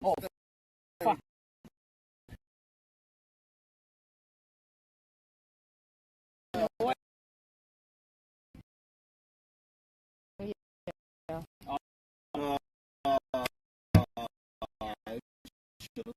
Oh, fuck. Yeah. Should've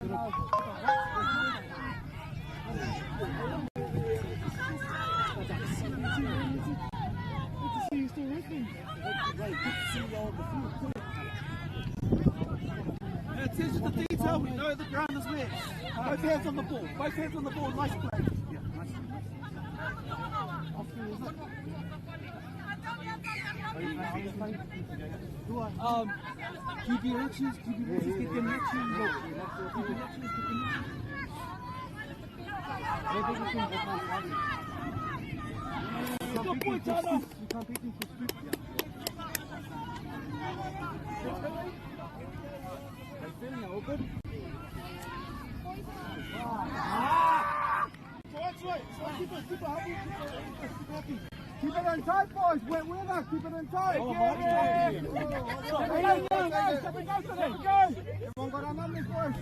Good to see you still working. Good to see you on the field. And attention to detail, we know the ground is wet. Both hands on the ball, both hands on the ball, nice play. Yeah, nice. Off you, is it? QB Riches, QB Riches, get them action. QB Riches, get them action. Good point, Tana. You can't beat them for stupid. They feeling all good? Keep it, keep it happy, keep it happy. Keep it in tight, boys. Wet weather. Keep it in tight. Everyone got our numbers, boys.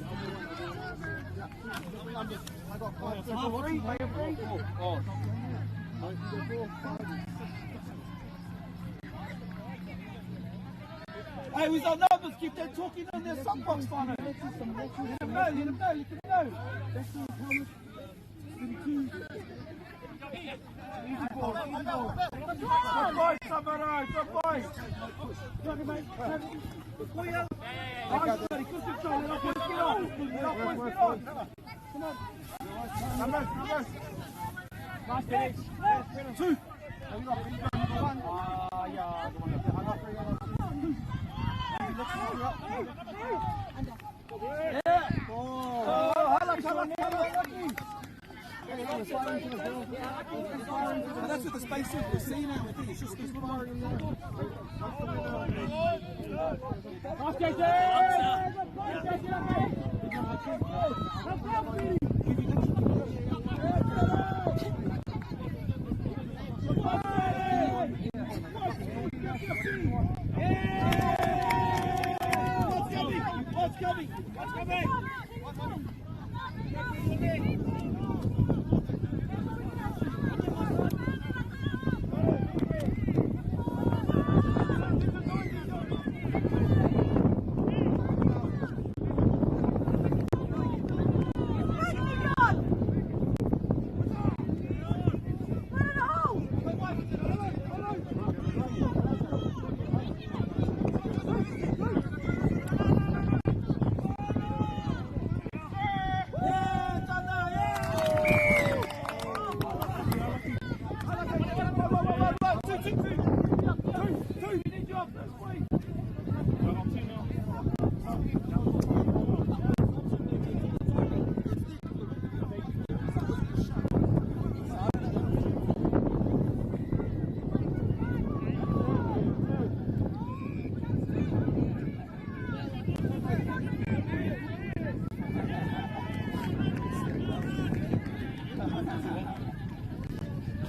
I got 5, 6, 3. Oh. Hey, who's our numbers? Keep them talking in their soapbox, Fano. Let them know, let them know, let them know. That's the helmet. 32. Easy ball, easy ball. Good boy, Samaro, good boy. Nice, buddy, good control. Let our boys get on. Let our boys get on. Come on. Numbers, numbers. Nice finish. 2. 1. Ah, yeah. Yeah. Oh, hala, hala, hala. But that's what the space is. We're seeing it. We think it's just this little. Nice, JJ! What's coming? What's coming? What's coming? Yeah, Tana, yeah! 2, 2, 2. 2, 2, we need you up this way.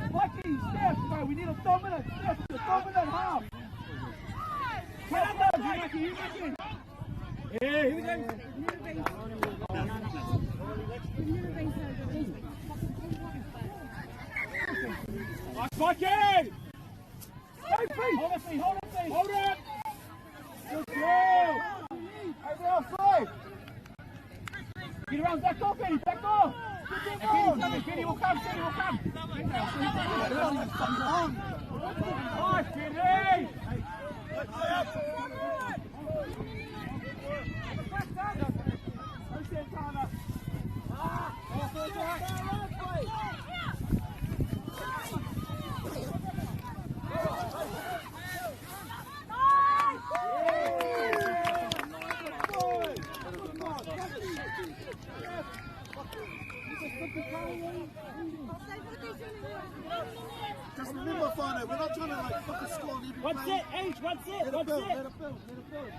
Mikey, Steph, bro, we need a dominant, Steph, the dominant half. Get up there, you Mikey, you Mikey. Yeah, here we go. Nice, Mikey! Hey, Pete. Hold it, Pete, hold it, Pete. Hold it! Good girl! Over outside. Get around, back off, Eddie, back off! And Kenny's coming, Kenny will come, Kenny will come! Nice, Kenny! Just remember, Fano, we're not trying to like fucking score on every One play. set, H, one set, Let one it build, set. let it build, let it build.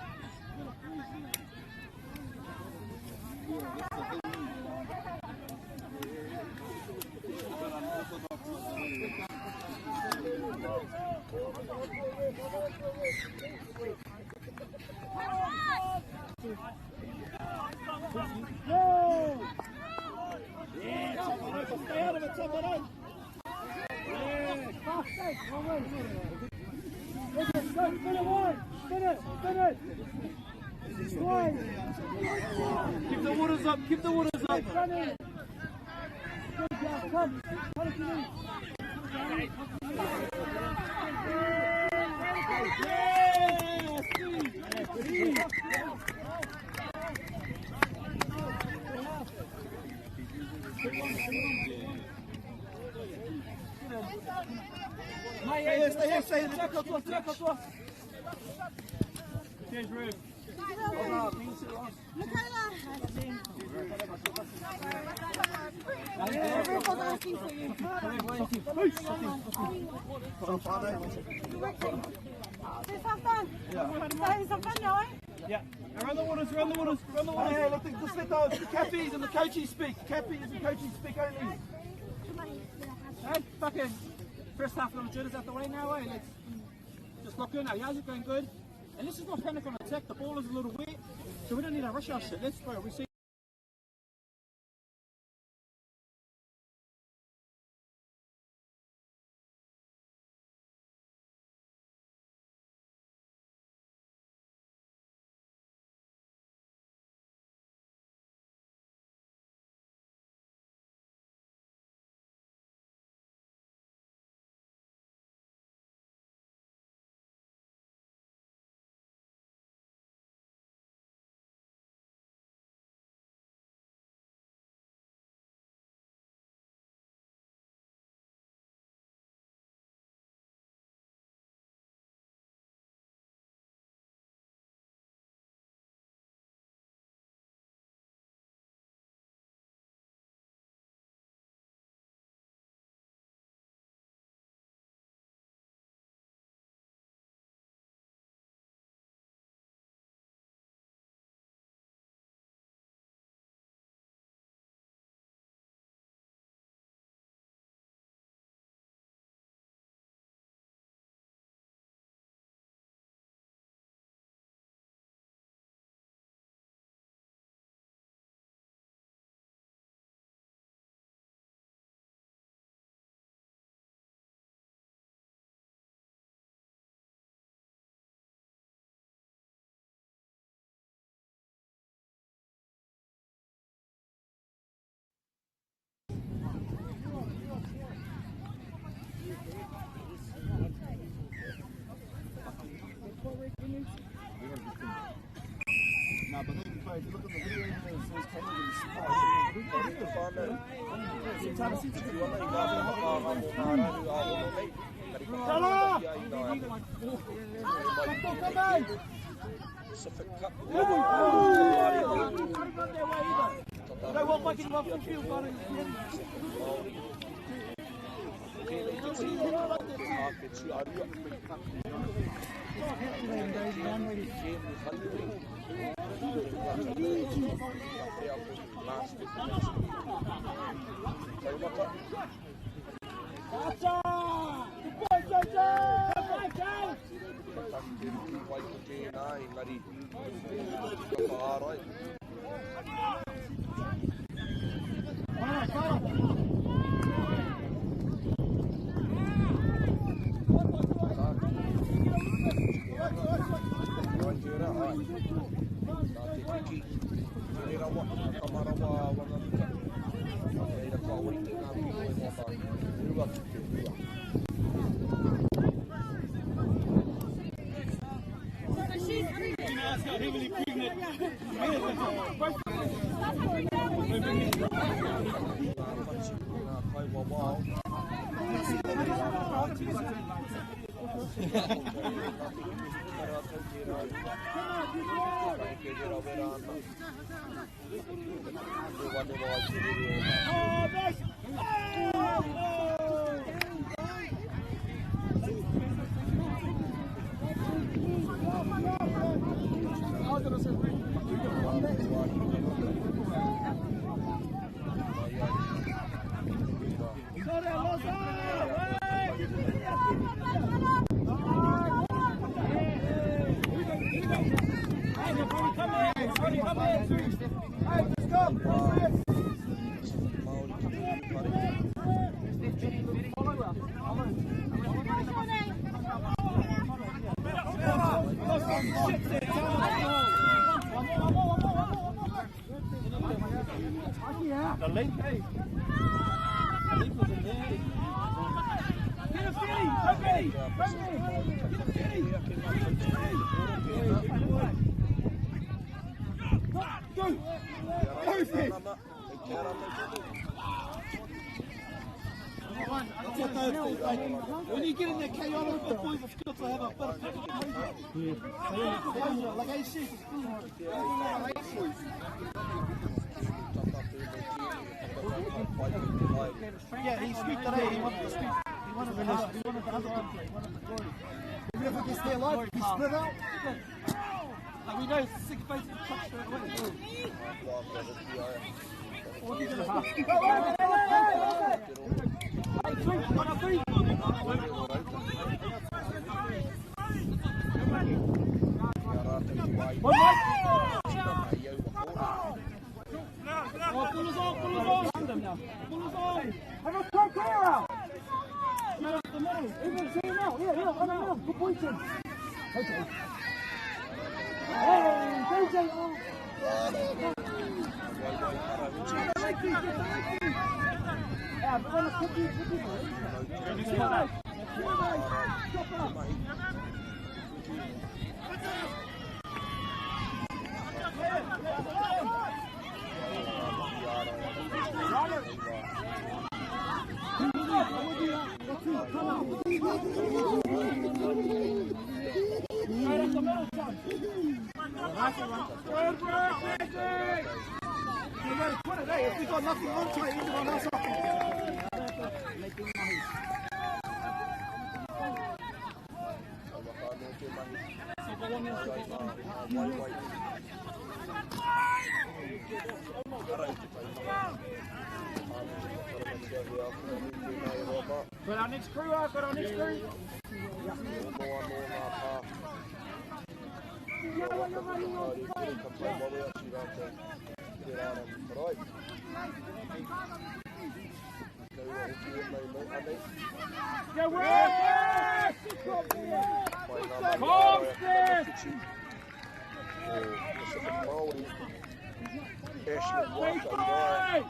Go! Yeah, Tamaro, stay out of it, Tamaro. Yeah, fast, hey, wrong way. Listen, go, spin it wide, spin it, spin it. Keep the waters up, keep the waters up. Stay here, tackle. Cheers, Rube. Everyone's asking for you. There's some fun. There's some fun now, eh? Yeah. Around the waters, around the waters, around the waters. Hey, let the, just let the cappies and the coaches speak. Cappies and coaches speak only. Hey, fucking first half little jitters out the way now, eh? Let's just lock in. Our yards are going good. And let's just not panic on attack. The ball is a little wet, so we don't need to rush our shit. Let's go. We see. Nah, but then if you look at the video, there's cameras in the sky. The link, hey. The link was in there. Get him, Billy! Go, Billy! Go, Billy! Get him, Billy! Get him, Billy! Go! Go, Fred! When you get in that chaotic, the boys have got to have a bit of composure. Like, hey, she's yeah, he scooped it, eh? He wanted the scoop. He wanted the other one. He wanted the glory. Even if we can stay alive, we split out. Like, we know six bases of touch straight away. Hey, three, 1, 3. One right. Oh, pull us on, pull us on. Pull us on. Have a quick clear out. Get up the middle. Even see him out. Yeah, yeah, on him. Good point, Tim. Okay. Hey, DJ. Oh. Yeah, but on the cookie. Stop up. Right up the middle, son. Good work, Jesse! You better put it, eh? If we got nothing on, try even on us. Got our next crew out, got our next crew. Go work! Yes! Work hard, work hard!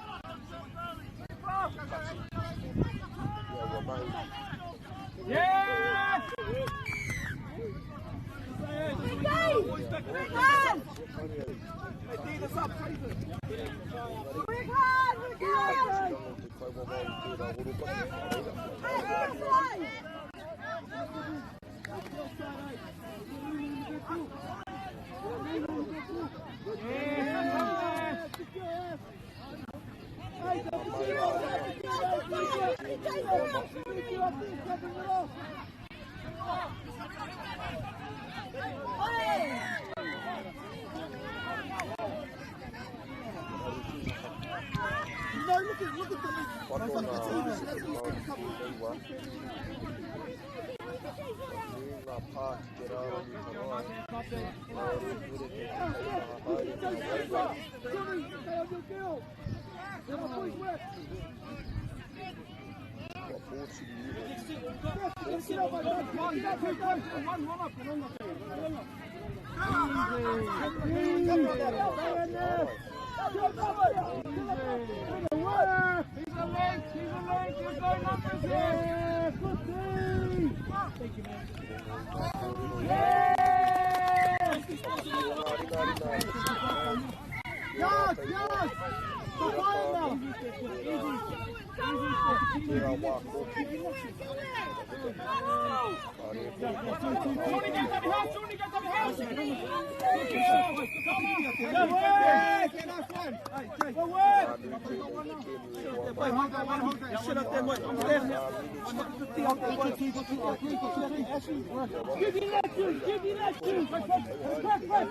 No, look at the leak. That's even, that's even a couple. He's a link, he's a link, there's no numbers here. Thank you, man. Yeah! Yes, yes! Stop fire now! Johnny, get up the house, Johnny, get up the house! Give me that juice, give me that juice. Quick, quick.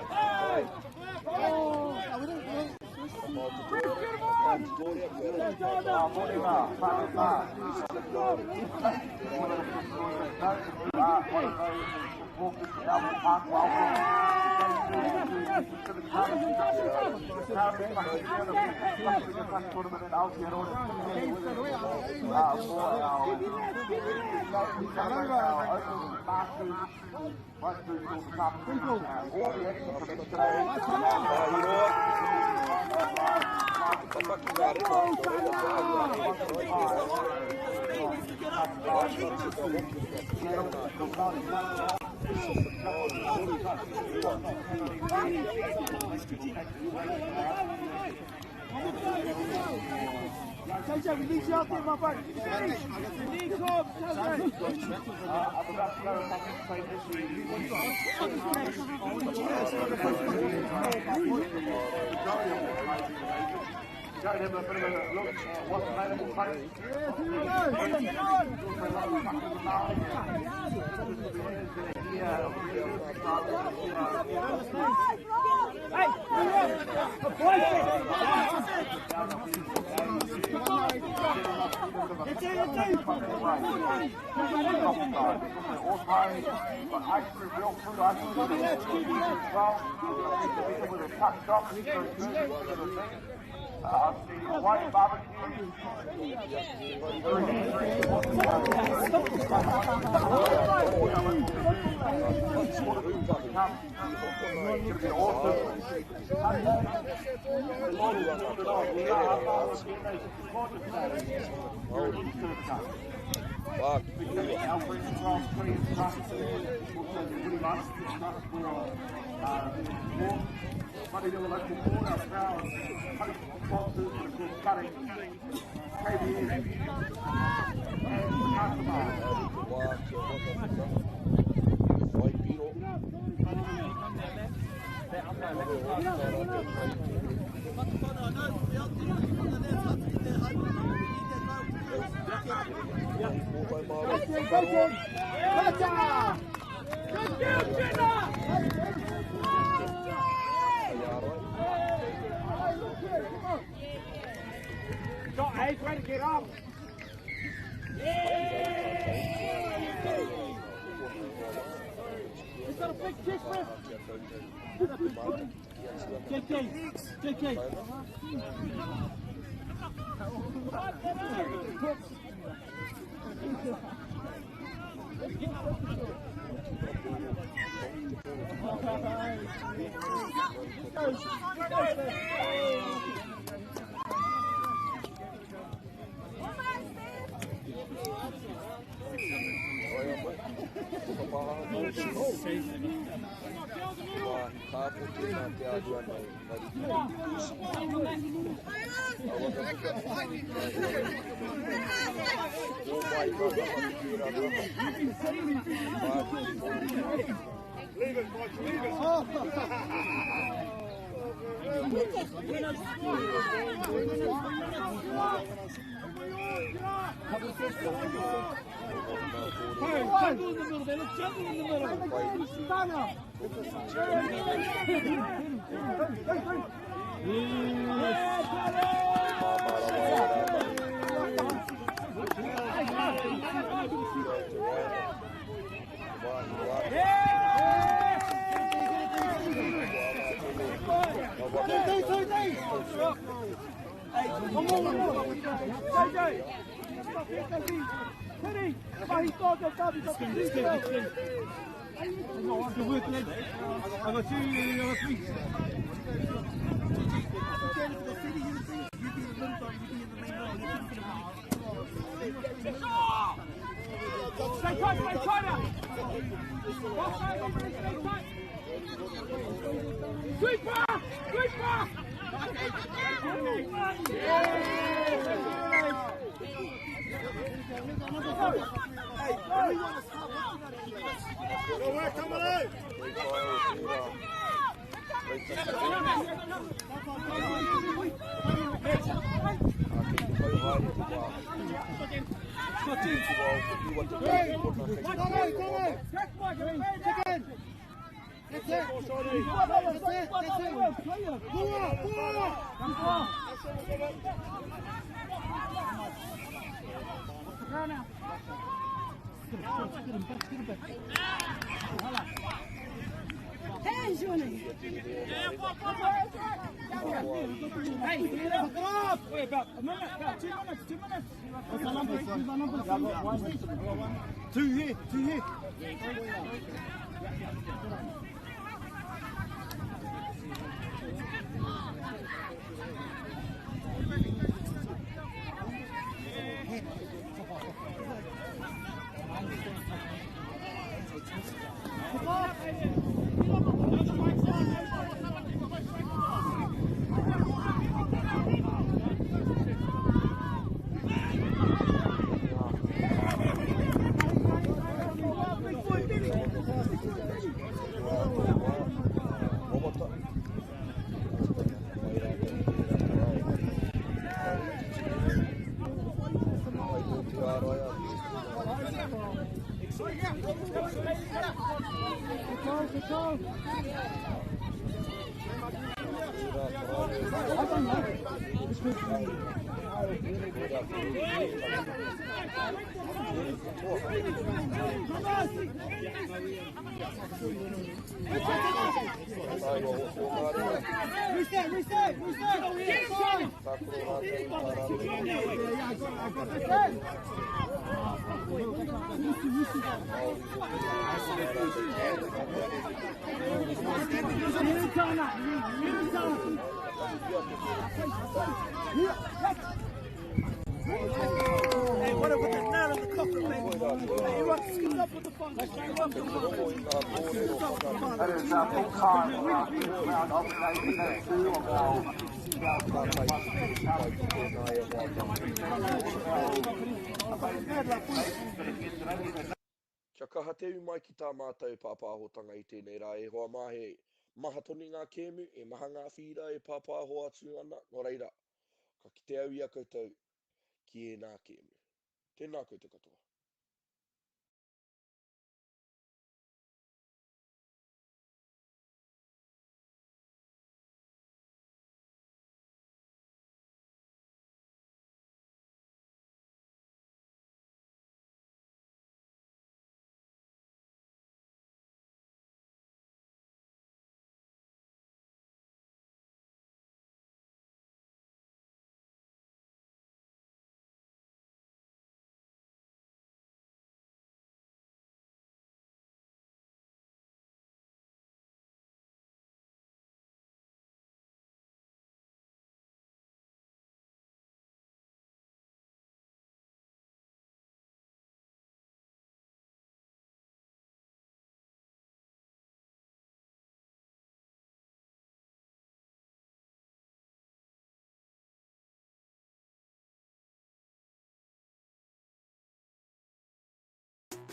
Hey! Oh! Right through till the cup. All the action from yesterday. JJ, we need you out there, my buddy. We need Cobb, JJ. Go and have a bit of a look at what's available, folks. Yes, here we go. The white barbecue. Hey, trying to get up. He's got a big kick, man. JK, JK. Leave it, Mike, leave it. Hey, jungle in the middle there. Look, jungle in the middle. One more, one more. JJ. Good work, lad. I got two, I got three. Stay tight, stay tight now. Stay tight. Sweeper! Sweeper! That's it. That's it. That's it. Hey, Johnny. Kia kaha te ū mai ki tā mātou pāpāhotanga i tēnei rā e hoa mā, he maha tonu ngā kēmu, he maha ngā whīra e pāpāho atu ana, nō reira, ka kite au i a koutou ki ēnā kēmu. Tēnā koutou katoa.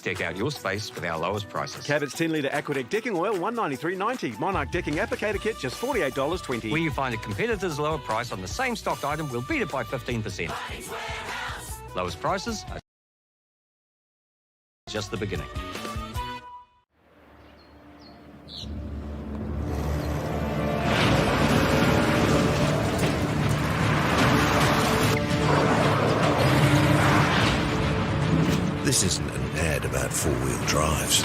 Deck out your space with our lowest prices. Cabot's 10 litre Aquadec decking oil, $193.90. Monarch decking applicator kit, just $48.20. Where you find a competitor's lower price on the same stocked item, we'll beat it by 15%. Lowest prices are just the beginning. This isn't an ad about four-wheel drives.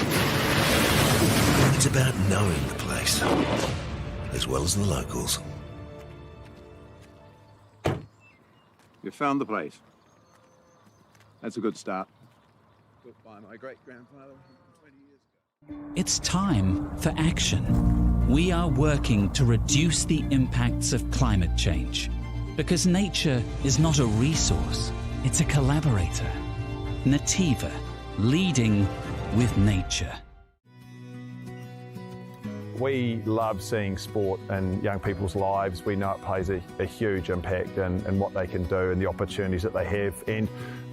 It's about knowing the place, as well as the locals. You found the place. That's a good start. Built by my great-grandfather 20 years ago. It's time for action. We are working to reduce the impacts of climate change. Because nature is not a resource, it's a collaborator. Nativa, leading with nature. We love seeing sport in young people's lives. We know it plays a, a huge impact in, in what they can do and the opportunities that they have. And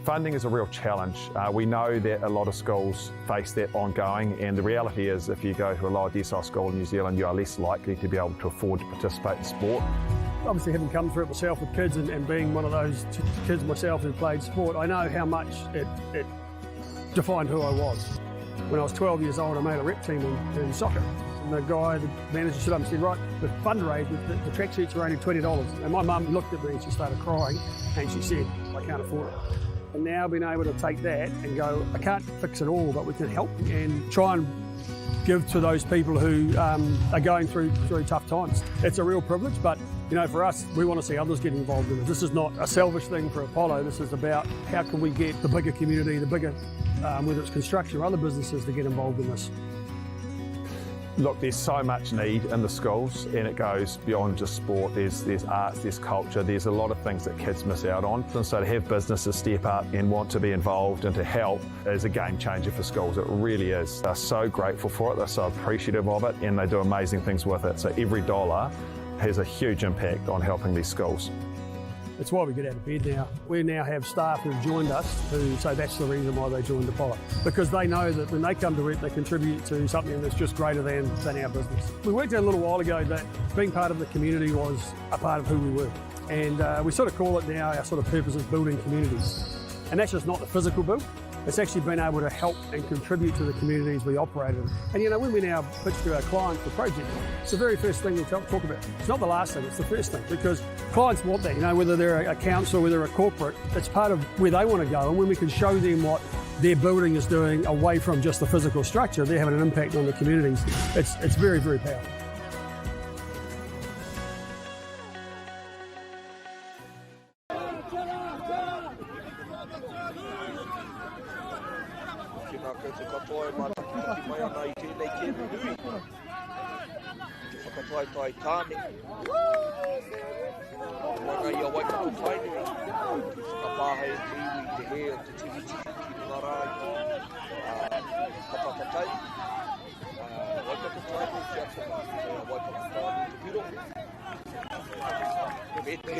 funding is a real challenge. Uh, we know that a lot of schools face that ongoing, and the reality is if you go to a lower decile school in New Zealand, you are less likely to be able to afford to participate in sport. Obviously, having come through it myself with kids and, and being one of those kids myself who played sport, I know how much it, it defined who I was. When I was 12 years old, I made a rep team in, in soccer. And the guy, the manager stood up and said, right, the fundraiser, the, the tracksuits are only $20. And my mum looked at me and she started crying and she said, I can't afford it. And now being able to take that and go, I can't fix it all, but we can help and try and give to those people who um, are going through, through tough times. It's a real privilege, but You know, for us, we want to see others get involved in it. This is not a selfish thing for Apollo. This is about how can we get the bigger community, the bigger, um, whether it's construction or other businesses, to get involved in this. Look, there's so much need in the schools, and it goes beyond just sport. There's, there's arts, there's culture, there's a lot of things that kids miss out on. And so to have businesses step up and want to be involved and to help is a game changer for schools. It really is. They're so grateful for it, they're so appreciative of it, and they do amazing things with it. So every dollar has a huge impact on helping these schools. It's why we get out of bed now. We now have staff who've joined us who say that's the reason why they joined Apollo. Because they know that when they come to work, they contribute to something that's just greater than, than our business. We worked out a little while ago that being part of the community was a part of who we were. And uh, we sort of call it now our sort of purpose is building communities. And that's just not the physical build, it's actually been able to help and contribute to the communities we operate in. And you know, when we now pitch to our clients the project, it's the very first thing we talk, talk about. It's not the last thing, it's the first thing because clients want that, you know, whether they're a council, whether they're a corporate, it's part of where they want to go. And when we can show them what their building is doing away from just the physical structure, they're having an impact on the communities. It's, it's very, very powerful. Tēnā koutou katoa e mātakitaki mai ana i tēnei kēmu nui. I te whakataetae tāne. Te wanga i a Waikato Tainui. Te whakapāhei te iwi i te hē o te tuhituhi ki runga rā i te papatatau. Waikato Tainui kia toka kei a Waikato Tainui te piro. Me te,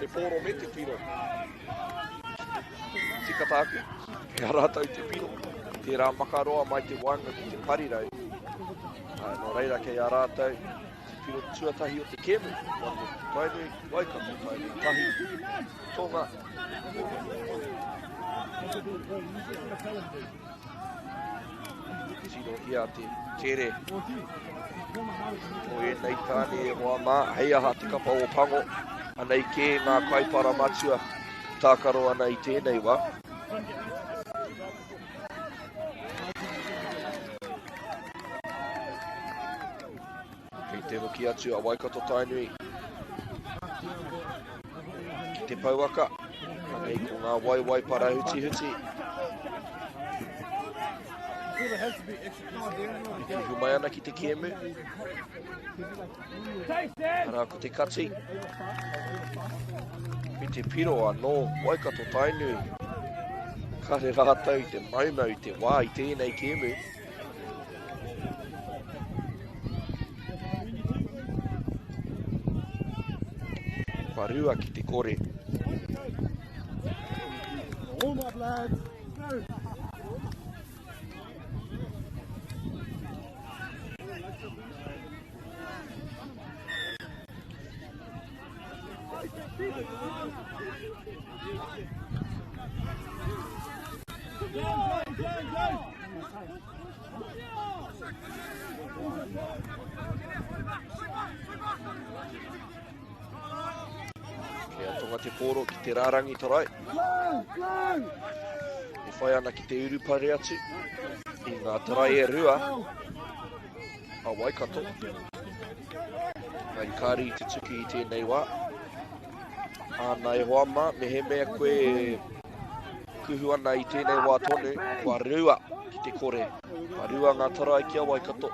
te pōro me te piro. Tika tāku, kei a rātou te piro. Tērā makaroa mai te waenga ki te parirau. Nō reira kei a rātou te piro tuatahi o te kēmu. Waikato Tainui, Waikato Tainui tahi, Tonga. Tirohia te tere o ēnei tāne e hoa mā, hei aha te kapa o Pango, anei kē ngā kaipara matua tākaro ana i tēnei wā. Kei te hoki atu a Waikato Tainui ki te pouaka. Anei ko ngā waiwai parahutihuti. E kuhu mai ana ki te kēmu. Arā ko te kati. Me te piro anō, Waikato Tainui. Kare rātou i te maumau i te wā i tēnei kēmu. Kua rua ki te kore. Warm up, lads. Go. Kei a Tonga te pōro ki te rārangi tarai. E whai ana ki te urupare atu i ngā tarai e rua a Waikato. Engari kāre i te tuki i tēnei wā. Āna e hoa mā, mehemea koe e kuhu ana i tēnei wā tonu, kua rua ki te kore. Kua rua ngā tarai ki a Waikato.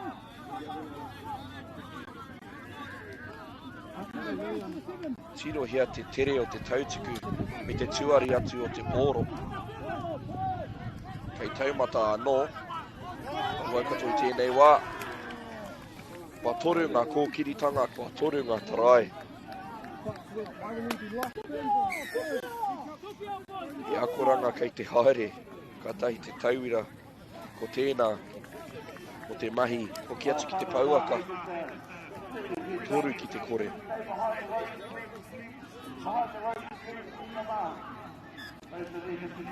Tirohia te tere o te tautuku me te tuari atu o te pōro. Kei taumata anō a Waikato i tēnei wā. Kua toru ngā kōkiritanga, kua toru ngā tarai. He akoranga kei te haere, kātahi te tauira, ko tēnā, ko te mahi, hoki atu ki te pouaka, toru ki te kore.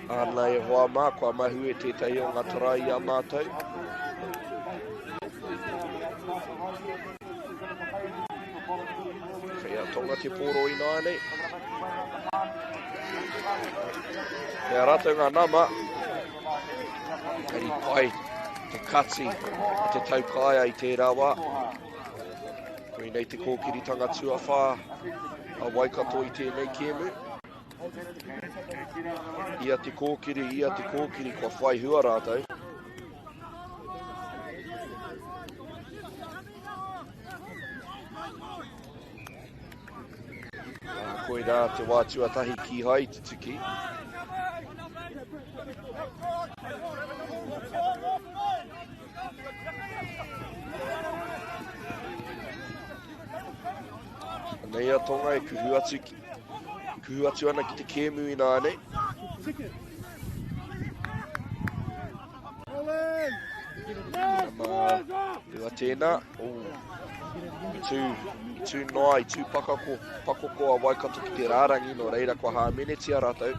Āna e hoa mā, kua mahue tētahi o ngā tarai i a mātou. Kei a Tonga te pōro ināianei. Kei a rātou ngā nama. Kei pai te kati a te taukaia i tērā wā. Koinei te kōkiritanga tuawhā a Waikato i tēnei kēmu. Ia te kōkiri, ia te kōkiri, kua whai hua rātou. Koirā te wā tuatahi kīhai i tutuki. Anei a Tonga e kuhu atu, ki, kuhu atu ana ki te kēmu ināianei. Nama rua tēnā. Oh. I tū, i tū noa, i tū pakako, pakoko a Waikato ki te rārangi, nō reira kua hāmenetia rātou.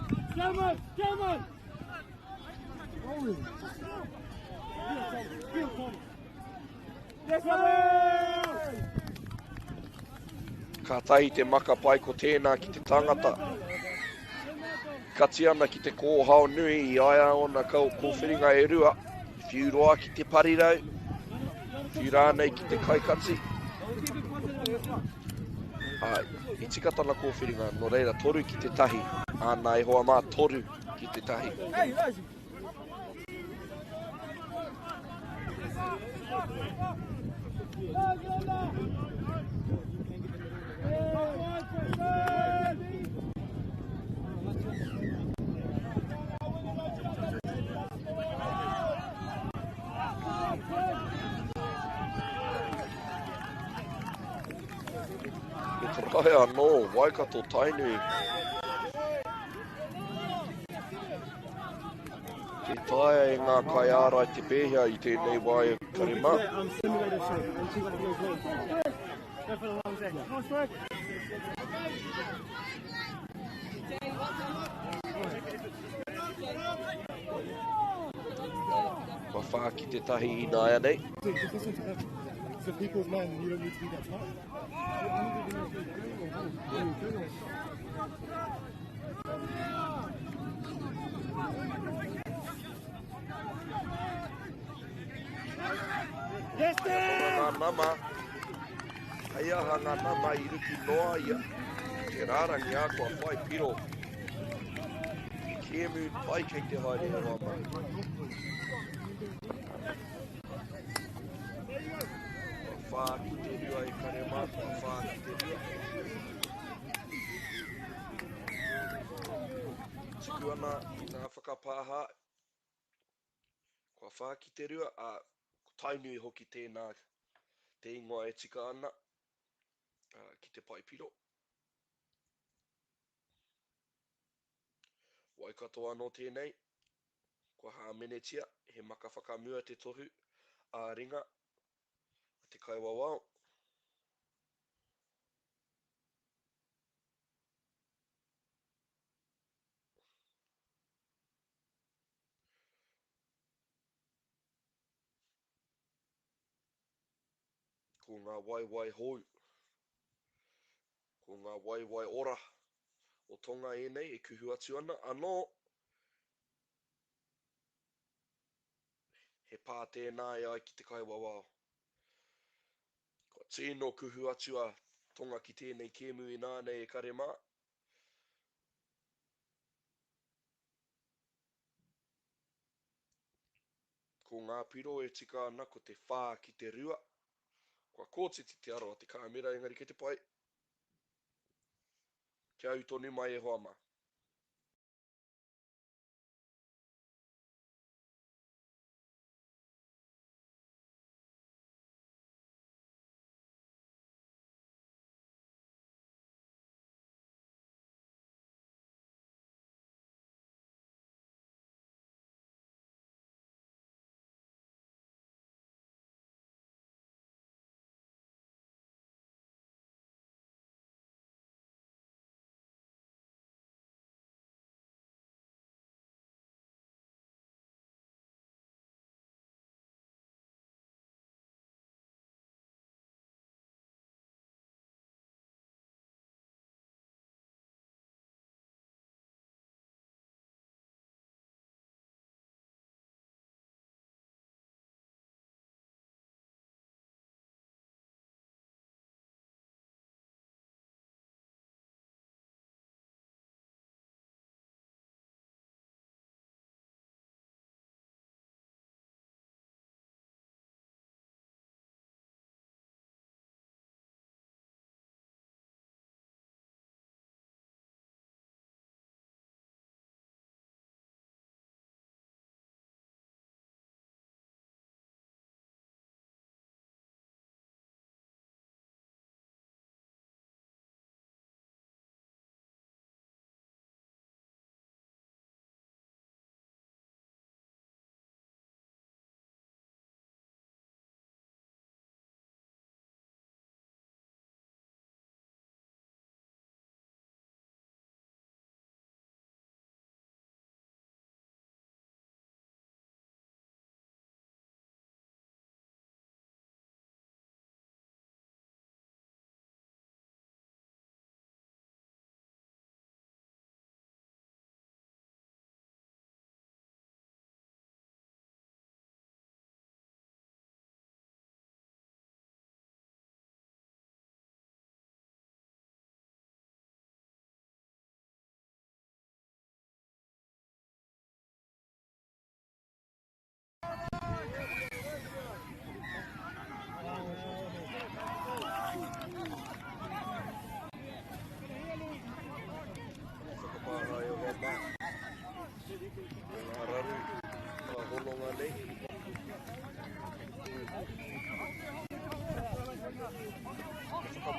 Kātahi te maka pai ko tēnā ki te tangata. Kati ana ki te kōhao nui i a ia ōna kōwhiringa e rua, whiu roa ki te parirau, whiu rānei ki te kaikati. Ā, i tika tana kōwhiringa, nō reira, 3 ki te 1. Āna e hoa mā, 3 ki te 1. He tarae anō, Waikato Tainui. Tē taea e ngā kaiārai te pēhea i tēnei wā e kare mā. Kua whā ki te tahi ināianei. Ngā nama, hei aha ngā nama i ruki noa ia te rārangi ā kua whai piro. He kēmu pai kei te haere e hoa mā. Kua whā ki te rua e kare mā, kua whā ki te rua. Tuku ana i ngā whakapāha, kua whā ki te rua, ā, ko Tainui hoki tēnā te ingoa e tika ana ki te paepiro. Waikato anō tēnei, kua hāmenetia, he maka whakamua te tohu ā-ringa a te kaiwawao. Ko ngā waewae hou, ko ngā waewae ora o Tonga ēnei e kuhu atu ana, anō he pā tēnā e ai ki te kaiwawao. Kua tino kuhu atu a Tonga ki tēnei kēmu ināianei e kare mā. Ko ngā piro e tika ana ko te whā ki te rua. Kua kōtiti te aro a te kāmera engari kei te pai. Kia ū tonu mai e hoa mā.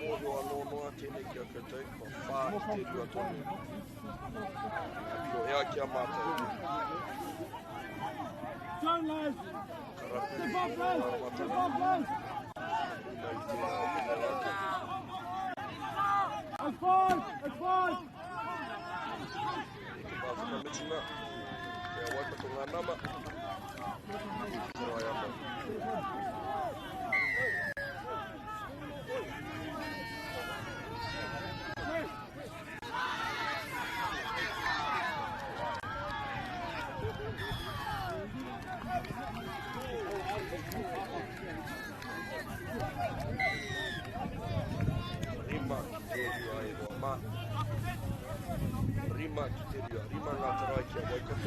mōhio anō noa tēnei ki a koutou, kua 4 i te 2 tonu. Ka piro e ai ki a mātou. Ka rapu i te māramatanga. Runga i tērā o te waiata. E te pā whakamutunga, kei a Waikato ngā nama, e te tarae anō. 5 ki te 2 e hoa mā. 5 ki te 2. 5 ngā tarai ki a Waikato.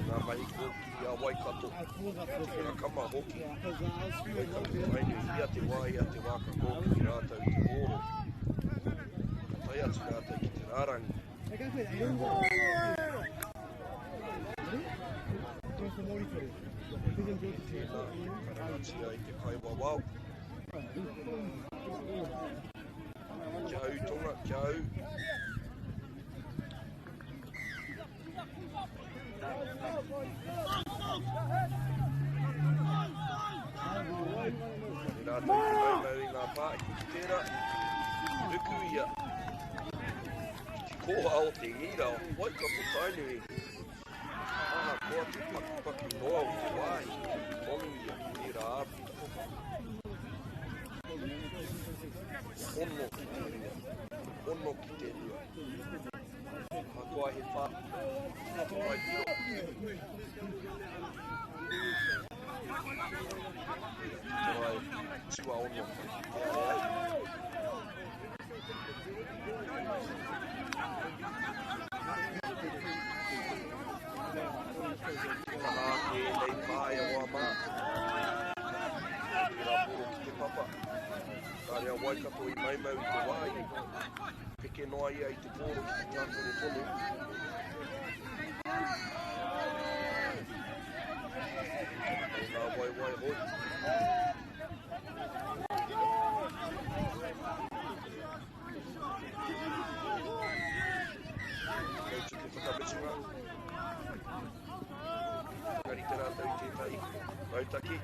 Ngā mahi kōkiri a Waikato, ngā kama hoki, Waikato Tainui, ia te wā, ia te wā ka kōkiri rātou i te pōro. Ka tae atu rātou ki te rārangi. Tēnā, karangatia i te kaiwawao. Kia ū Tonga, kia ū. He rātou te maumau i ngā pā i ki tērā. Nuku ia ki te kōha o te ngira o Waikato Tainui. Ahakoa te pakupaku noa o te wāhi, tonu ia ki tērā āputa. 6 ki te 2. 6 ki te 2. Ahakoa he whā, te waipiro. Te wai tuaono ki te ai. Kaha ake ēnei pā e hoa mā. Tērā poro ki te papa. Kāre a Waikato i maumau i te wāhi. Peke noa ia i te pōro ki te tākaro tonu. Kei ngā waewae hou. Kei te whakamutunga. Whakarite rātou i tētahi rautaki.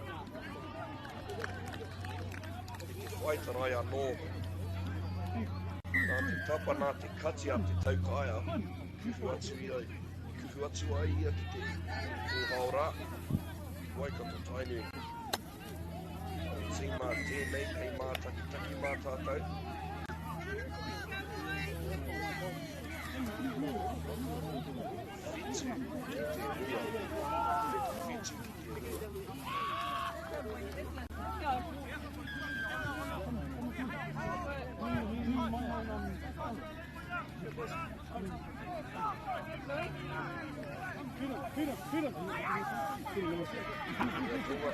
I te whai tarai anō. Nā te tapa, nā te kati a te taukaea, kuhu atu ia, kuhu atu ai ia ki te kōhao rā, Waikato Tainui. Tīma tēnei hei mātakitaki mā tātou. 7 ki te 2. 7 ki te 2.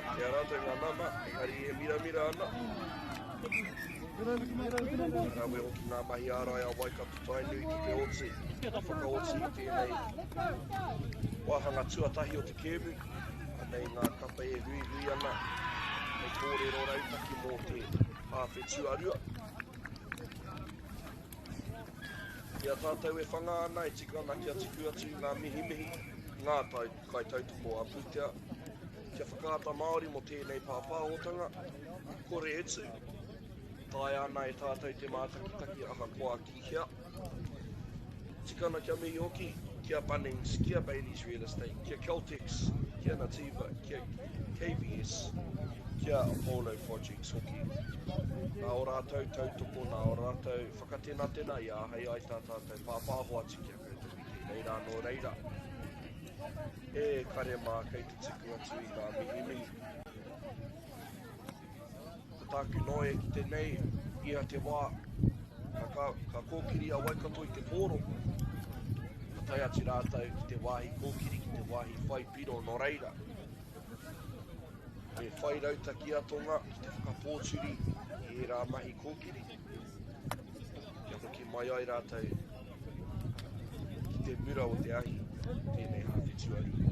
Ki a rātou ngā nama, engari e miramira ana. Rawe hoki ngā mahi ārai a Waikato Tainui ki te oti, te whakaoti i tēnei wāhanga tuatahi o te kēmu. Anei ngā kapa e huihui ana hei kōrero rautaki mō te hāwhe tuarua. I a tātou e whanga ana, e tika ana kia tuku atu i ngā mihimihi, ngā kaitautoko ā-pūtea, kia Whakaata Māori mō tēnei pāpāhotanga, kore utu, taea ana e tātou te mātakitaki ahakoa ki hea. Tika ana kia mihi hoki ki a Bunnings, ki a Bayleys Real Estate, ki a Caltex, ki a Nativa, ki a KVS, ki a Apollo Projects hoki. Nā ō rātou tautoko, nā ō rātou whakatenatena i āhei ai tā tātou pāpāho atu ki a koutou i tēnei rā nō reira. E kare mā kei te tuku atu i ngā mihimihi. Ko tāku noa e kite nei, ia te wā, ka, ka, ka kōkiri a Waikato i te pōro. Ka tae atu rātou ki te wāhi kōkiri, ki te wāhi whai piro nō reira. Me whai rautaki a Tonga ki te whakapōturi i ērā mahi kōkiri, kia hoki mai ai rātou ki te mura o te ahi tēnei hāwhe tuarua.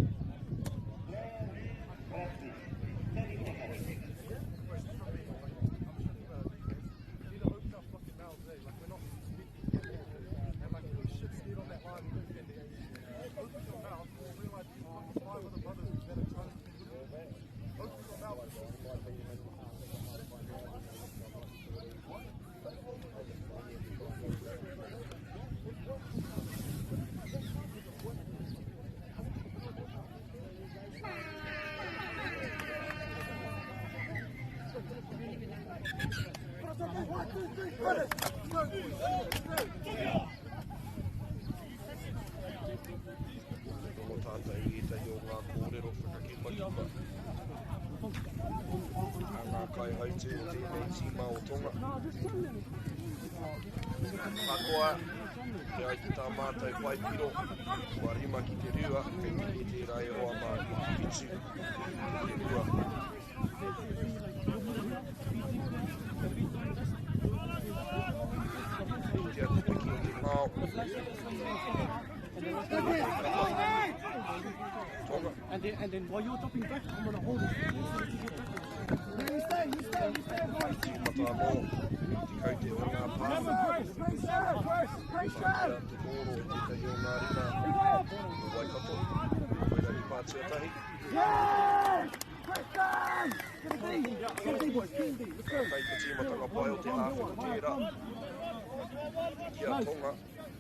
Rongo tātou i ētahi o ngā kōrero whakakipakipa a ngā kaihautū o tēnei tīma o Tonga. Ahakoa, e ai ki tā mātou paepiro, kua 5-2, kei te hē tērā e hoa mā, ko te 7-2. Kitea te piki o te ngao. Tonga. And then, and then while you're dropping back, I'm going to hold it. You stay, you stay, you stay, boys. Tīmata anō, te kaute o ngā pāmu. Whākia te kōro i tētahi o ngā ringa o Waikato. Koira te pā tuatahi. Yeah! Christian! Get a D! Get a D, boys. Get a D. Let's go. Kei te tīmatanga pai o te hāwhe ko tērā. Ki a Tonga.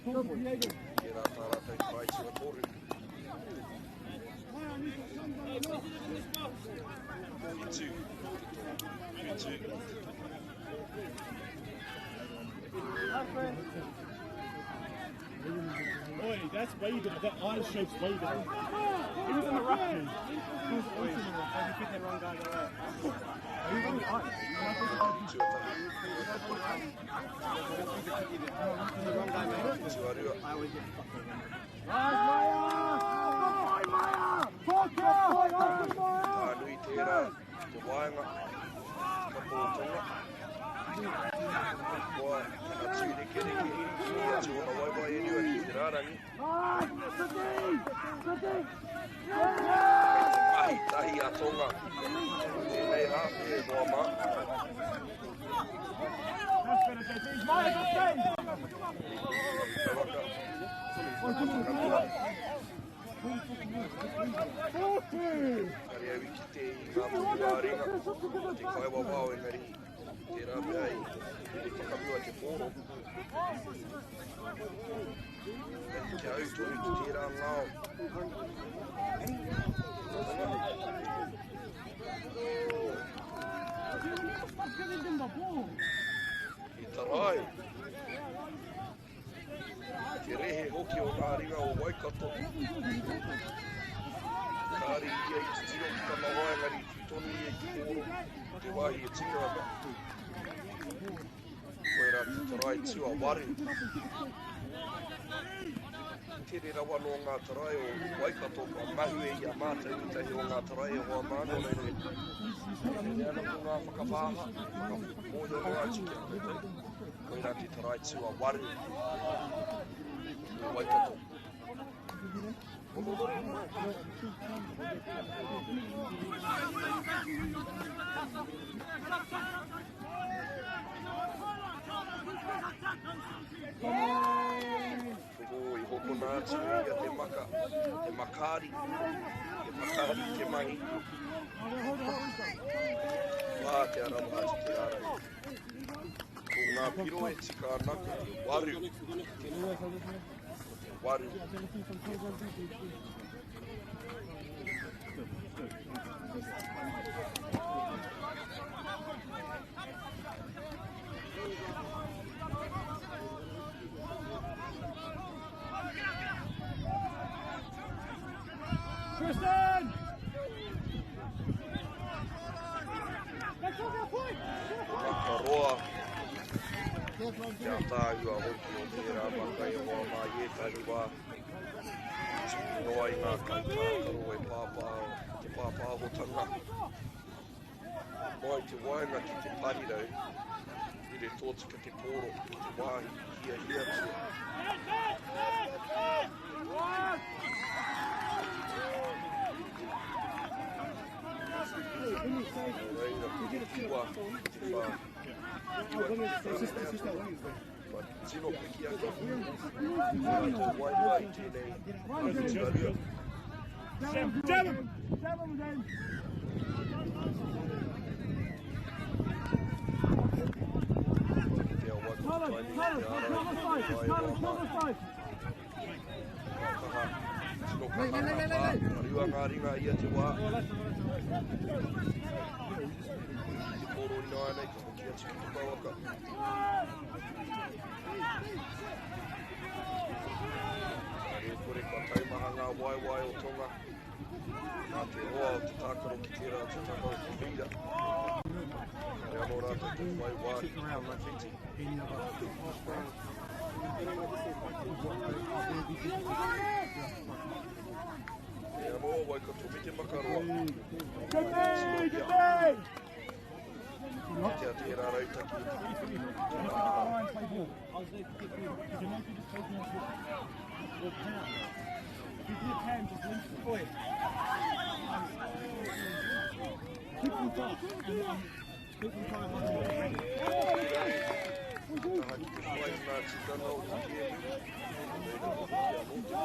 Tērā tā rātou try tuatoru. 7 te 3. 7 te 3. Oi, that's way better. That eye shape's way better. He was in the ruck. He was also in the ruck. You picked that wrong guy. He was on the ice. Tuarua. I always get fucked over. Tānui tērā, te waenga, te kapo o Tonga. Koa, tana tūrekereke, i atu ona waewae e rua ki te rārangi. Kei te mahi tahi a Tonga. Tēnei hāwhe e hoa mā. Te waka. Whakapua. Kare au i kite i ngā tohu ā-ringa o te kaiwawao engari tērā pea i huri whakamua te pōro. Engari kia au tonu ki tērā ngao. I tarai. Te rehe hoki o ngā ringa o Waikato. Kāre ia i titiro ki tana hoa engari i tū tonu ia i te pōro o te wāhi e tika ana. Koirā te tarai tuawaru. Tere rawa nō ngā tarai o Waikato kua mahue i a mātou ētahi o ngā tarai e hoa mā, nō reira e rere ana ko ngā whakapāha, whakamōhio noa atu ki a koutou. Koirā te tarai tuawaru o Waikato. Ko i hokona atu e ia te maka, te makari, te makari te mahi. Wā te arawa atu te ārai. Ko ngā piro e tika ana ko te waru, te whā, ko te waru, te whā. Tristan! Let's go, point! Makaroa, te ataahua hoki o tērā maka e hoa mā i ētahi wā. Tuku noa i ngā kaitākaro e pāpā, te pāpāhotanga. Mai te waenga ki te parirau, rere tōtika te pōro ki te wāhi i hiahiatia. Nō reira, ko te 9 ki te 4. 9 ki te 4 rānei. Kua tino piki ake te rātou wairua i tēnei tau tuarua. Te awa ko te tainui te ārai i te wae roa. Ka kaha, tino kaha ngā pā, ka rua ngā ringa ia te wā. Te pōro ināianei, ka hoki atu ki te pouaka. Kāre e kore kua taumaha ngā waewae o Tonga. Nā te roa o te tākaro ki tērā o te taha o te whīra. Kāre anō rātou te whai wāhi ki tana whiti. E anō, Waikato me te Makaroa. Kitea tērā rautaki. Taha ki te whai i ngā tikanga o te kēmu. Reira ka hoki anō te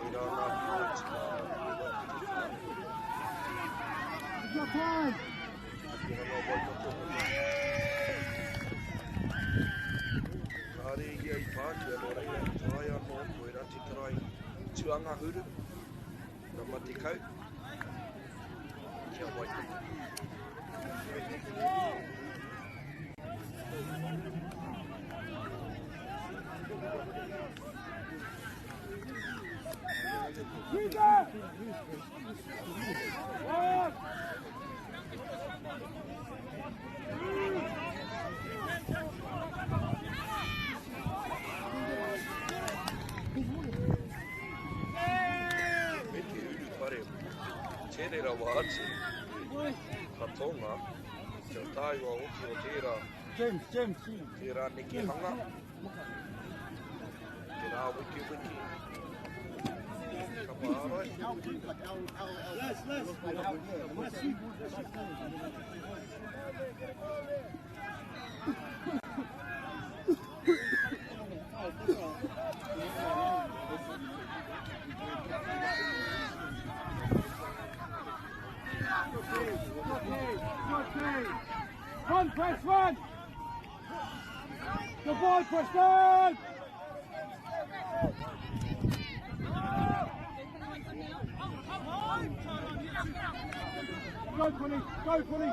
reo o te Waikato. Kāre ia i pākia, nō reira he tarai anō, koirā te tarai tuangahuru, nama 10, kia Waikato. Me te urupare tere rawa atu ka tonga kia tāua hoki o tērā, tērā nekehanga, te rāwekeweke, kapa ārai. Run, press, run! The ball, Preston! Go, Quinny! Go, Quinny!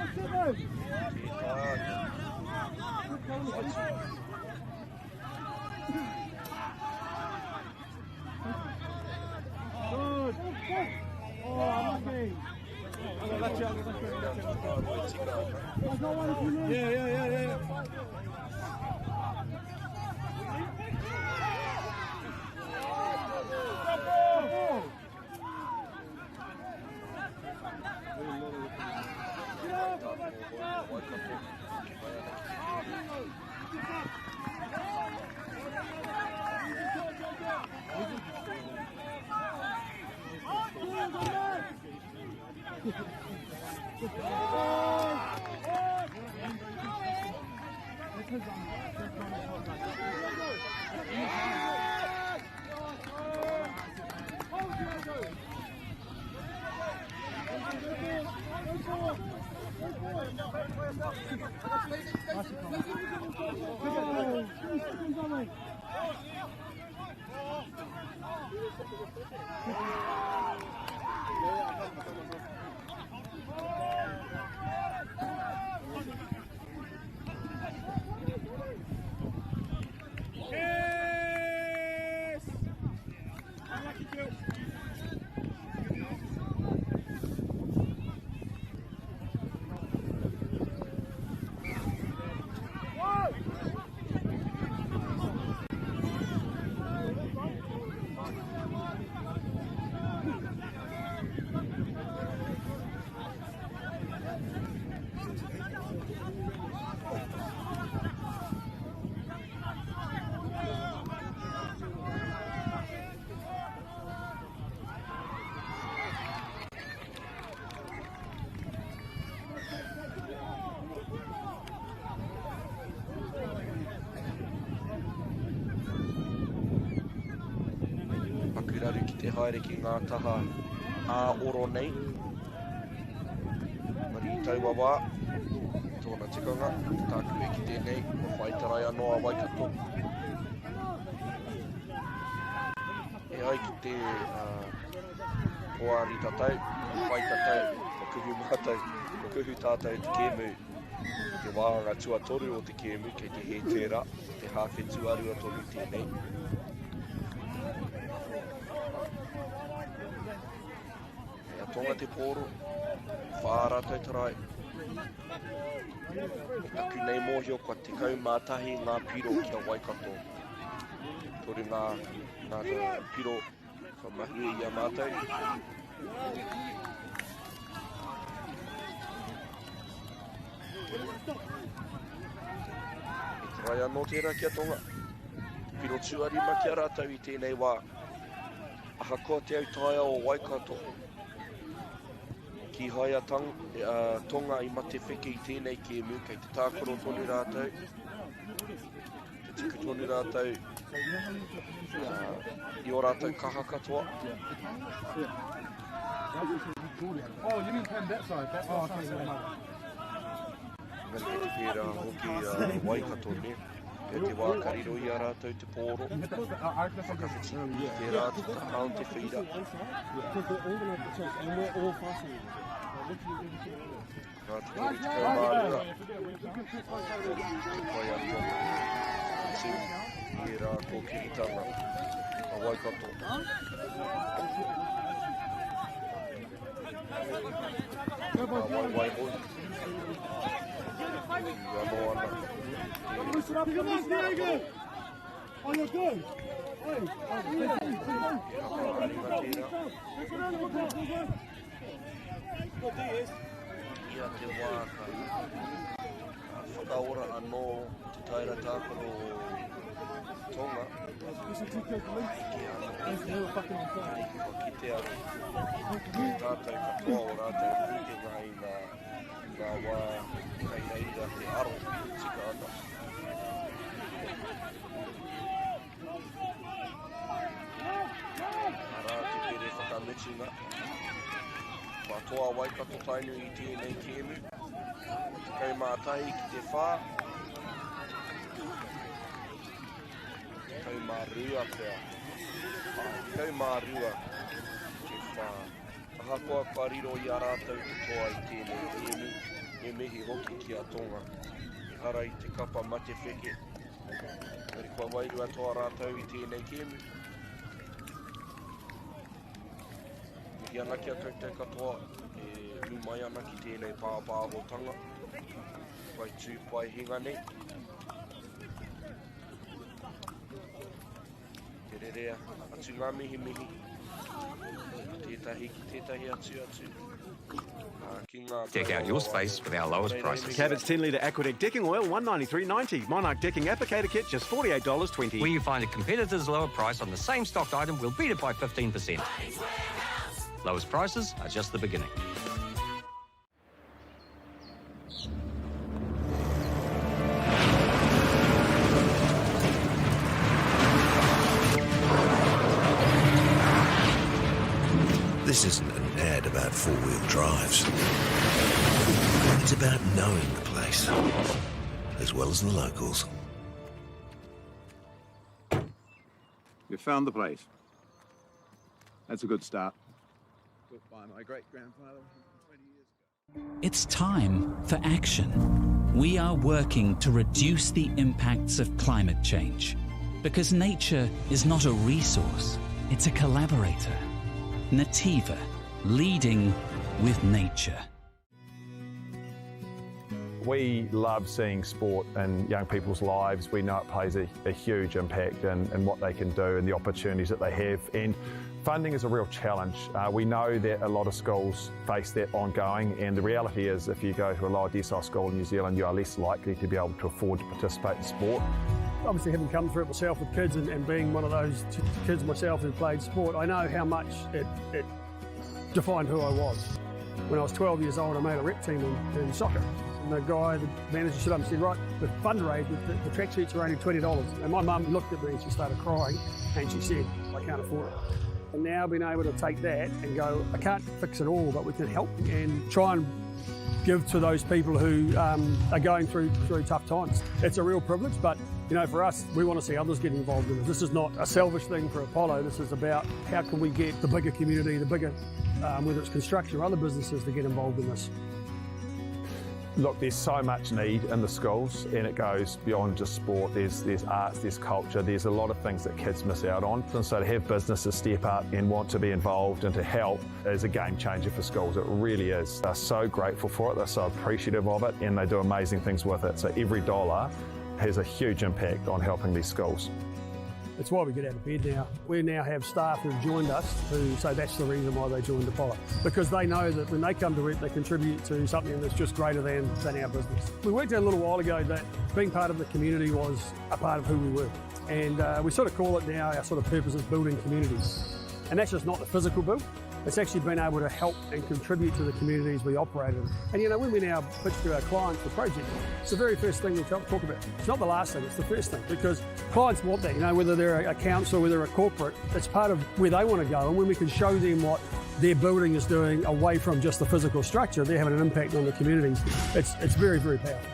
Tē taea te whatu. Koirā te whakaaro e tika ana. Kaitākaro hou o Waikato, hoki mai ana ki te kēmu. Paku raru ki te haere ki ngā taha ā-oro nei. Engari i taua wā, tōna tikanga, tāku e kite nei, kua whai tarai anō a Waikato. E ai ki te poari tatau, kua whai tatau, kua kuhu mātou, kua kuhu tātou te kēmu. Te wāhanga tuatoru o te kēmu kei te hē tērā, te hāwhe tuarua tonu tēnei. Hei a Tonga te pōro, whā rātou tarai. I taku nei mōhio kua 11 ngā piro ki a Waikato. Toru ngā, ngā piro kua mahue i a mātou. He tarai anō tērā ki a Tonga. Piro tuarima ki a rātou i tēnei wā. Ahakoa te autaia o Waikato, kīhai a Tang, a Tonga i mate wheke i tēnei kēmu, kei te tākaro tonu rātou, te tuku tonu rātou i ō rātou kaha katoa. Oh, you mean from that side? That's oh, okay. Engari kei te pērā hoki a Waikato, nē? Kei te wā ka riro i a rātou te pōro, whakawhiti i tērā atu taha o te whīra. Nā te 32, te pai a Tonga, te tū i ērā kōkiritanga a Waikato. Ngā waewae hou. I anō ana te E haka ā-ringa tērā. Ia te wā ka whakaora anō te taera tākaro o Tonga. Eke ana kua kitea e tātou katoa o rātou pūkenga i ngā, ngā wā kei reira te aro e tika ana. Arā te pere whakamutunga. Kua toa Waikato Tainui i tēnei kēmu. 11 ki te 4. 12 pea. Ai, 12 ki te 4. Ahakoa kua riro i a rātou te toa i tēnei kēmu. Me mihi hoki ki a Tonga. Ehara i te kapa mate wheke. Engari kua wairua toa rātou i tēnei kēmu. Mihi ana ki a koutou katoa e ū mai ana ki tēnei pāpāhotanga. Pai tū, pai hinga nei. Te rerea atu ngā mihimihi. Tētahi ki tētahi atu atu. Ki ngā Deck out your space with our lowest prices. Cabot's 10 litre Aquadec decking oil, $193.90. Monarch decking applicator kit, just $48.20. Where you find a competitor's lower price on the same stocked item, we'll beat it by 15%. Lowest prices are just the beginning. This isn't an ad about four-wheel drives. It's about knowing the place, as well as the locals. You found the place. That's a good start. Built by my great-grandfather 20 years ago. It's time for action. We are working to reduce the impacts of climate change. Because nature is not a resource, it's a collaborator. Nativa, leading with nature. We love seeing sport in young people's lives. We know it plays a, a huge impact in, in what they can do and the opportunities that they have. And funding is a real challenge. Uh, we know that a lot of schools face that ongoing, and the reality is if you go to a lower decile school in New Zealand, you are less likely to be able to afford to participate in sport. Obviously, having come through it myself with kids and, and being one of those kids myself who played sport, I know how much it, it defined who I was. When I was 12 years old, I made a rep team in, in soccer. And the guy, the manager stood up and said, right, the fundraiser, the, the tracksuits are only $20. And my mum looked at me and she started crying and she said, I can't afford it. And now being able to take that and go, I can't fix it all, but we can help and try and give to those people who um, are going through through tough times. It's a real privilege, but you know, for us, we want to see others get involved in this. This is not a selfish thing for Apollo. This is about how can we get the bigger community, the bigger, um, whether it's construction or other businesses, to get involved in this. Look, there's so much need in the schools, and it goes beyond just sport. There's, there's arts, there's culture, there's a lot of things that kids miss out on. And so to have businesses step up and want to be involved and to help is a game changer for schools. It really is. They're so grateful for it, they're so appreciative of it, and they do amazing things with it. So every dollar has a huge impact on helping these schools. It's why we get out of bed now. We now have staff who've joined us who say that's the reason why they joined Apollo. Because they know that when they come to work, they contribute to something that's just greater than, than our business. We worked out a little while ago that being part of the community was a part of who we were. And uh, we sort of call it now our sort of purpose is building communities. And that's just not the physical build, it's actually been able to help and contribute to the communities we operate in. And you know, when we now pitch to our clients the project, it's the very first thing we talk, talk about. It's not the last thing, it's the first thing because clients want that, you know, whether they're a council, whether they're a corporate, it's part of where they want to go. And when we can show them what their building is doing away from just the physical structure, they're having an impact on the communities. It's, it's very, very powerful.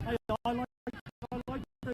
Hey, I like the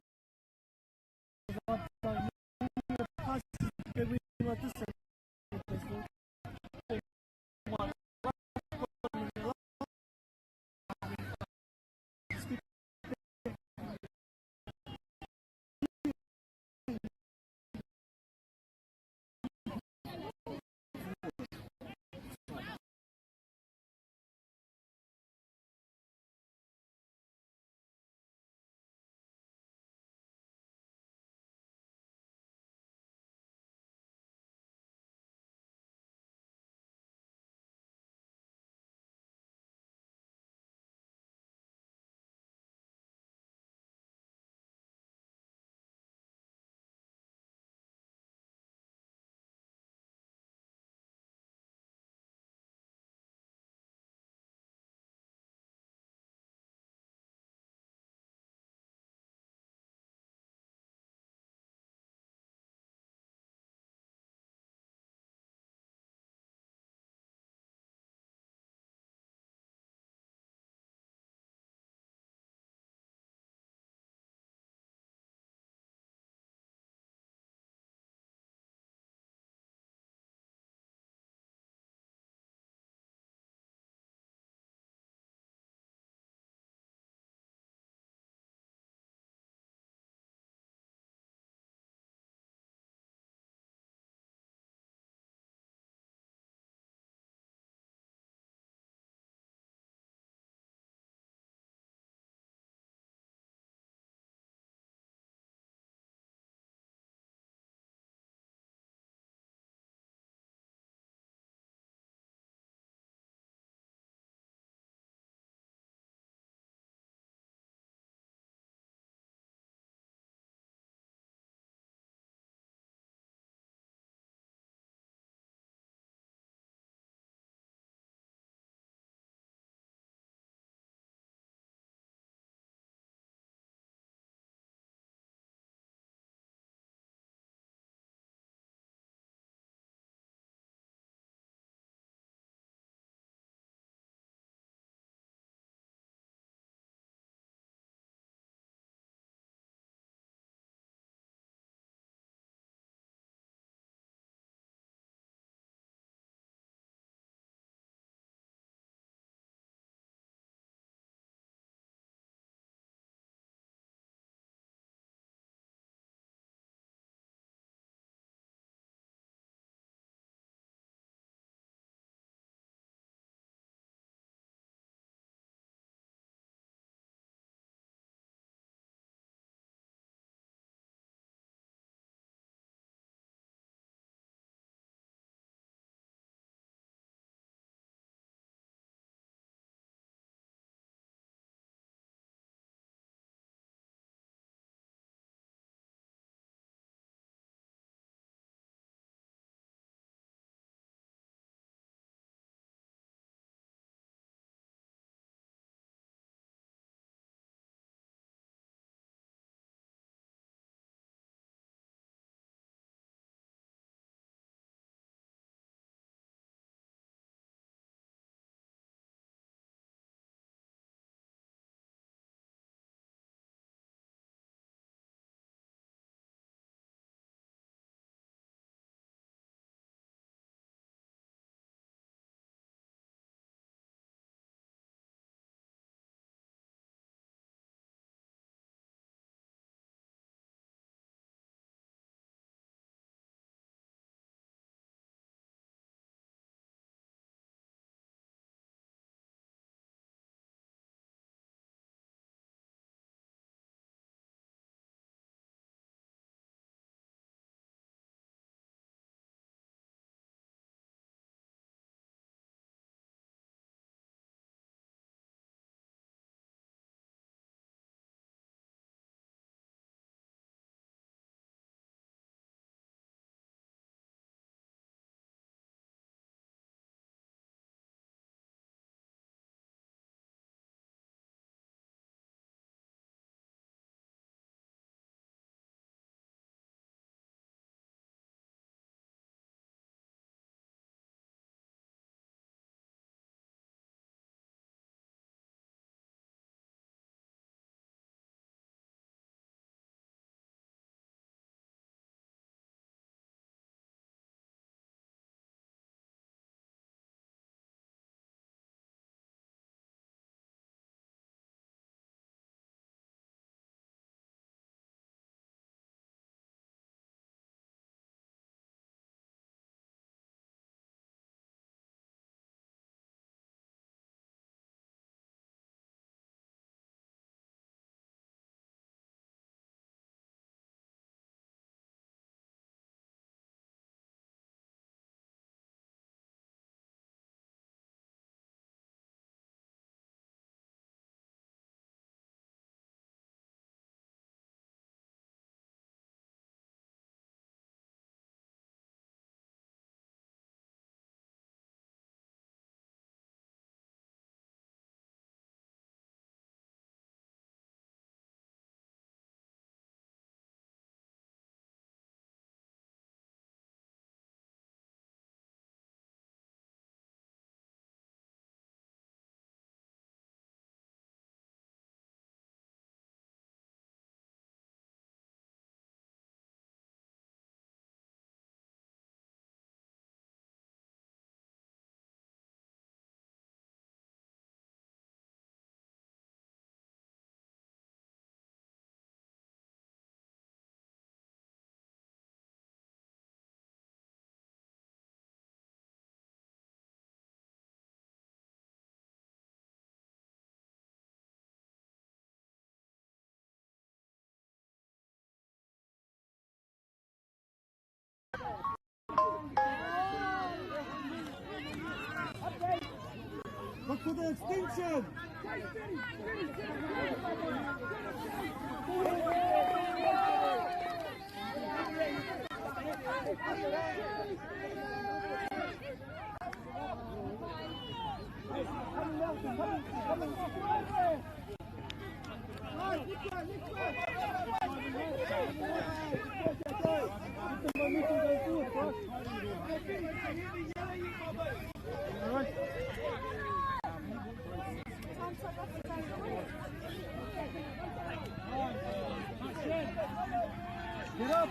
Look for the extension. Get up!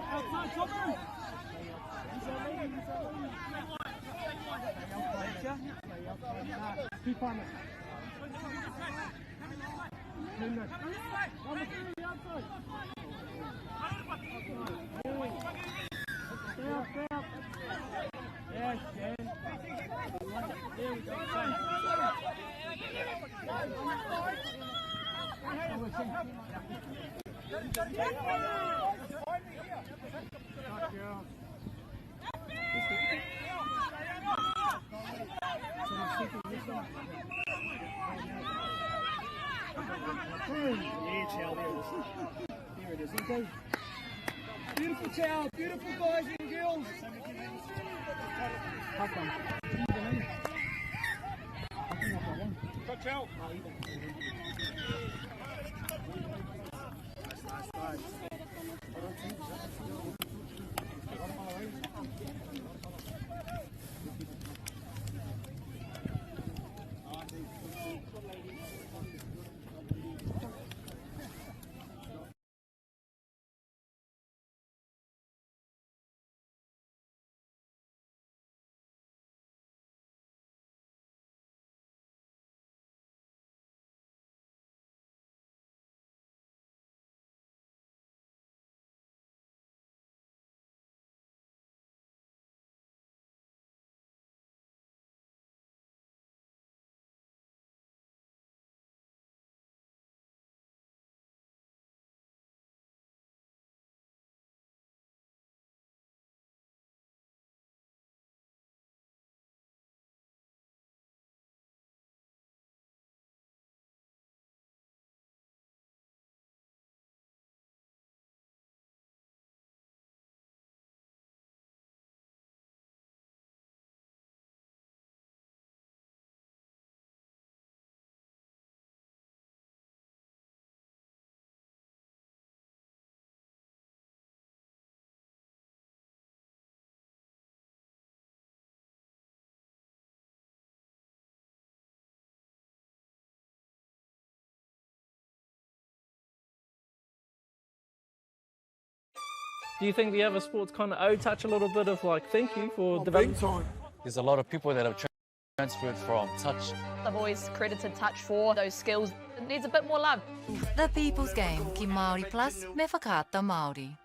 Outside, chopper! Keep on it. Stay up, stay up. Yes, Jen. There we go. There it is. Okay. Beautiful child, beautiful guys and girls. Touch out. Do you think the other sports kind of owe touch a little bit of like thank you for developing? Big time. There's a lot of people that have transferred from touch. I've always credited touch for those skills. It needs a bit more love. The People's Game ki Māori Plus me Whakaata Māori.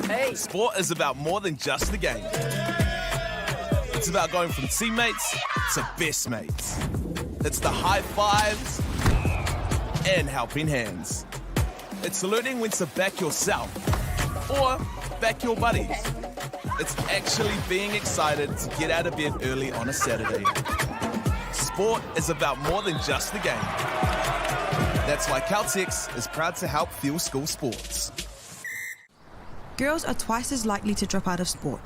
Hey. Sport is about more than just the game. It's about going from teammates to best mates. It's the high fives and helping hands. It's learning when to back yourself or back your buddies. It's actually being excited to get out of bed early on a Saturday. Sport is about more than just the game. That's why Caltex is proud to help fuel school sports. Girls are twice as likely to drop out of sport.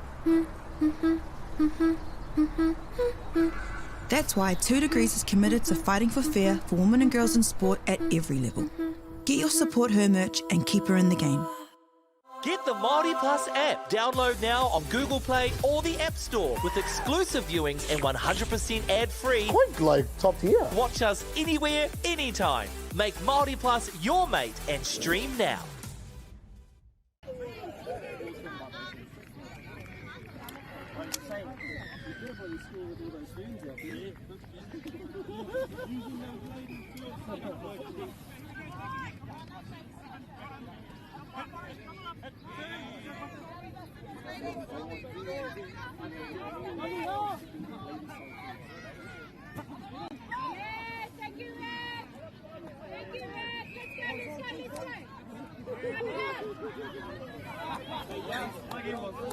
That's why 2 Degrees is committed to fighting for fair for women and girls in sport at every level. Get your Support Her merch and keep her in the game. Get the Māori Plus app. Download now on Google Play or the App Store with exclusive viewings and 100% ad-free. Quite like top tier. Watch us anywhere, anytime. Make Māori Plus your mate and stream now. Yes, thank you, Rick. Thank you, Rick. Let's go, let's go,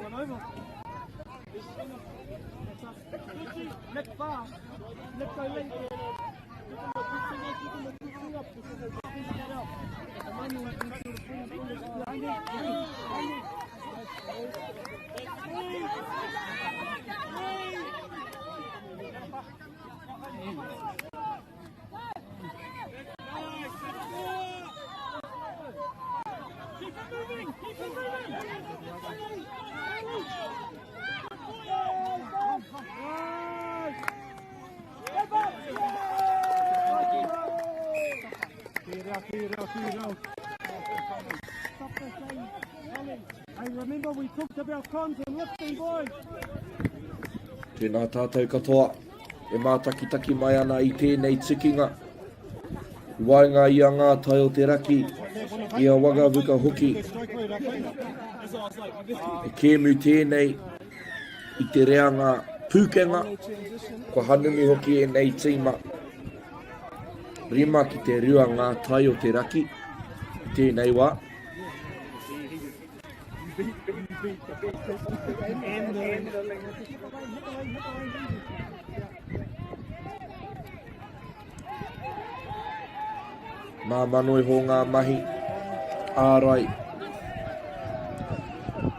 let's go. Nick far. Nick go late. Keep it moving! Keep it moving! Stop the game. Hey, remember we talked about cons and lifting, boys. Tēnā tātou katoa e mātakitaki mai ana i tēnei tikinga. I waenga i a Ngā Tai o te Raki, i a Wagavuka hoki. He kēmu tēnei i te reanga pūkenga, kua hanumi hoki ēnei tīma. 5-2 Ngā Tai o te Raki i tēnei wā. Māmā noa iho ngā mahi ārai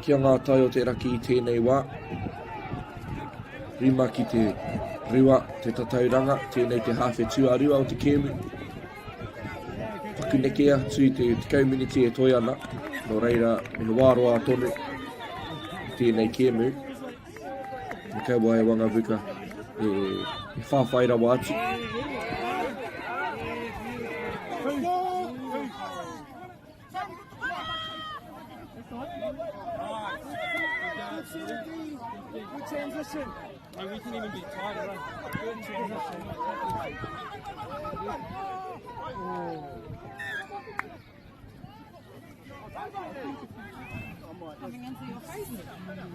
ki a Ngā Tai o te Raki i tēnei wā. 5-2 te tatauranga, tēnei te hāwhe tuarua o te kēmu. Paku neke atu i te 10 miniti e toe ana, nō reira me he wā roa tonu i tēnei kēmu. Me kaua e Wangavuka e, e whāwhai rawa atu. Good transition. Hey, we can even be tighter, right? Good transition. Coming into your face.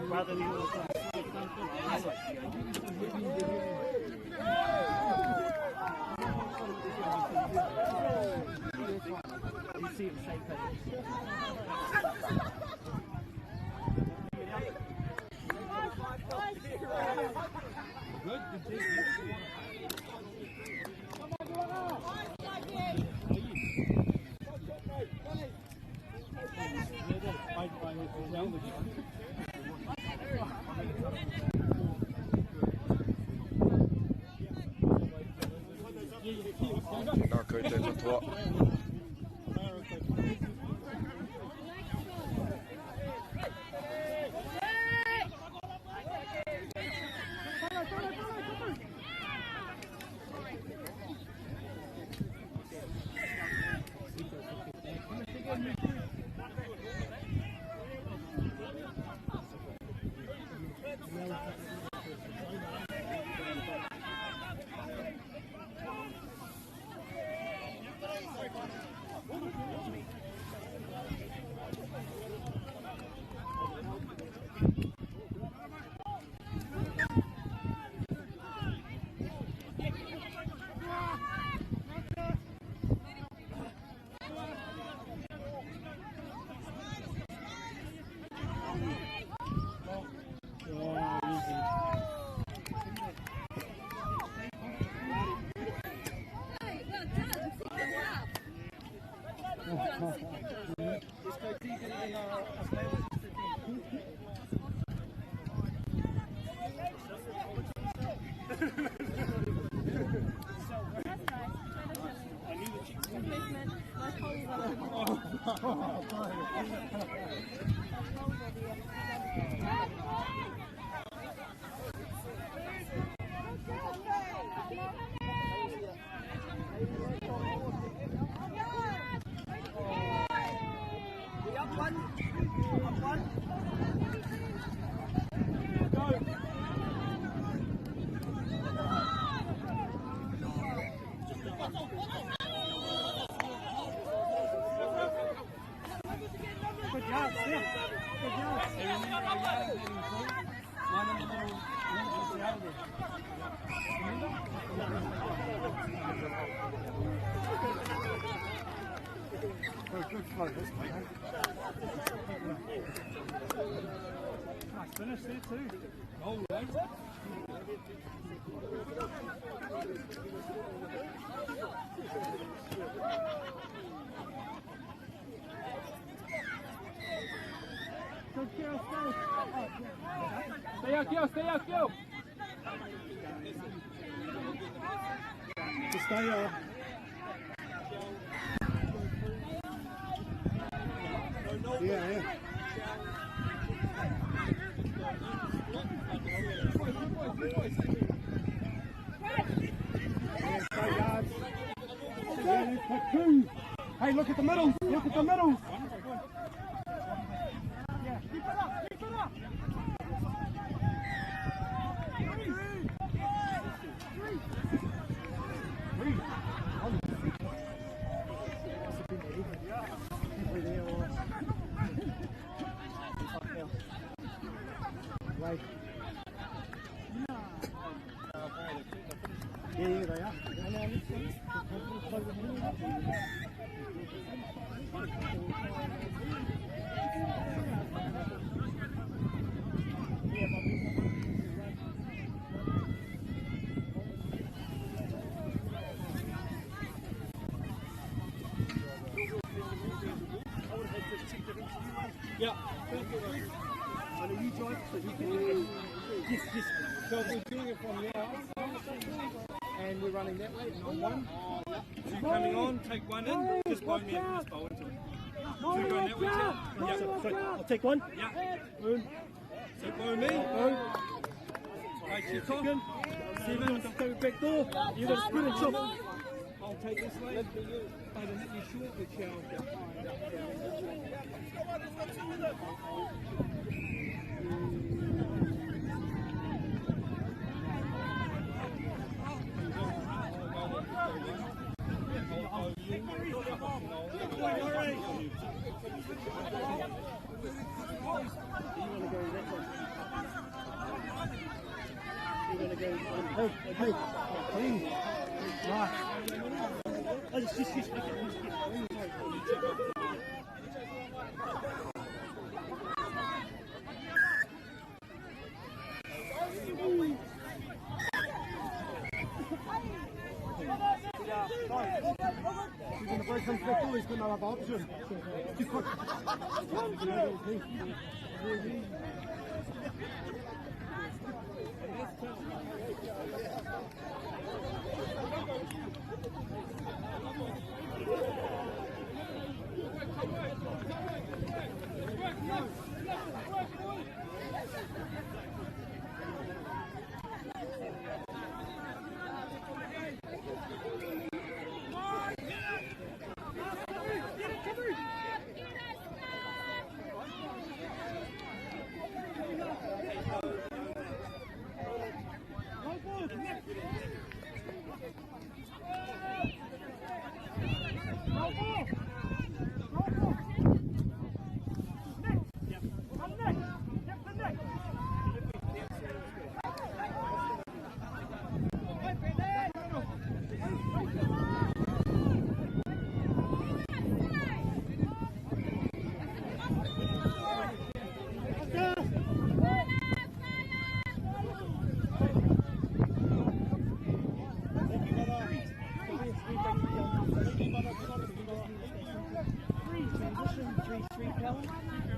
Rather than You see him shake it. Good. Tēnā koutou katoa. Good job, yeah. Good job. One in the middle, one just out of there. Good flow this way, eh? Nice finish there too. Goal, eh? Go, Keo, stay. Stay out, Keo, stay out, Keo. Just stay up. Yeah, yeah. Yeah, let's pick two. Hey, look at the middles. Look at the middles. Yeah, keep it up, keep it up. Three. Wait. Yeah, yeah, they are. Yeah. I know you drive, so you can. Yes, yes. So we're doing it from now, and we're running that way. And on one. Two coming on, take one in, just bow me, just bow into it. Two going that way, too. Yeah. So, I'll take one. Yeah. Boom. So bow me. Boom. Right, kick off. Seven. Don't go back door. You got to spin and chop. I'll take this way. But hit you short, the chow. You want to go that way. You're going to go. Hey, hey, hey. Right. Oh, just. He's going to break comes back door, he's got no other option. Too quick.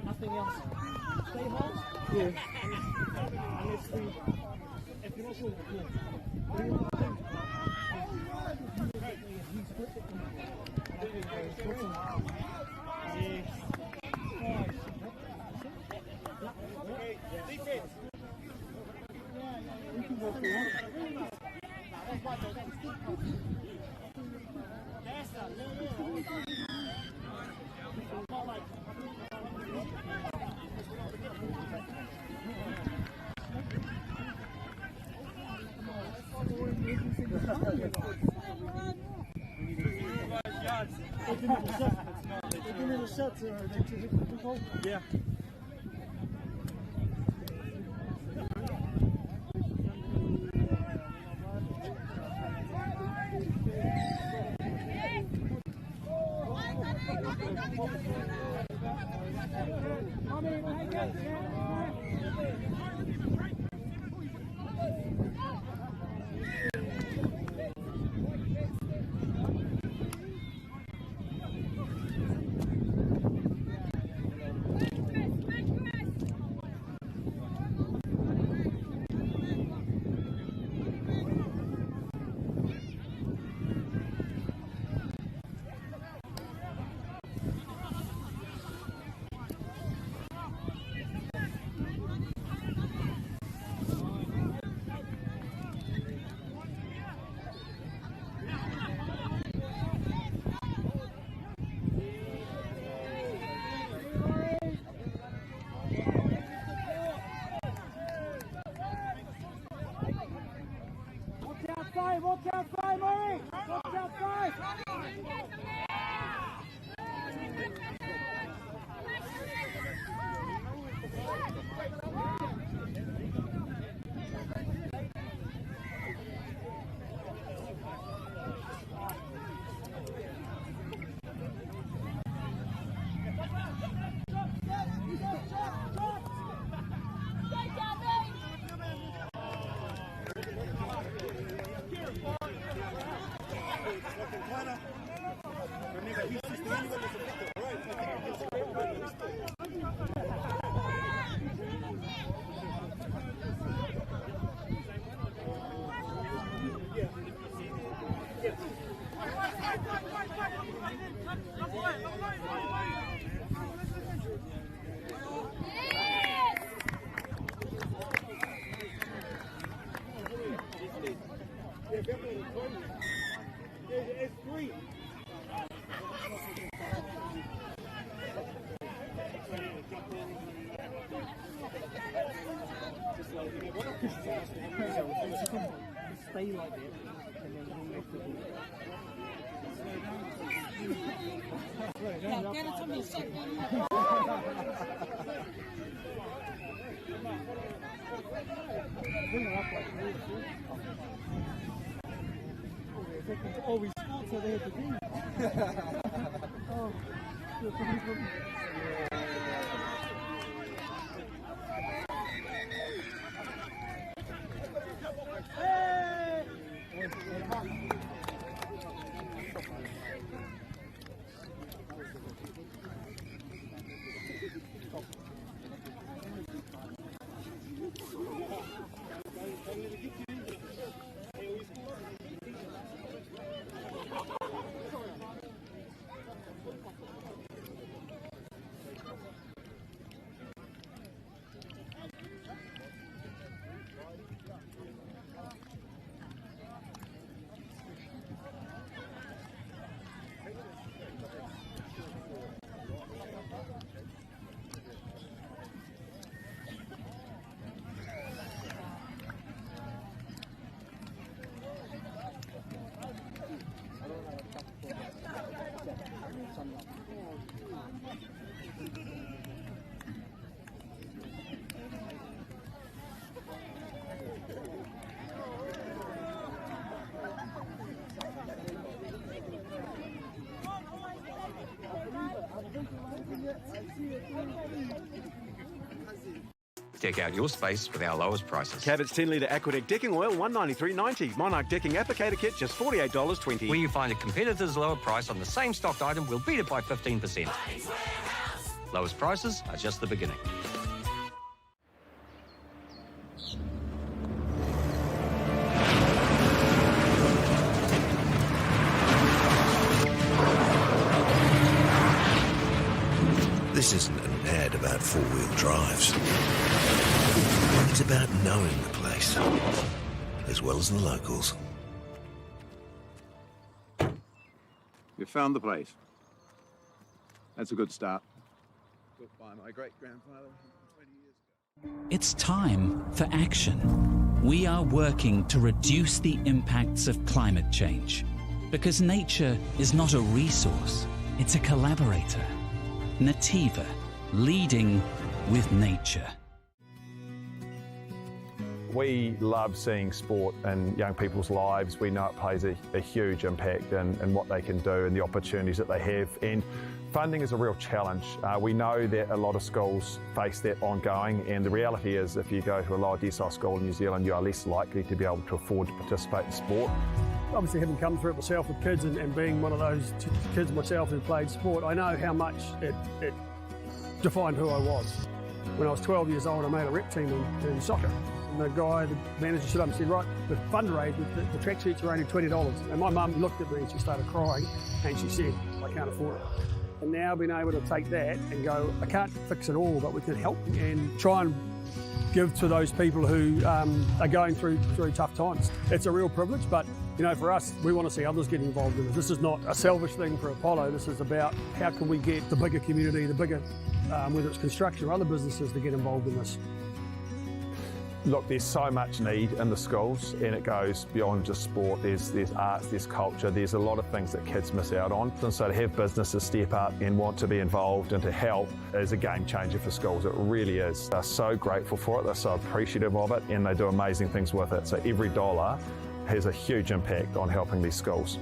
Nothing else. Stay hard. Yeah. Unless we, if you're not sure, yeah. What do you want to do? Yes. Defense. You can go if you want. Yeah. Watch outside, Murray! Watch outside! Stay like that, and then he'll make the ball. Oh, we scored, so they had to be. Oh, Deck out your space with our lowest prices. Cabot's 10 litre Aquadeck decking oil, $193.90. Monarch decking applicator kit, just $48.20. Where you find a competitor's lower price on the same stocked item, we'll beat it by 15%. Lowest prices are just the beginning. This isn't an ad about four-wheel drives. It's about knowing the place, as well as the locals. You found the place. That's a good start. Built by my great-grandfather 20 years ago. It's time for action. We are working to reduce the impacts of climate change because nature is not a resource, it's a collaborator. Nativa, leading with nature. We love seeing sport in young people's lives. We know it plays a huge impact in what they can do and the opportunities that they have. And Funding is a real challenge. We know that a lot of schools face that ongoing, and the reality is if you go to a lower decile school in New Zealand, you are less likely to be able to afford to participate in sport. Obviously, having come through it myself with kids and being one of those kids myself who played sport, I know how much it defined who I was. When I was 12 years old, I made a rep team in soccer. And the guy, the manager, stood up and said, right, the fundraiser, the tracksuits are only $20. And my mum looked at me and she started crying and she said, I can't afford it. And now being able to take that and go, I can't fix it all, but we can help and try and give to those people who are going through tough times. It's a real privilege, but you know, for us, we want to see others get involved in it. This is not a selfish thing for Apollo. This is about how can we get the bigger community, the bigger, whether it's construction or other businesses, to get involved in this. Look, there's so much need in the schools, and it goes beyond just sport. There's arts, there's culture, there's a lot of things that kids miss out on. And so to have businesses step up and want to be involved and to help is a game changer for schools. It really is. They're so grateful for it, they're so appreciative of it, and they do amazing things with it. So every dollar has a huge impact on helping these schools.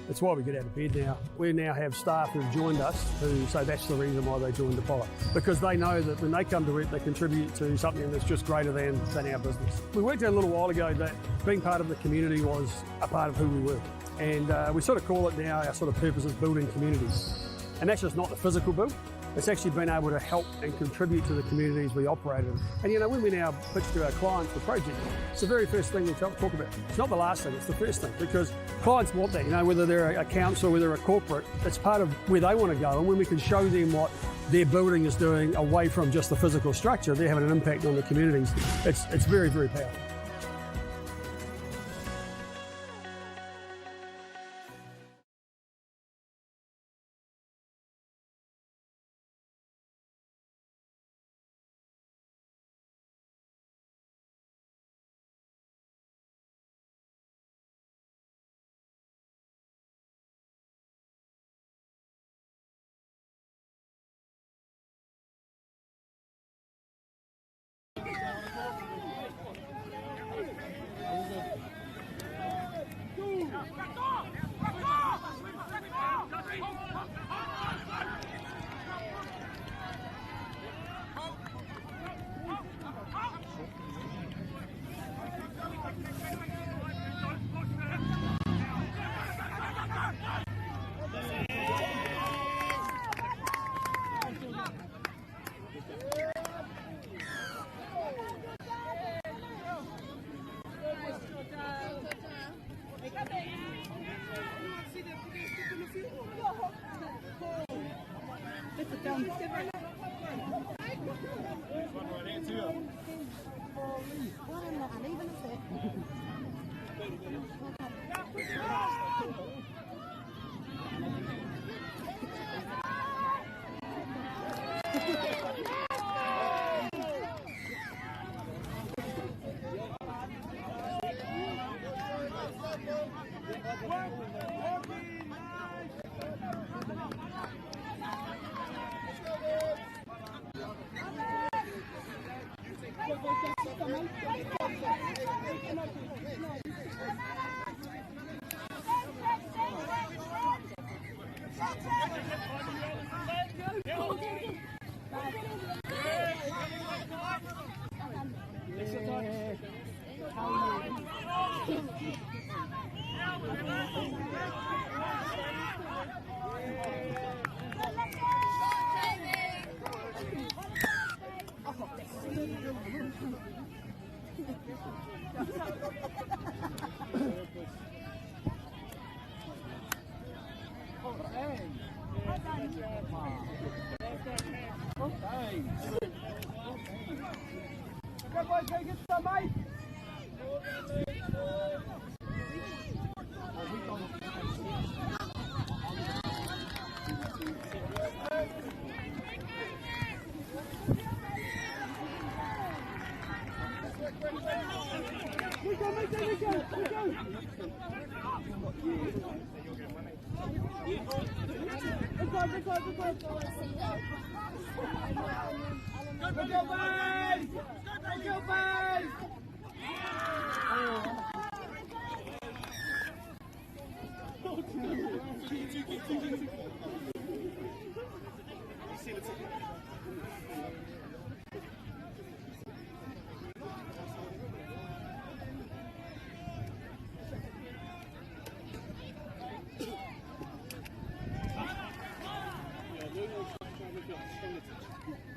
It's why we get out of bed now. We now have staff who've joined us who say that's the reason why they joined Apollo, because they know that when they come to work, they contribute to something that's just greater than our business. We worked out a little while ago that being part of the community was a part of who we were. And we sort of call it now, our sort of purpose is building communities. And that's just not the physical build. It's actually been able to help and contribute to the communities we operate in. And you know, when we now pitch to our clients the project, it's the very first thing we talk about. It's not the last thing, it's the first thing, because clients want that, you know, whether they're a council, whether they're a corporate, it's part of where they want to go. And when we can show them what their building is doing away from just the physical structure, they're having an impact on the communities. It's very, very powerful.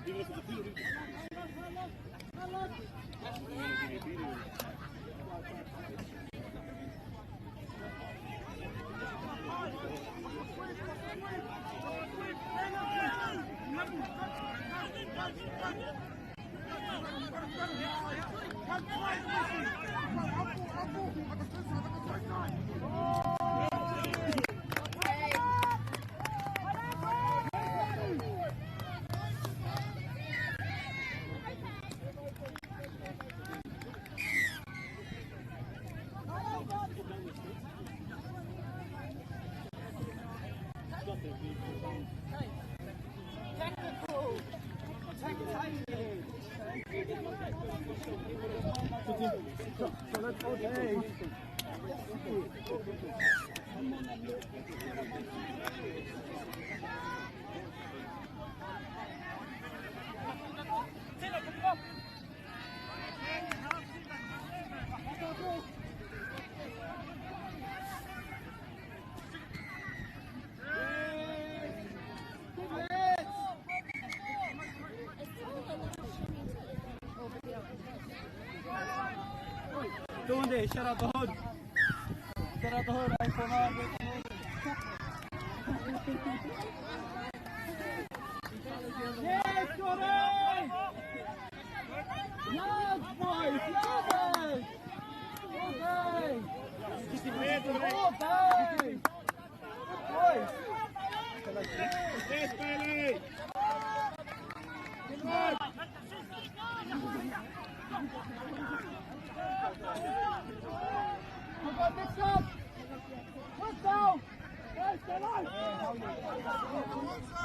Even if it's a penalty. Doing there, shout out the hood. Shout out the hood, 849. Yes, Scotty! Yes, boys! Yes! All day! All day! Good boys! Yes, Bailey! Good luck! Come on, mix up! Let's go! Yes, stay alive! Well done! Well done!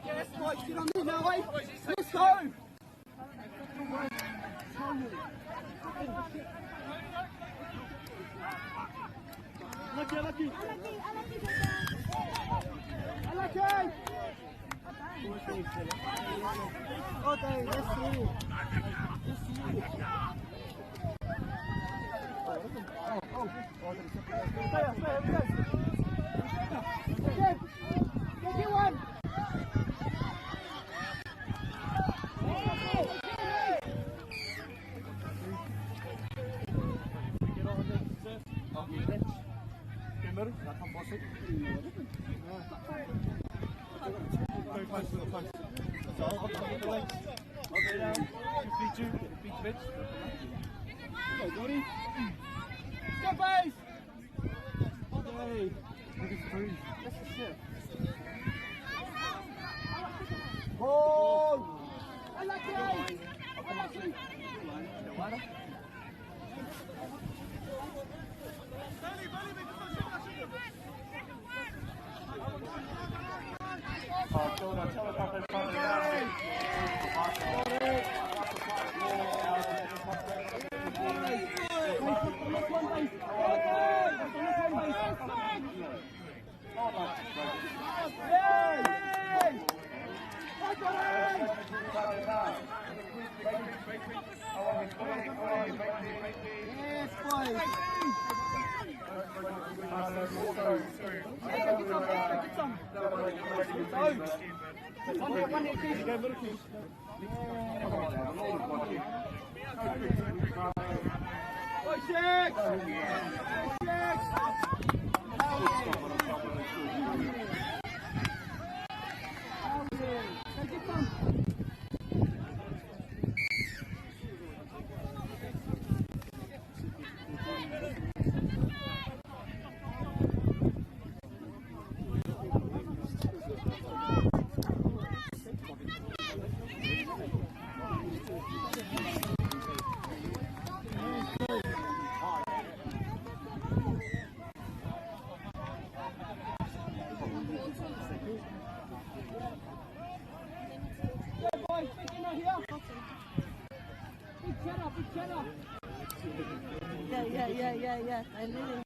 Yes, boys, get on there now, eh? Let's go! Lucky, lucky! Lucky! Okay, let's see. Let's see. Stay up, stay up, stay. Okay, get one. Get on the surf. Go middle. Very close to the post. So I'll get the legs. I'll go down. Feet you. Feet bench. Go, Gordy. Go, boys. Okay. Look at the trees. That's the shit. Ball. Unlucky. Unlucky. One here, Keith. Go middle, Keith. Go, Six! Six! Go get some. Go, boys. Big in here. Big cheddar, big cheddar. Yeah. I really.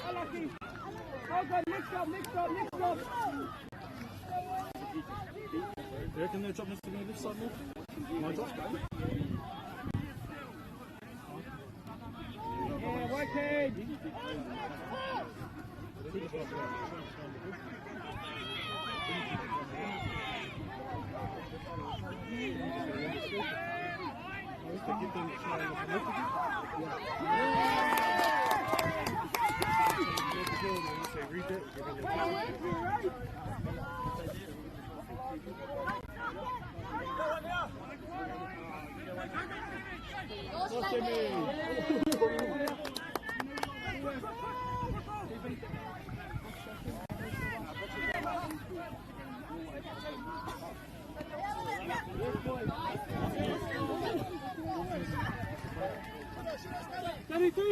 Unlucky. Okay, next up, next up, next up. Do you reckon their job needs to be this side more? My job? Yeah, Whitehead.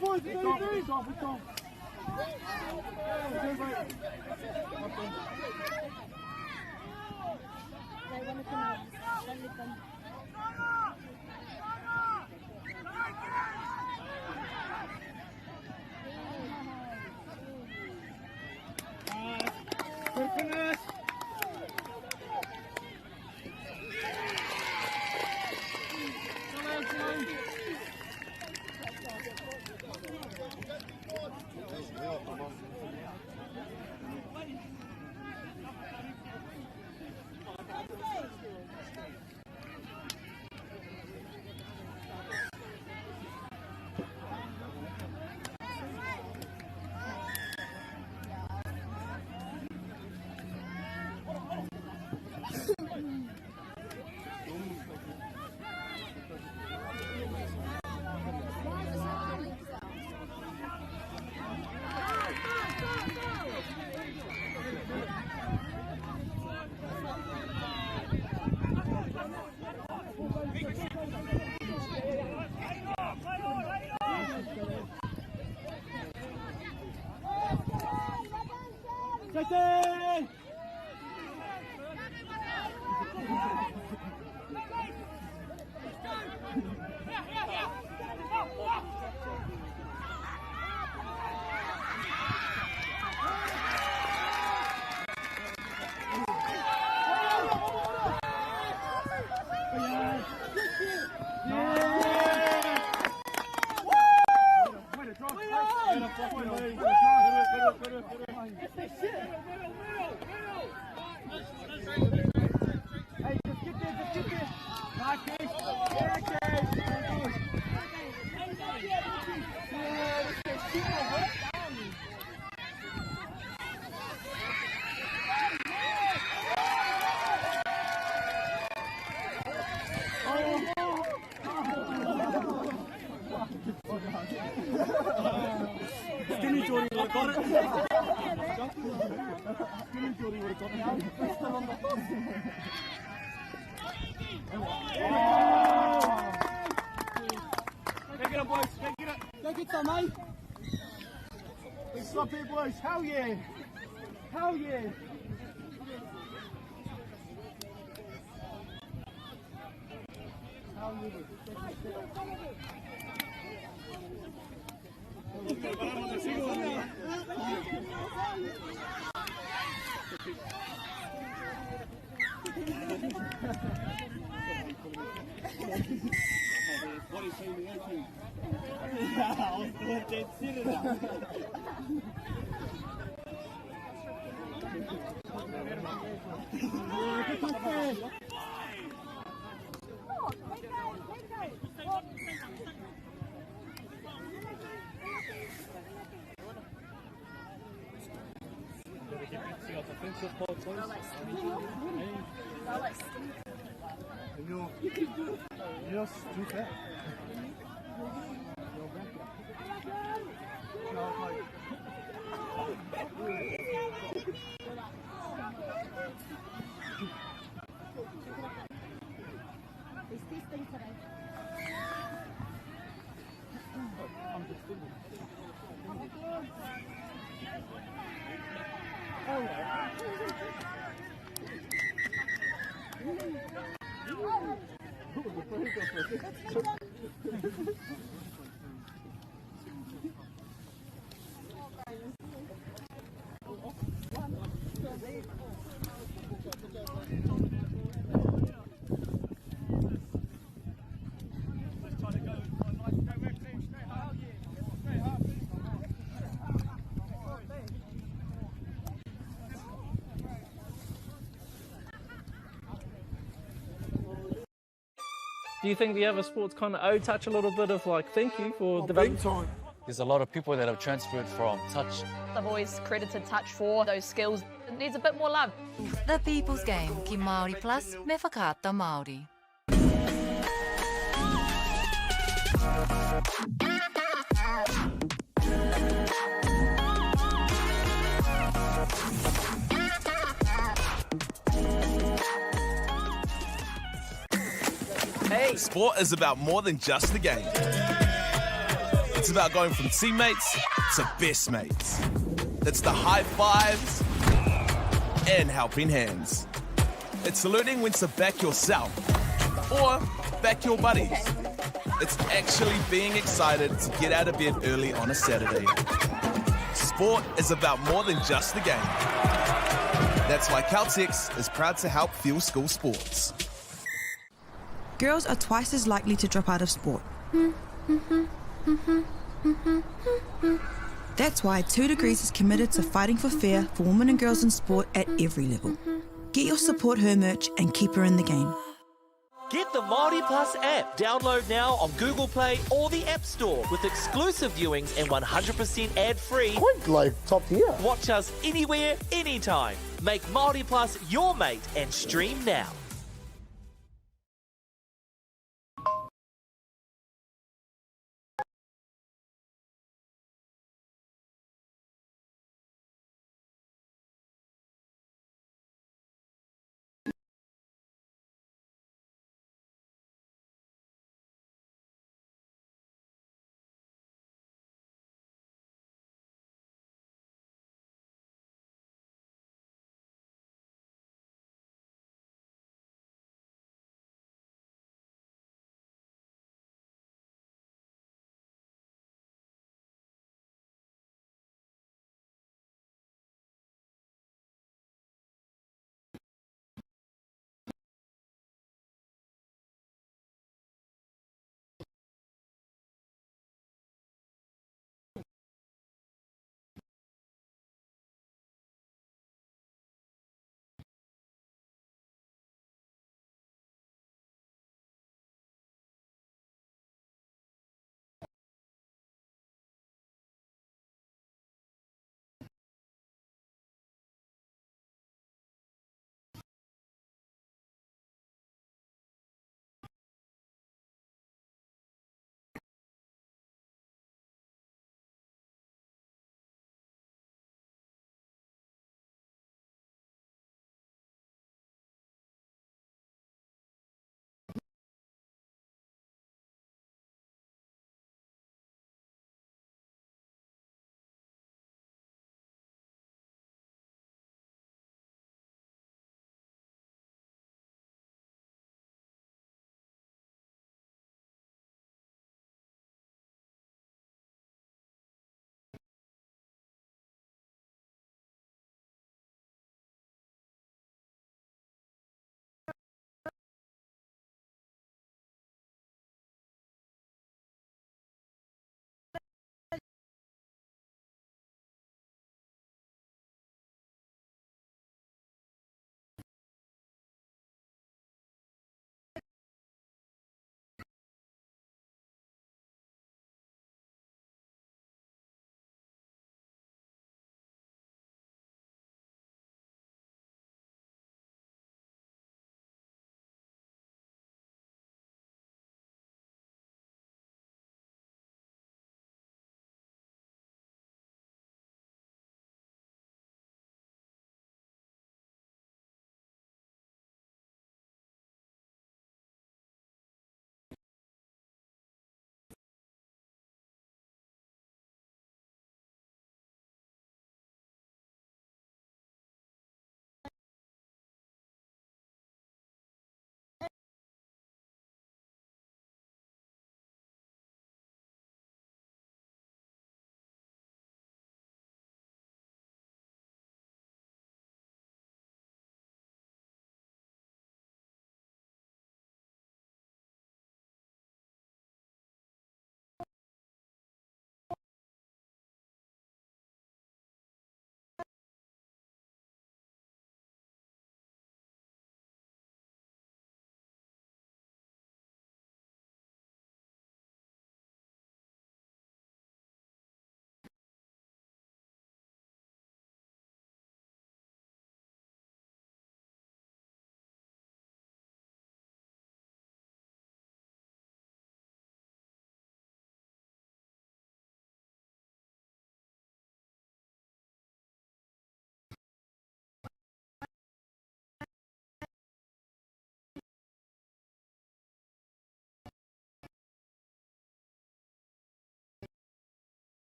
Boys, 33. They want to come out. Don't let them. Good finish. Jason! Hey, just get there, just get there. Nice, Keith. Yeah, Keith. Yeah, that's that shit, man. Skinny Jordy would have got it. Skinny Jordy would have got it. Still on the Go get it, boys. Go get it. Go get some, mate. Big slop here, boys. Hell yeah. Hell yeah. Hell yeah. What is team? The A team. Dead set it up. You're stupid. He's testing today. Do you think the other sports kind of owe touch a little bit of like thank you for developing? Big time. There's a lot of people that have transferred from touch. I've always credited touch for those skills. It needs a bit more love. The People's Game ki Māori Plus me Whakaata Māori. Hey. Sport is about more than just the game. It's about going from teammates to best mates. It's the high fives and helping hands. It's saluting when to back yourself or back your buddies. It's actually being excited to get out of bed early on a Saturday. Sport is about more than just the game. That's why Caltex is proud to help fuel school sports. Girls are twice as likely to drop out of sport. That's why 2 Degrees is committed to fighting for fair for women and girls in sport at every level. Get your Support Her merch and keep her in the game. Get the Māori Plus app. Download now on Google Play or the App Store with exclusive viewings and 100% ad-free. Quite like top tier. Watch us anywhere, anytime. Make Māori Plus your mate and stream now.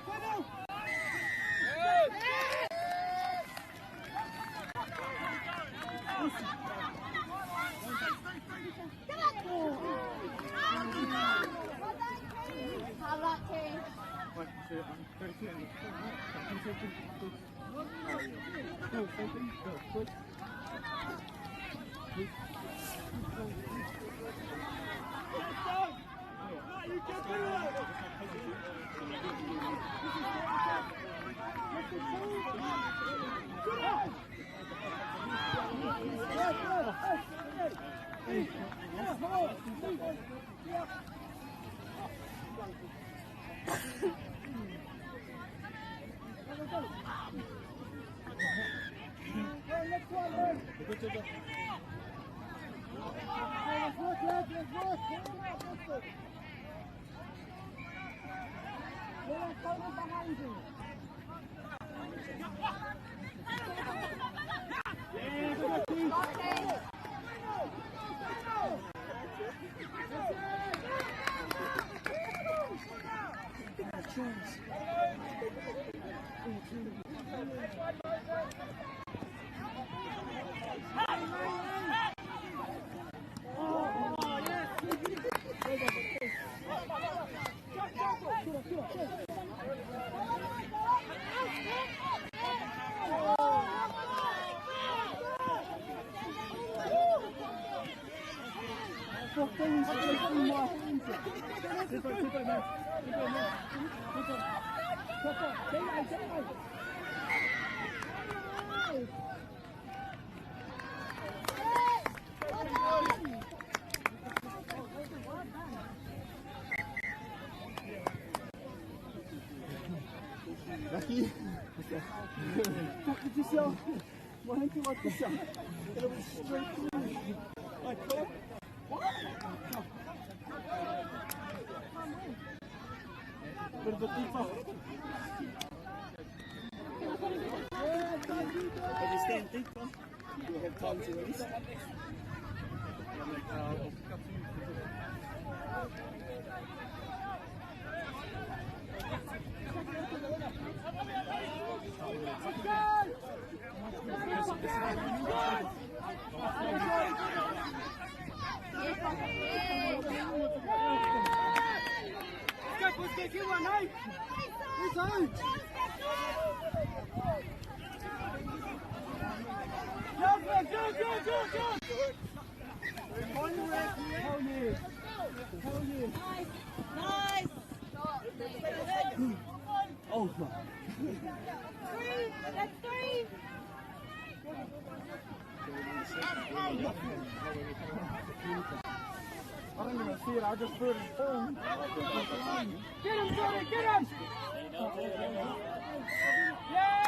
Play now. Hard luck, team. You can do it! Lucky. Fuck it yourself. My hand like this. And it was straight through. Like, what? Bit of a deeper. If you stand deeper, you'll have time to release. Let's go, get one, hey! Let's go! Go, go, go, go, go! Hell yeah! Hell yeah! Nice! Nice! Oh, my. Three! That's three! I don't even see it, I just heard it phone. Get him, Jordan, get him! Yeah!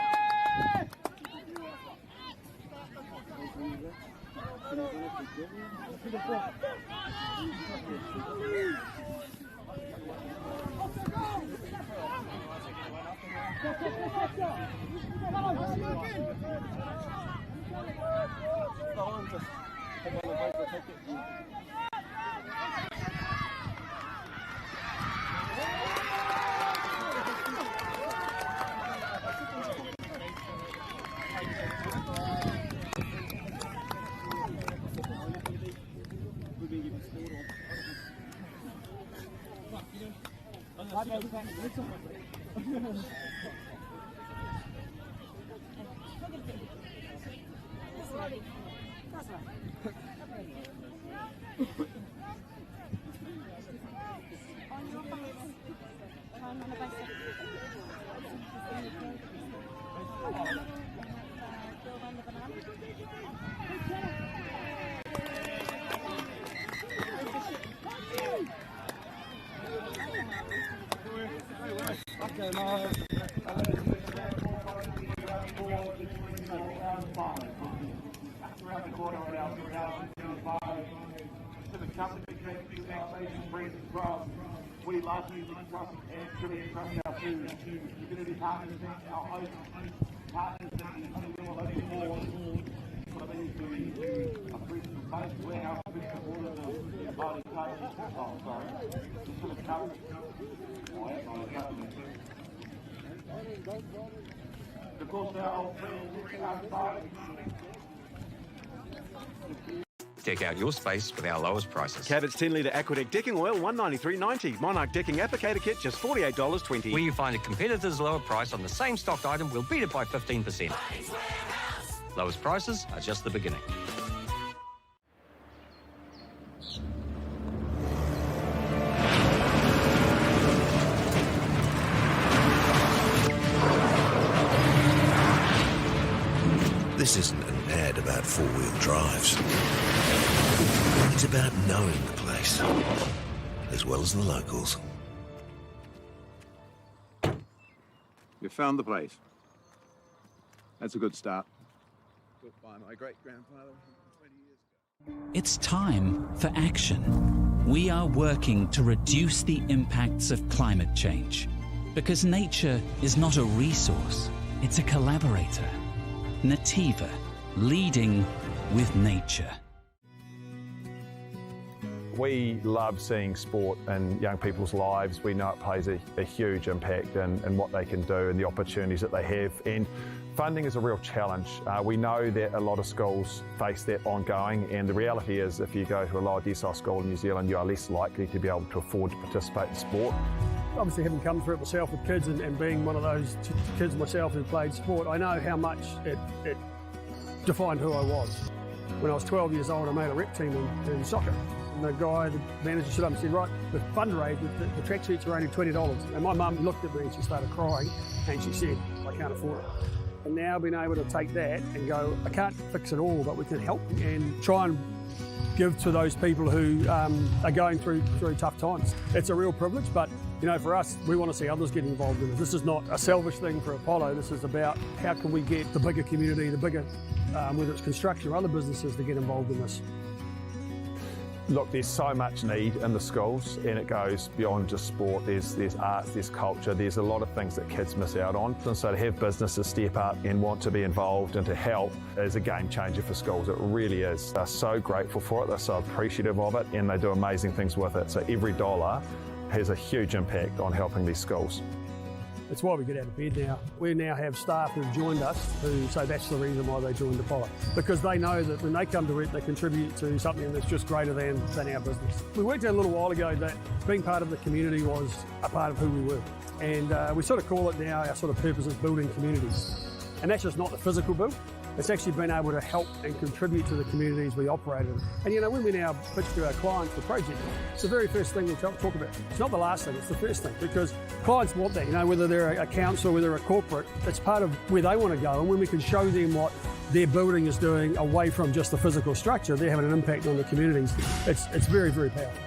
We love music, trust, and truly trust our food. Community partners, our host partners, and the local board. Of course, our Deck out your space with our lowest prices. Cabot's 10 litre Aquadec decking oil, $193.90. Monarch decking applicator kit, just $48.20. Where you find a competitor's lower price on the same stocked item, we'll beat it by 15%. Lowest prices are just the beginning. This isn't an ad about four-wheel drives. It's about knowing the place, as well as the locals. You found the place. That's a good start. Built by my great grandfather 20 years ago. It's time for action. We are working to reduce the impacts of climate change. Because nature is not a resource, it's a collaborator. Nativa, leading with nature. We love seeing sport in young people's lives. We know it plays a, a huge impact in, in what they can do and the opportunities that they have. And funding is a real challenge. Uh, we know that a lot of schools face that ongoing, and the reality is if you go to a lower decile school in New Zealand, you are less likely to be able to afford to participate in sport. Obviously, having come through it myself with kids and, and being one of those kids myself who played sport, I know how much it, it defined who I was. When I was 12 years old, I made a rep team in, in soccer. And the guy, the manager stood up and said, right, the fundraiser, the, the tracksuits are only $20. And my mum looked at me and she started crying and she said, I can't afford it. And now being able to take that and go, I can't fix it all, but we can help and try and give to those people who um, are going through through tough times. It's a real privilege, but you know, for us, we want to see others get involved in it. This is not a selfish thing for Apollo. This is about how can we get the bigger community, the bigger, um, whether it's construction or other businesses, to get involved in this. Look, there's so much need in the schools, and it goes beyond just sport. There's, there's arts, there's culture, there's a lot of things that kids miss out on. And so to have businesses step up and want to be involved and to help is a game changer for schools. It really is. They're so grateful for it, they're so appreciative of it, and they do amazing things with it. So every dollar has a huge impact on helping these schools. It's why we get out of bed now. We now have staff who've joined us who say that's the reason why they joined Apollo. Because they know that when they come to work, they contribute to something that's just greater than, than our business. We worked out a little while ago that being part of the community was a part of who we were. And uh, we sort of call it now our sort of purpose is building communities. And that's just not the physical build, it's actually been able to help and contribute to the communities we operate in. And you know, when we now pitch to our clients the project, it's the very first thing we talk, talk about. It's not the last thing, it's the first thing because clients want that, you know, whether they're a council, whether they're a corporate, it's part of where they want to go. And when we can show them what their building is doing away from just the physical structure, they're having an impact on the communities. It's, it's very, very powerful.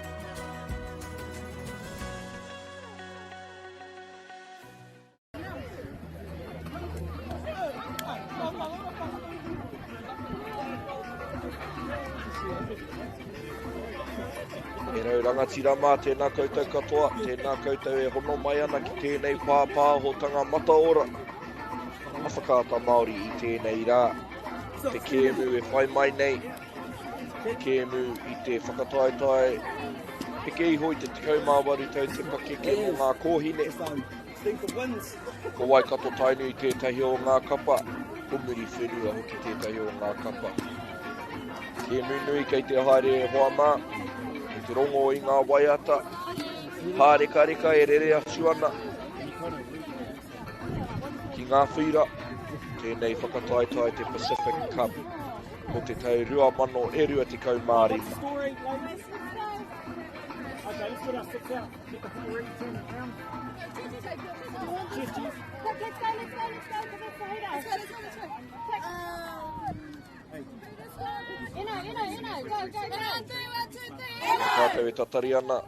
E rau rangatira mā, tēnā koutou katoa, tēnā koutou e hono mai ana ki tēnei pāpāhotanga mataora a Whakaata Māori i tēnei rā. Te kēmu e whai mai nei, te kēmu i te whakataetae heke iho i te 18 tau te pakeke mō ngā kōhine. Ko Waikato Tainui tētahi o ngā kapa, ko Muriwhenua hoki tētahi o ngā kapa. Kēmu nui kei te haere e hoa mā, kei te rongo i ngā waiata, pārekareka e rere atu ana ki ngā whīra, tēnei whakataetae te Pacific Cup o te tau 2025. Okay, let's get our six out. Get the hooker ready, turn it round. Cheers, cheers. Quick, let's go, let's go, let's go, because it's the heater. Let's go, let's go, let's go. Quick. Eno, eno, eno, go, go, go. One, two, one, two, three. Ko tātou e tatari ana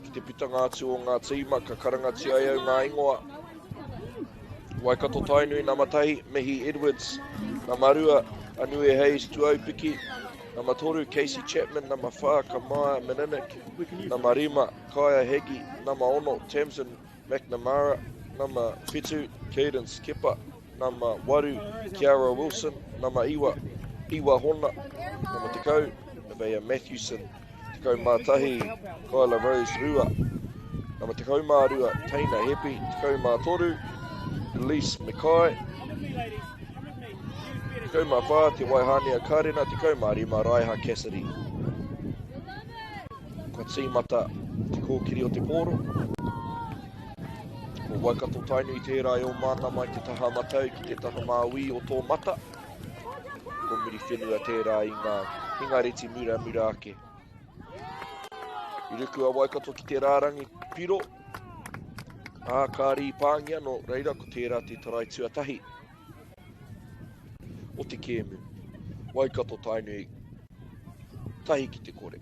ki te putanga atu o ngā tīma, ka karangatia e au ngā ingoa. Waikato Tainui, nama tahi, Mihi Edwards, nama rua, Anue Hayes Tuaupiki, nama toru, Casey Chapman, nama whā, Kamaya Mininik, nama rima, Kaya Hegi, nama ono, Tamsin McNamara, nama whitu, Cadence Kepa, nama waru, Kiara Wilson, nama iwa, Iwa Hona, nama tekau, Nevaeh Mathewson, tekau mā tahi, Kyla Rose Rua, nama tekau mā rua, Teina Hepi, tekau mā toru, Elise Mackay. 14, Te Waihānia Karena, 15, Raiha Cassidy. Kua tīmata te kōkiri o te pōro. Ko Waikato Tainui tērā e oma ana mai te taha matau ki te taha māui o tō mata. Ko Muriwhenua tērā i ngā, i ngā reti muramura ake. I ruku a Waikato ki te rārangi piro, ā, ka rīpāngia, nō reira ko tērā te tarai tuatahi o te kēmu. Waikato Tainui, tahi ki te kore.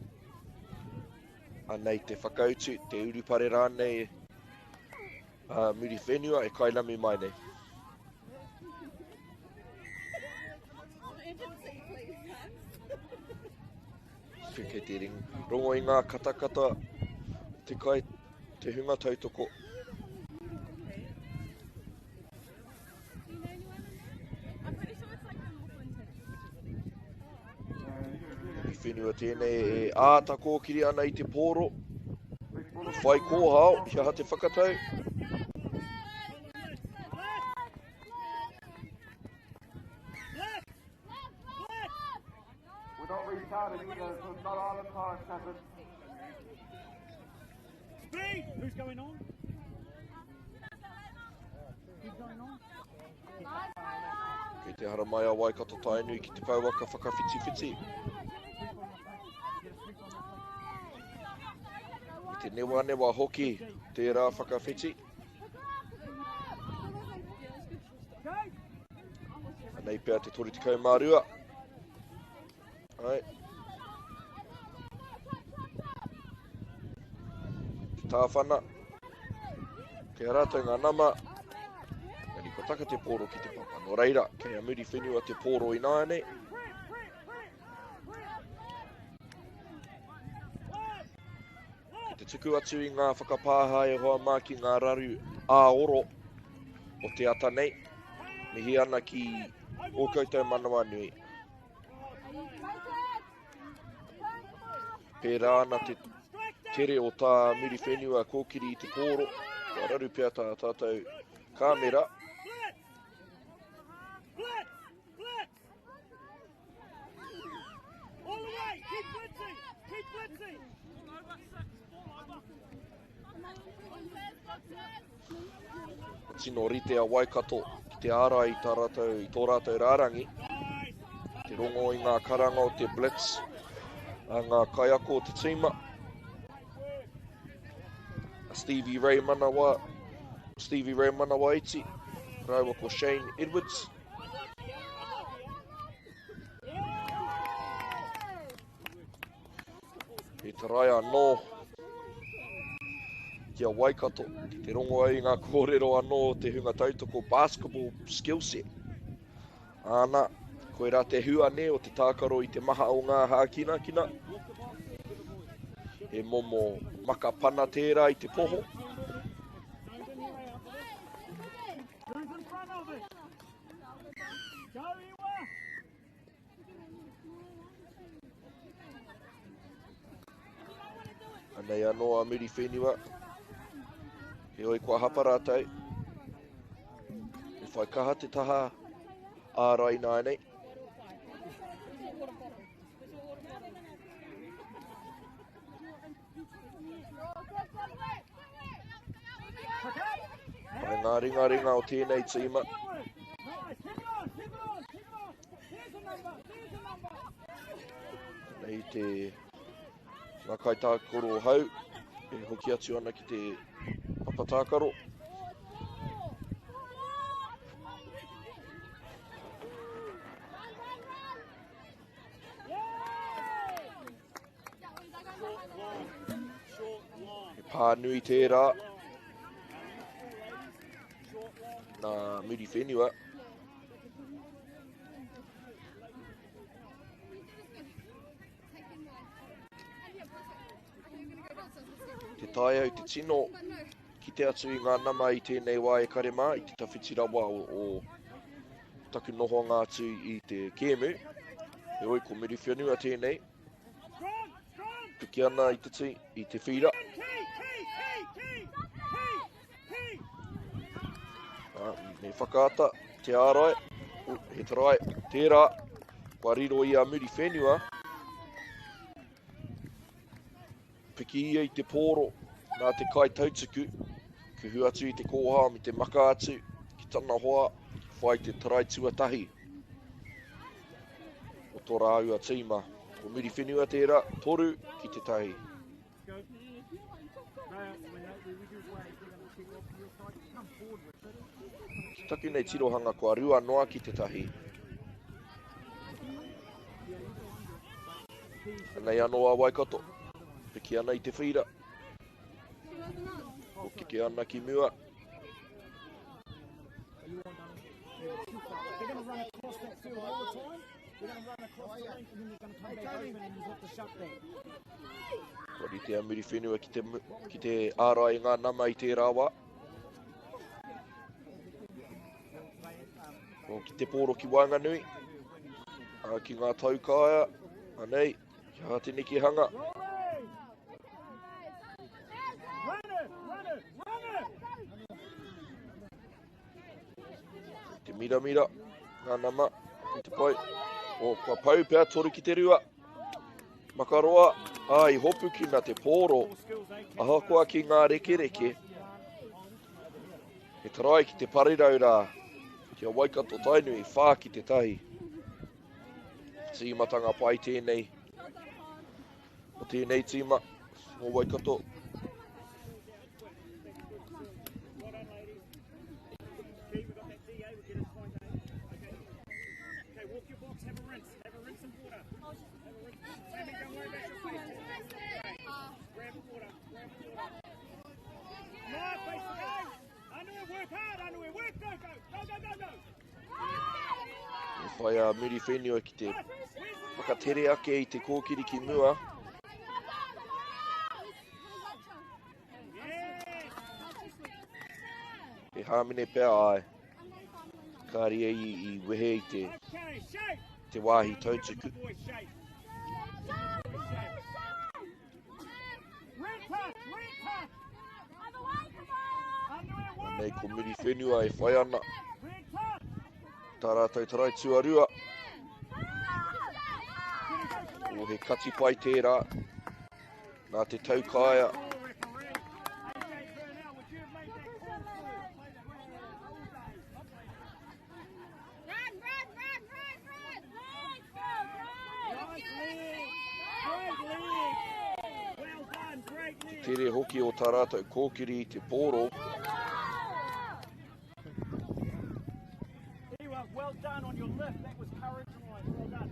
Anei te whakautu, te urupare rānei a Muriwhenua e kainami mai nei. Kei te ring. Rongo i ngā katakata te kai, te hunga tautoko. I whenua tēnei e āta kōkiri ana i te pōro. Whai kōhao, he aha te whakatau? We're not restarting either, so it's not island time, Cousin. Speed! Who's going on? Who's going on? Kei te haramai a Waikato Tainui ki te pouaka whakawhitiwhiti. I te newanewa hoki tērā whakawhiti. Anei pea te 32. Ai. Te tāwhana. Kei a rātou ngā nama. Engari kua taka te pōro ki te papa. Nō reira, kei a Muriwhenua te pōro ināianei. Ki te tuku atu i ngā whakapāha e hoa mā ki ngā raru ā-oro o te ata nei. Mihi ana ki ō koutou manawanui. Pērā ana te tere o tā Muriwhenua kōkiri i te pōro. Kua raru pea tā tātou kāmera. Tino rite a Waikato ki te ārai i tā rātou, i tō rātou rārangi. Te rongo i ngā karanga o te blitz a ngā kaiako o te tīma. A Stevie Ray Manawa, Stevie Ray Manawaiti, rāua ko Shane Edwards. He tarai anō ki a Waikato, ki te rongo ai i ngā kōrero anō o te hunga tautoko basketball skill set. Āna, koirā te hua nē o te tākaro i te maha o ngā hākinakina. He momo maka pana tērā i te poho. Anei anō a Muriwhenua. Heoi kua hapa rātou. E whai kaha te taha ārai nāianei. Pai ngā ringaringa o tēnei tīma. Nei te ngā kaitākaro hau e hoki atu ana ki te papa tākaro. He pānui tērā. Nā Muriwhenua. Te tae au te tino kite atu i ngā nama i tēnei wā e kare mā i te tawhiti rawa o, o taku nohoanga atu i te kēmu. Heoi, ko Muriwhenua tēnei. Piki ana i te, tī, i te whira. Me whakaata te ārai. Oh, he try. Tērā. Kua riro i a Muriwhenua. Piki ia i te pōro nā te kai tautuku. Kuhu atu i te kōhao me te maka atu ki tana hoa whai te try tuatahi o tō rāua tīma. Ko Muriwhenua tērā, 3 ki te 1. Ki taku nei tirohanga kua rua noa ki te tahi. Anei anō a Waikato. Piki ana i te whīra. Kōkeke ana ki mua. Kua rite a Muriwhenua ki te, ki te ārai i ngā nama i tērā wā. O, ki te pōro ki waenganui, a, ki ngā taukaea, anei, ki a te nekehanga. Te miramira, ngā nama, ki te pai. O, kua pau pea, toru ki te rua. Makaroa, ā, i hopukina te pōro, ahakoa ki ngā rekereke. He tarai ki te parirau rā, ki a Waikato Tainui, whā ki te tahi. Tīmatanga pai tēnei. O tēnei tīma, o Waikato. E whai a Muriwhenua ki te whakatere ake i te kōkiri ki mua. He hāmene pea ai. Kāri ei i wehe i te, te wāhi tautuku. Anei ko Muriwhenua e whai ana. Tā rātou tarai tuarua. O he kati pai tērā. Nā te taukaea. Te tere hoki o tā rātou kōkiri i te pōro. Well done on your lift. That was courage. Well done.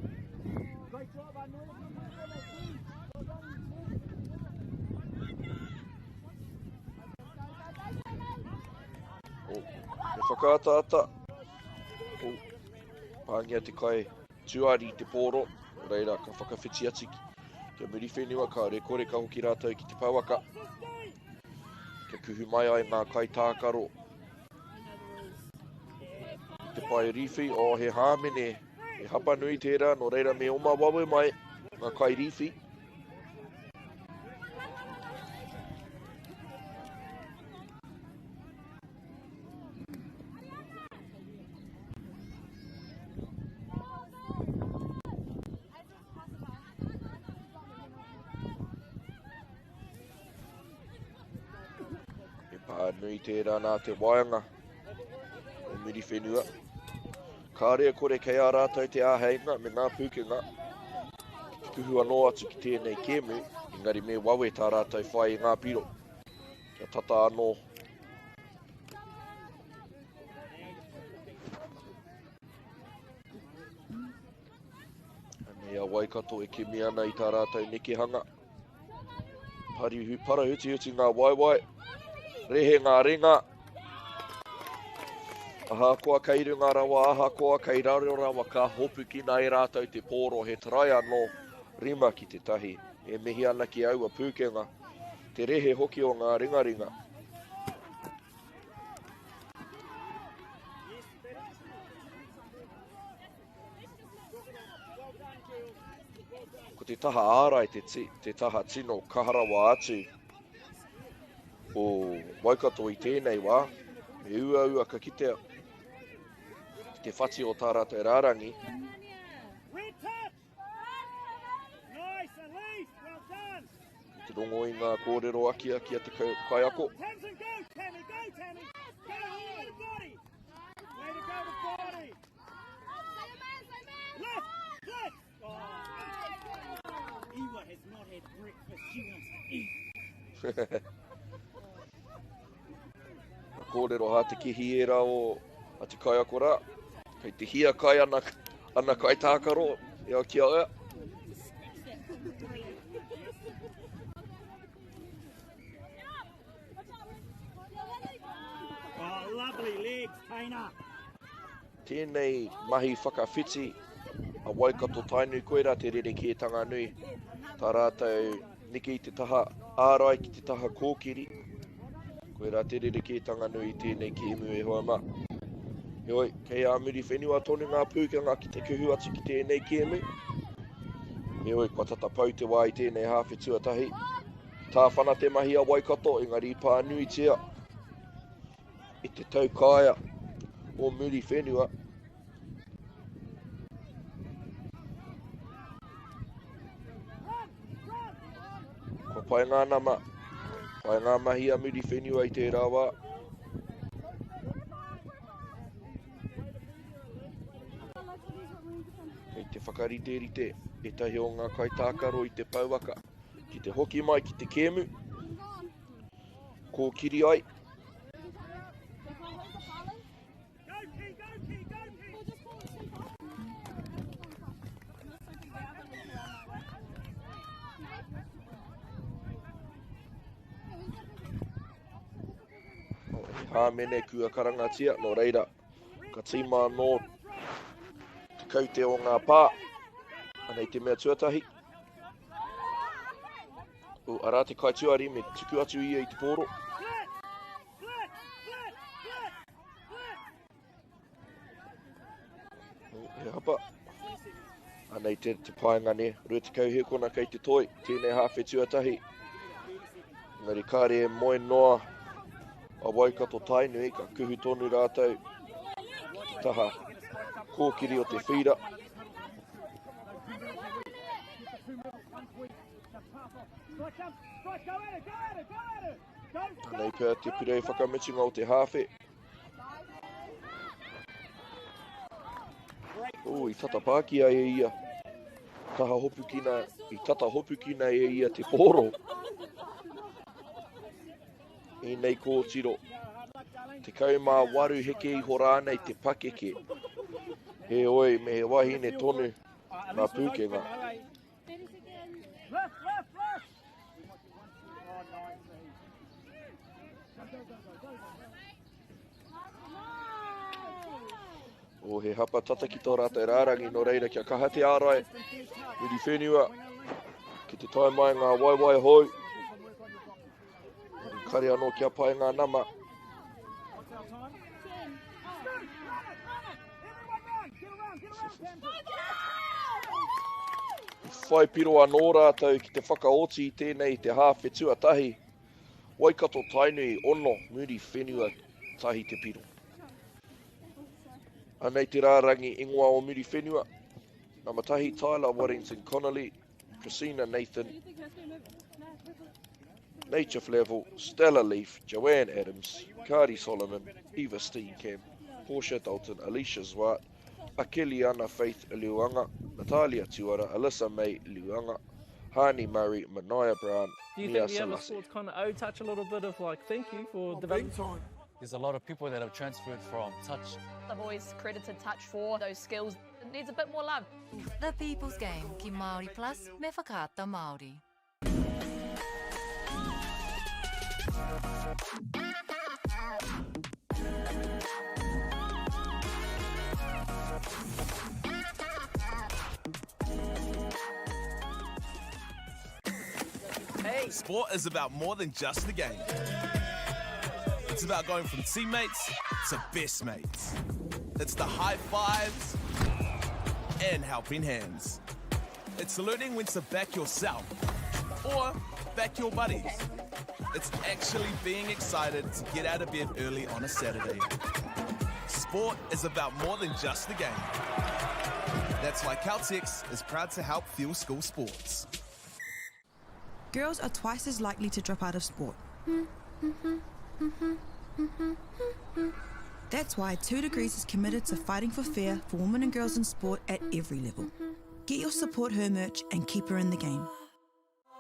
Great job, Anu. Well done, Oh, me whakaataata. Oh, pāngia te kai tuari i te pōro. Reira, ka whakawhiti atu ki, kia Muriwhenua, ka rekore ka hoki rātou ki te pouaka. Kia kuhu mai ai ngā kaitākaro Te pae rīwhi, oh, he hāmene, he hapa nui tērā, nō reira me oma wawe mai ngā kai rīwhi. He pā nui tērā nā te waenga o Muriwhenua. Kāre e kore kei a rātou te āheinga me ngā pūkenga ki te kuhu anō atu ki tēnei kēmu, engari me wawe tā rātou whai i ngā piro. Kia tata anō. Anei a Waikato e kimi ana i tā rātou nekehanga. Parihu, parahutihuti ngā waewae. Rehe ngā ringa. Ahakoa kei runga rawa, ahakoa kei raro rawa, ka hopukina e rātou te pōro he tarai anō, rima ki te tahi. E mihi ana ki aua pūkenga, te rehe hoki o ngā ringaringa. Ko te taha ārai te, te taha tino kaha rawa atu o Waikato i tēnei wā. Me uaua ka kitea ki te whati o tā rātou rārangi. Te rongo i ngā kōrero akiaki a te kaiako. Ka kōrero hā te kihi ērā o a te kaiako rā. Kei te hia kai ana, ana kaitākaro e au ki a ia. Oh, lovely legs, Taina. Tēnei mahi whakawhiti a Waikato Tainui koirā te rerekētanga nui. Tā rātou neke i te taha ārai ki te taha kōkiri. Koirā te rerekētanga nui i tēnei kēmu e hoa mā. Heoi, kei a Muriwhenua tonu ngā pūkenga ki te kuhu atu ki tēnei kēmu. Heoi, kua tata pau te wā i tēnei hāwhe tuatahi. Tāwhana te mahi a Waikato, engari i pānuitia i te taukaea o Muriwhenua. Kua pai ngā nama, pai ngā mahi a Muriwhenua i tērā wā. Kei te whakariterite ētahi o ngā kaitākaro i te pouaka ki te hoki mai ki te kēmu. Kōkiri ai. Hāmene kua karangatia, nō reira, ka tīma anō te kaute o ngā pā. Anei te mea tuatahi. O, arā te kaituari me tuku atu ia i te pōro. He hapa. Anei te, te paenga ne. 20 hekona kei te toi. Tēnei hāwhe tuatahi. Engari kāre e moe noa a Waikato Tainui. Ka kuhu tonu rātou ki te taha kōkiri o te whira. Anei pea te purei whakamutunga o te hāwhe. Oh, i tata pākia e ia. Taha hopukina, i tata hopukina e ia te pōro. Ēnei kōtiro. 18 heke iho rānei te pakeke. Heoi, me he wahine tonu ngā pūkenga. Oh, he hapa tata ki tō rātou rārangi, nō reira kia kaha te ārai, Muriwhenua, ki te tae mai ngā waewae hou. Kare anō kia pai ngā nama. Whai piro anō rātou ki te whakaoti i tēnei i te hāwhe tuatahi. Waikato Tainui, ono, Muriwhenua, tahi te piro. Anei te rārangi ingoa o Muriwhenua. Nama tahi, Tyler Waddington Connolly, Christina Nathan, Nature Flavel, Stella Leaf, Joanne Adams, Cardi Solomon, Eva Steenkamp, Portia Dalton, Alicia Zwart, Akeliana Faith Luanga, Natalia Tuara, Alyssa May Luanga, Hani Murray, Mania Brown, Do you Mia think the other Salase. sports kind of owe touch a little bit of like thank you for developing? time. There's a lot of people that have transferred from touch. I've always credited touch for those skills. It needs a bit more love. The People's Game ki Māori Plus me Whakaata Māori. Hey. Sport is about more than just the game. It's about going from teammates to best mates. It's the high fives and helping hands. It's learning when to back yourself or back your buddies. It's actually being excited to get out of bed early on a Saturday. Sport is about more than just the game. That's why Caltex is proud to help fuel school sports. Girls are twice as likely to drop out of sport. That's why 2 Degrees is committed to fighting for fair for women and girls in sport at every level. Get your support her merch and keep her in the game.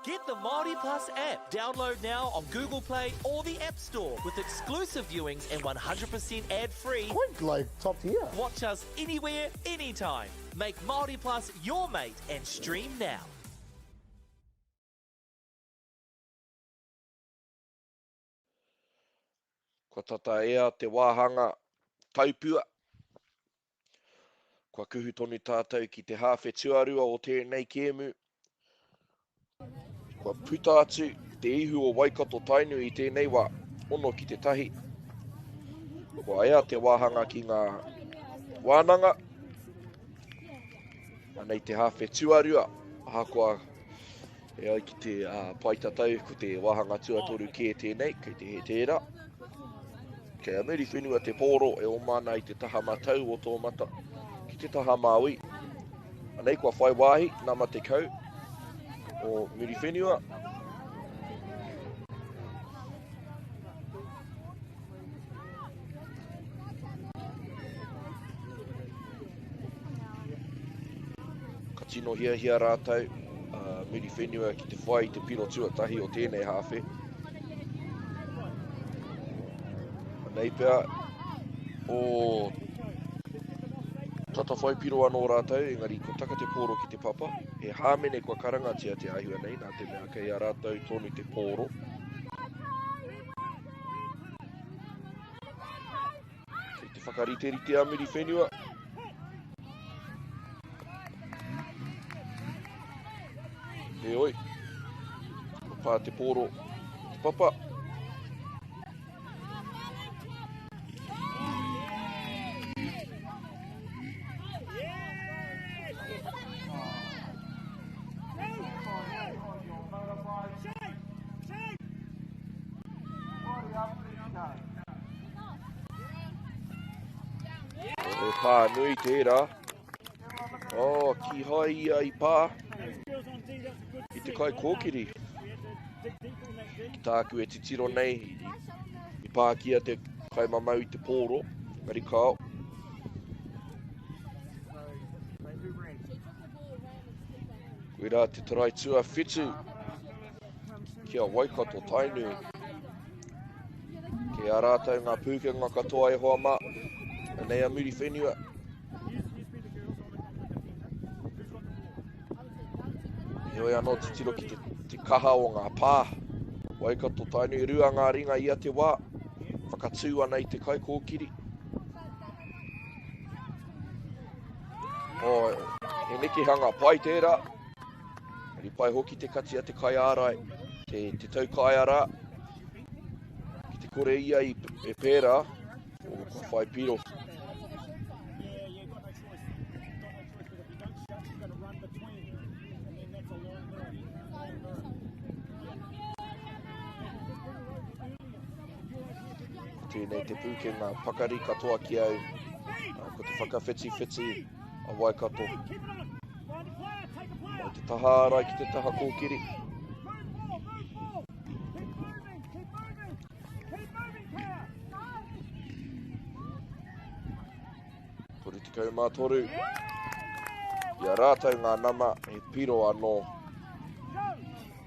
Get the Māori Plus app. Download now on Google Play or the App Store with exclusive viewings and 100% ad-free. Quite like top tier. Watch us anywhere, anytime. Make Māori Plus your mate and stream now. Kua tata ea te wāhanga taupua. Kua kuhu tonu tātou ki te hāwhe tuarua o tēnei kēmu. Kua puta atu te ihu o Waikato Tainui i tēnei wā, ono ki te tahi. Kua ea te wāhanga ki ngā wānanga. Anei te hāwhe tuarua, ahakoa e ai ki te uh, pae tatau, ko te wāhanga tuatoru kē tēnei, kei te he tērā. Kei a Muriwhenua te pōro e oma ana i te taha matau o tō mata, ki te taha māui. Anei kua whai wāhi, nama 10 o Muriwhenua. Ka tino hiahia rātou a Muriwhenua ki te whai i te piro tuatahi o tēnei hāwhe. Anei pea o tata whai piro anō rātou, engari ko taka te pōro ki te papa. He hāmene kua karangatia te āhua nei, nā te mea kei a rātou tonu te pōro. Kei te whakariterite a Muriwhenua. Heoi, kua pā te pōro te papa. He pā nui tērā. Oh, kīhai ia i pā i te kai kōkiri. Ki tāku e titiro nei, i pākia te kaimamau i te pōro, engari kāo. Koirā te tarai tuawhitu ki a Waikato Tainui. Kei a rātou ngā pūkenga katoa e hoa mā. Anei a Muriwhenua. Heoi anō titiro ki te, te kaha o ngā pā. Waikato Tainui rua ngā ringa ia te wā. Whakatū ana i te kaikōkiri. Oh, he nekehanga pai tērā. Ari pai hoki te kati a te kaiārai, te, te taukaea rā. Ki te kore ia i, e pērā, o, kua whai piro. Tēnei te pūkenga pakari katoa ki au, ko te whakawhitiwhiti a Waikato. Mai te taha ārai ki te taha kōkiri. 33. I a rātou ngā nama, he piro anō.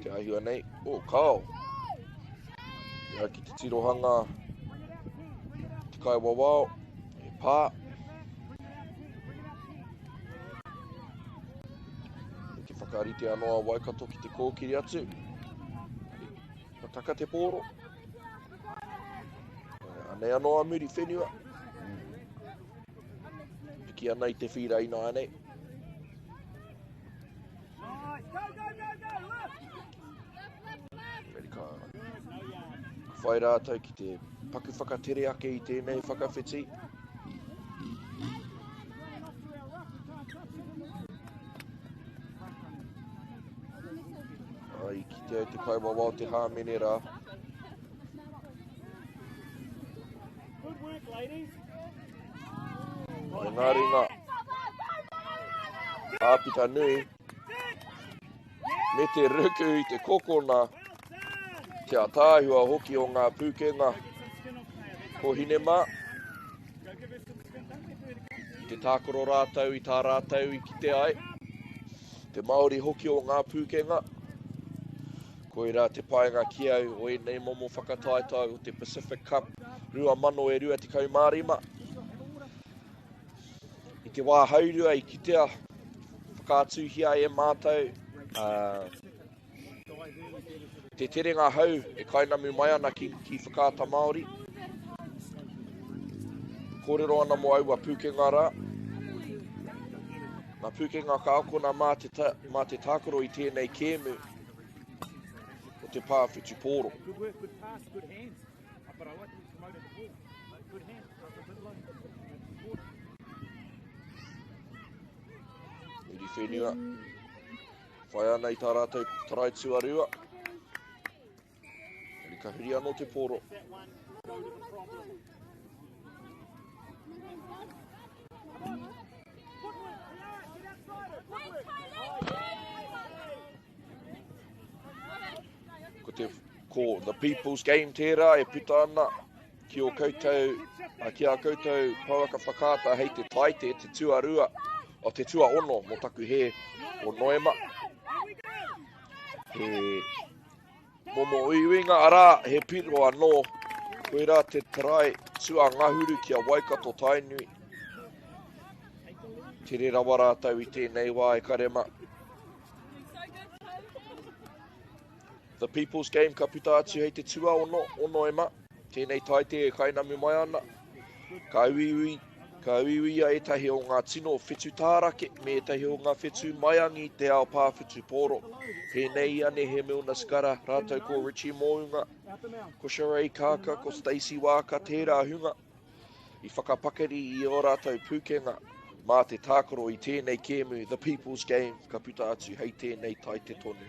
Te āhua nei, o, oh, kao. Ia ki te tirohanga, te kai wawao, he pā. Me te whakarite anō a Waikato ki te kōkiri atu. Ka taka te pōro. Anei anō a Muriwhenua. Piki ana i te whira ināianei. Ka whai rātou ki te paku whakatere ake i tēnei whakawhiti. Ai, ki te au te kaiwawao te hāmene rā. Me ngā ringa āpita nui me te ruku i te kokona, te ataahua hoki o ngā pūkenga ko Hinemā. I te tākaro rātou i tā rātou i kite ai, te Māori hoki o ngā pūkenga. Koirā te painga ki au o ēnei momo whakataetae o te Pacific Cup 2025. I te wā haurua i kitea, whakaatuhia e mātou te terenga hau e kainamu mai ana ki, ki Whakaata Māori. Kōrero ana mō aua pūkenga rā. Ngā pūkenga ka akona mā te, ta, mā te tākaro i tēnei kēmu o te pā whutupōro. Good work, good pass, good hands. But I like to promote the ball. Good hands, a bit low. Muriwhenua. Whai ana i tā rātou tarai tuarua. Engari ka huri anō te pōro. Ko te ko The People's Game tērā e puta ana ki o koutou, ki a koutou pouaka whakaata hei te taite, te tuarua, o te tuaono mō taku hē o Noema. He momo uiuinga, arā, he piro anō, koirā te tarai tuangahuru ki a Waikato Tainui. Tere rawa rātou i tēnei wā e karema. The People's Game ka puta atu hei te tuaono o Noema. Tēnei taite e kainamu mai ana. Ka uiui, ka uiuia ētahi o ngā tino whetu tārake me ētahi o ngā whetū maiangi te ao pā whutupōro. Pēnei i a Nehe Milner-Skudder rātou ko Richie Mounga, ko Sheree Kaka, ko Stacey Waaka tērā hunga i whakapakari i ō rātou pūkenga mā te tākaro i tēnei kēmu The People's Game ka puta atu hei tēnei taite tonu.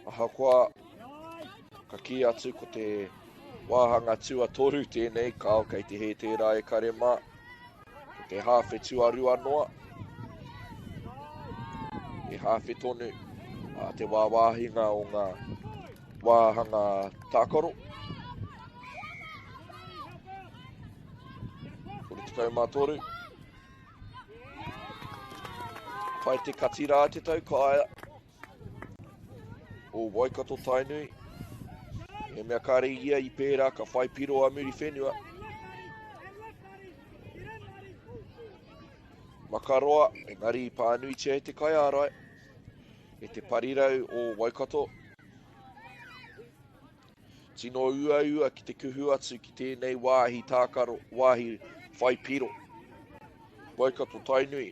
Ahakoa ka kī atu ko te wāhanga tuatoru tēnei, kāo kei te hē tērā e kare mā. Ko te hāwhe tuarua noa, he hāwhe tonu a te wāwāhinga o ngā wāhanga tākaro. 33. Pai te kati rā te tau kāia o Waikato Tainui. He mea kāre ia i pērā ka whai piro a Muriwhenua. Makaroa, engari i pānuitia e te kaiārai, e te parirau o Waikato. Tino uaua ki te kuhu atu ki tēnei wāhi tākaro, wāhi whai piro. Waikato Tainui,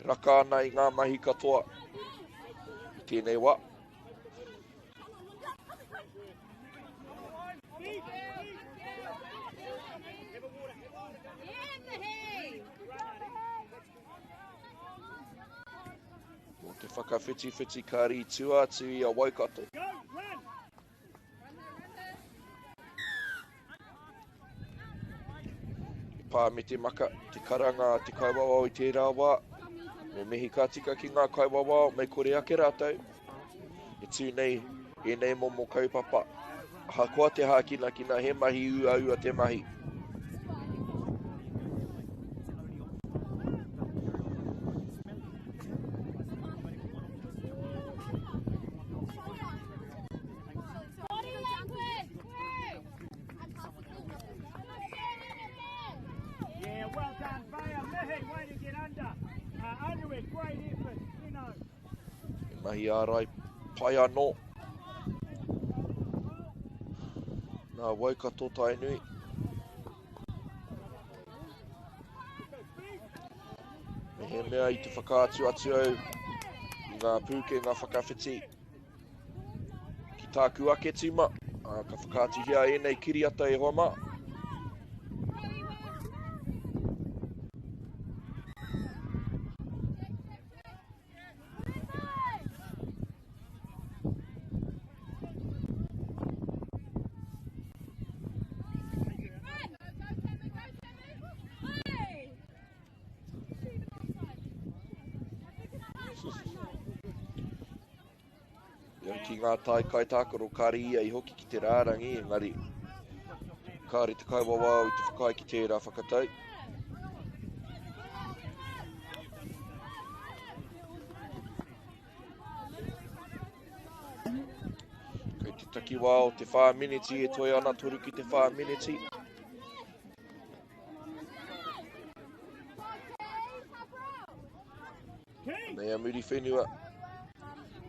raka ana i ngā mahi katoa i tēnei wā. Mō te whakawhitiwhiti ka rītua atu i a Waikato. I pā me te maka, te karanga a te kaiwawao i tērā wā. Me mihi ka tika ki ngā kaiwawao, mei kore ake rātou. E tū nei ēnei momo kaupapa. Ahakoa te hākinakina, he mahi uaua te mahi. Yeah, well done, Vea. Mihi, way to get under. Underwood, great effort. You know. He mahi ārai pai anō. Nā Waikato Tainui. Me he mea i te whakaatu atu au i ngā pūkenga whakawhiti ki tāku ake tīma, ā, ka whakaatuhia ēnei kiriata e hoa mā. E ai ki ngā tai kaitākaro kāre ia i hoki ki te rārangi, engari kāre te kaiwawao i te whakaae ki tērā whakatau. Kei te takiwā o te 4 miniti e toe ana 3 ki te 4 miniti. Nei a Muriwhenua.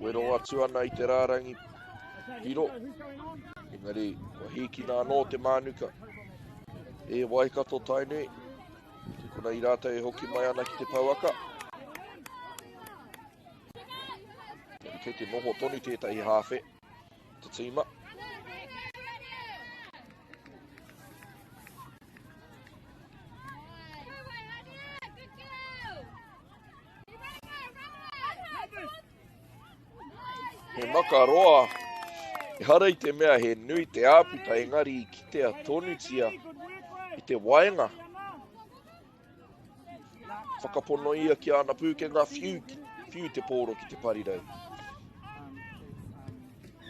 Wero atu ana i te rārangi piro. Engari, kua hīkina anō te mānuka. E Waikato Tainui. Ki kona i rātou e hoki mai ana ki te pouaka. Kei te noho tonu tētahi hāwhe. Te tīma. He makaroa. Ehara i te mea he nui te āputa engari i kitea tonutia i te waenga. Whakapono ia ki ana pūkenga whiu, whiu te pōro ki te parirau.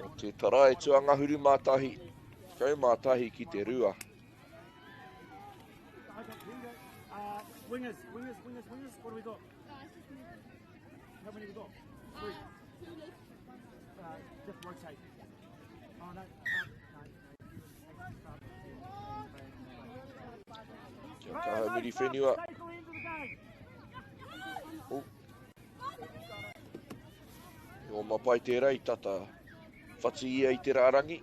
O te tarai tuangahuru mā tahi, 11 ki te rua. Okay, here we go. Uh, wingers, wingers, wingers, wingers. What do we got? How many we got? Three. Uh, just rotate. Oh, no. Uh, no. Kia kaha Muriwhenua. Oh. He oma pai tērā i tata whati ia i te rārangi.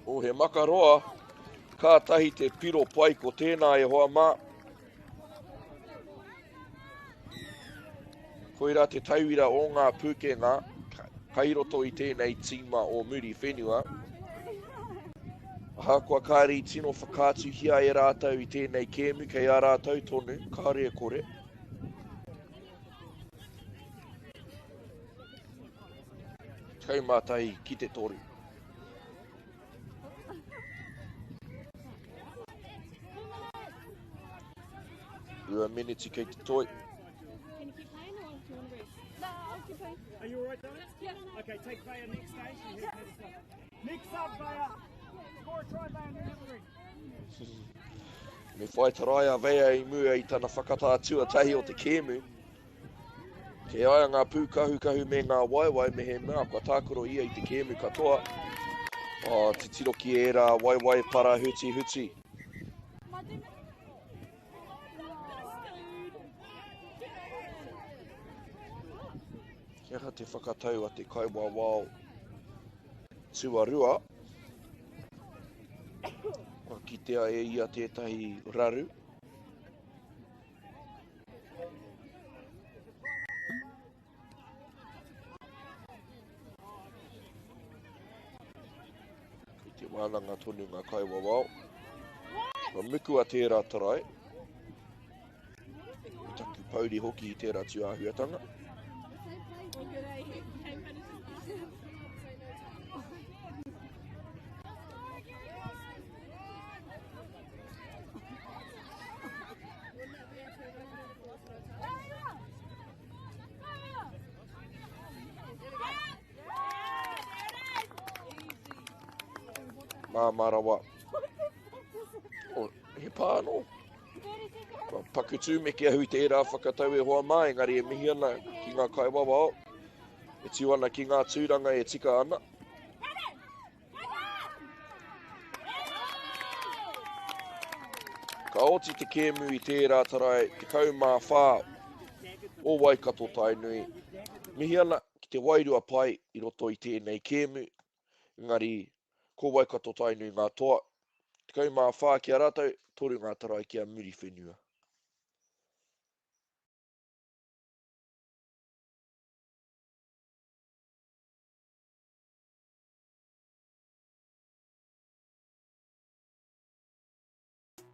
Oh, he makaroa. Kātahi te piro pai ko tēnā e hoa mā. Koirā te tauira o ngā pūkenga kai roto i tēnei tīma o Muriwhenua. Ahakoa kāre i tino whakaatuhia e rātou i tēnei kēmu kei a rātou tonu, kāre e kore. 11 ki te toru. Rua miniti kei te toi. Can you keep playing or do you want to rest? No, I'll keep playing. Are you alright, darling? Yeah. Okay, take Vaya next stage. You have to have Next up, Vaya. Score a try, Vaya, and then have a rest. Me whai tarai a Vea i mua i tana whakatā tuatahi o te kēmu. Kei a ia ngā pūkahukahu me ngā waewae me he mea kua tākaro ia i te kēmu katoa. Oh, titiro ki ērā waewae parahutihuti. He aha te whakatau a te kaiwawao tuarua? Kua kitea e ia tētahi raru. Kei te wānanga tonu ngā kaiwawao. Kua mukua tērā tarai. Me taku pouri hoki i tērā tūāhuatanga. Māmā rawa. Oh, he pā anō. Kua paku tūmeke au i tērā whakatau e hoa mā, engari e mihi ana ki ngā kaiwawao. E tū ana ki ngā tūranga e tika ana. Ka oti te kēmu i tērā tarai 14 o Waikato Tainui. Mihi ana ki te wairua pai i roto i tēnei kēmu, engari ko Waikato Tainui ngā toa. 14 ki a rātou, 3 ngā tarai ki a Muriwhenua.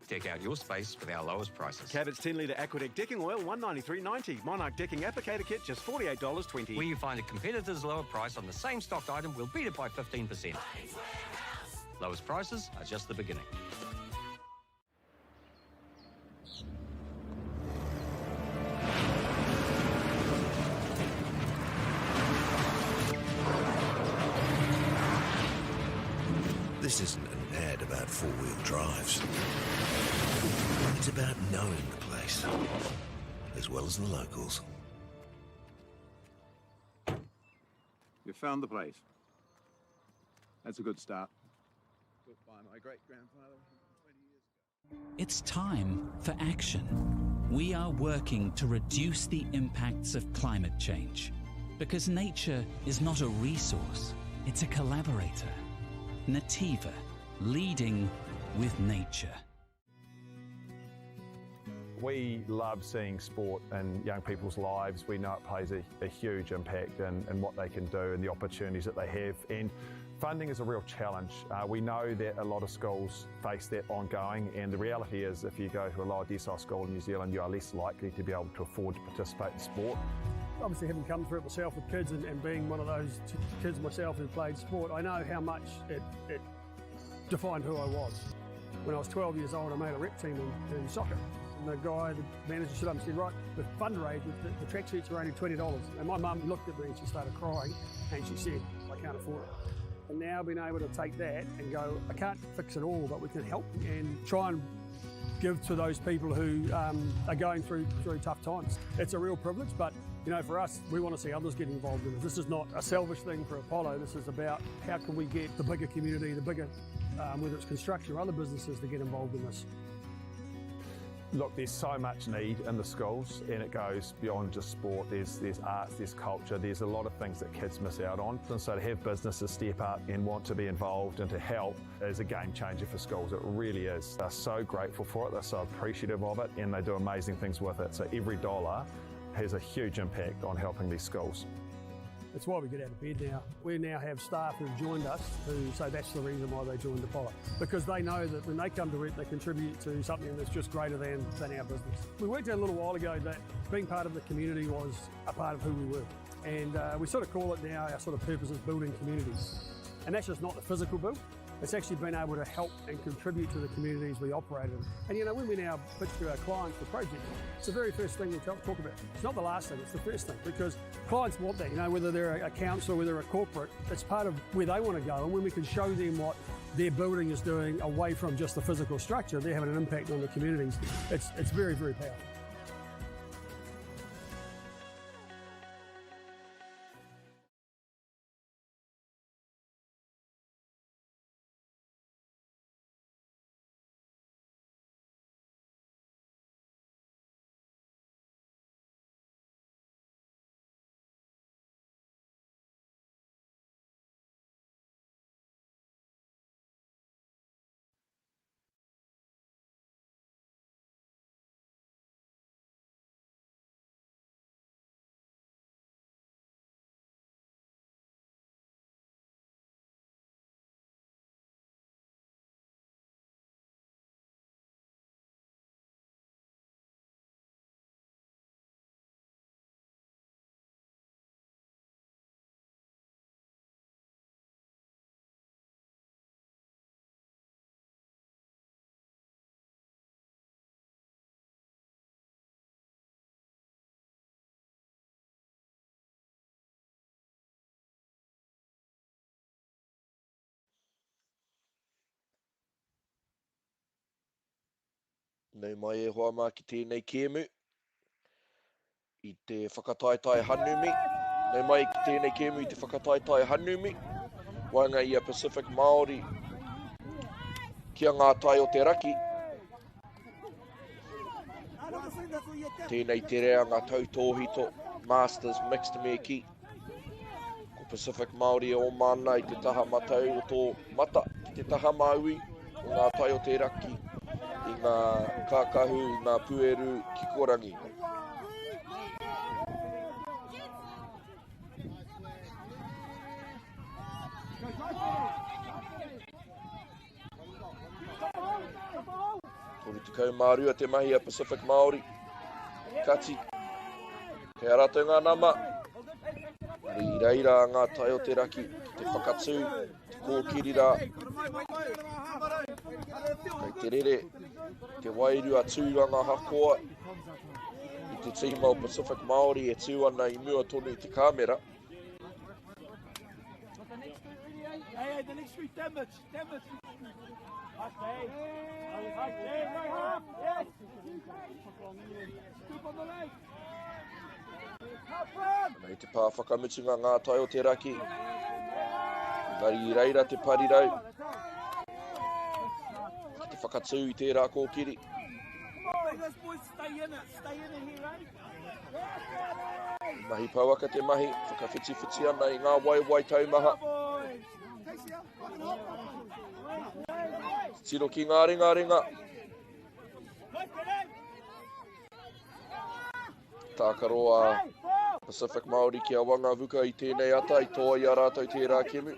Deck out your space with our lowest prices. Cabot's 10 litre Aquadec decking oil, $193.90. Monarch decking applicator kit, just $48.20. Where you find a competitor's lower price on the same stocked item, we'll beat it by 15%. Lowest prices are just the beginning. This isn't an ad about four-wheel drives. It's about knowing the place, as well as the locals. You found the place. That's a good start. Built by my great grandfather 20 years ago. It's time for action. We are working to reduce the impacts of climate change. Because nature is not a resource, it's a collaborator. Nativa, leading with nature. We love seeing sport in young people's lives. We know it plays a, a huge impact in, in what they can do and the opportunities that they have. And funding is a real challenge. Uh, we know that a lot of schools face that ongoing, and the reality is if you go to a lower decile school in New Zealand, you are less likely to be able to afford to participate in sport. Obviously, having come through it myself with kids and, and being one of those kids myself who played sport, I know how much it, it defined who I was. When I was 12 years old, I made a rep team in, in soccer. And the guy, the manager stood up and said, right, the fundraiser, the, the tracksuits are only $20. And my mum looked at me and she started crying and she said, I can't afford it. And now being able to take that and go, I can't fix it all, but we can help and try and give to those people who um, are going through through tough times. It's a real privilege, but you know, for us, we want to see others get involved in it. This is not a selfish thing for Apollo. This is about how can we get the bigger community, the bigger, um, whether it's construction or other businesses, to get involved in this. Look, there's so much need in the schools, and it goes beyond just sport. There's, there's arts, there's culture, there's a lot of things that kids miss out on. And so to have businesses step up and want to be involved and to help is a game changer for schools. It really is. They're so grateful for it, they're so appreciative of it, and they do amazing things with it. So every dollar has a huge impact on helping these schools. It's why we get out of bed now. We now have staff who've joined us who say that's the reason why they joined Apollo. Because they know that when they come to work, they contribute to something that's just greater than, than our business. We worked out a little while ago that being part of the community was a part of who we were. And uh, we sort of call it now our sort of purpose is building communities. And that's just not the physical build, it's actually been able to help and contribute to the communities we operate in. And you know, when we now pitch to our clients the project, it's the very first thing we talk, talk about. It's not the last thing, it's the first thing because clients want that, you know, whether they're a council, whether they're a corporate, it's part of where they want to go. And when we can show them what their building is doing away from just the physical structure, they're having an impact on the communities. It's, it's very, very powerful. Nau mai e hoa mā ki tēnei kēmu i te whakataetae hanumi. Nau mai ki tēnei kēmu i te whakataetae hanumi. Waenga i a Pacific Māori ki a Ngā Tai o te Raki. Tēnei te reanga tautōhito Masters Mixed me kī. Ko Pacific Māori e oma ana i te taha matau o tō mata ki te taha māui o Ngā Tai o te Raki i ngā kākahu, i ngā pueru kikorangi. 12 te mahi a Pacific Māori. Kati, kei a rātou ngā nama. I reira ngā tai o te raki ki te whakatū, te kōkiri rā. Kei te rere te wairua tūranga hakoa i te tīma o Pacific Māori e tū ana i mua tonu i te kāmera. Hey, hey, the next week, damage, damage. Nei te pā whakamutunga ngā tai o te raki. Engari i reira te parirau. Ki te whakatū i tērā kōkiri. Mahi pouaka te mahi, whakawhitiwhiti ana i ngā waewae taumaha. Tiro ki ngā ringaringa. Tākaro a Pacific Māori ki a Wangavuka i tēnei ata i toa i a rātou tērā kemu.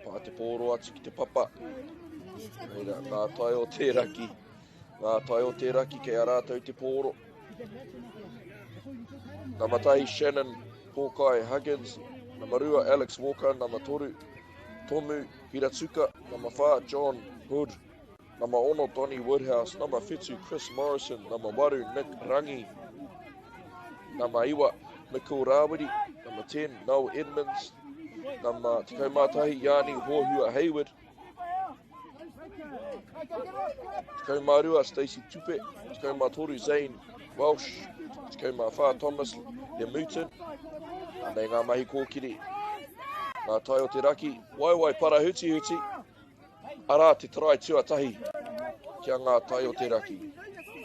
Pā te pōro atu ki te papa. Reira, ngā tai o te raki. Ngā tai o te raki kei a rātou te pōro. Nama tahi, Shannon Pōkai Huggins. Nama rua, Alex Walker. Nama toru, Tomu Hiratsuka. Nama whā, John Hood. Nama ono, Donny Woodhouse. Nama whitu, Chris Morrison. Nama waru, Nick Rangi. Nama iwa, Mikul Rāwiri. Nama 10, Noel Edmonds. Nama 11, Yanni Hohua Hayward. 12, Stacey Tupe. 13, Zane Welsh. 14, Thomas Lemutin. Anei ngā mahi kōkiri. Ngā tai o te raki, waiwai parahutihuti. Arā te try tuatahi ki a Ngā Tai o te Raki.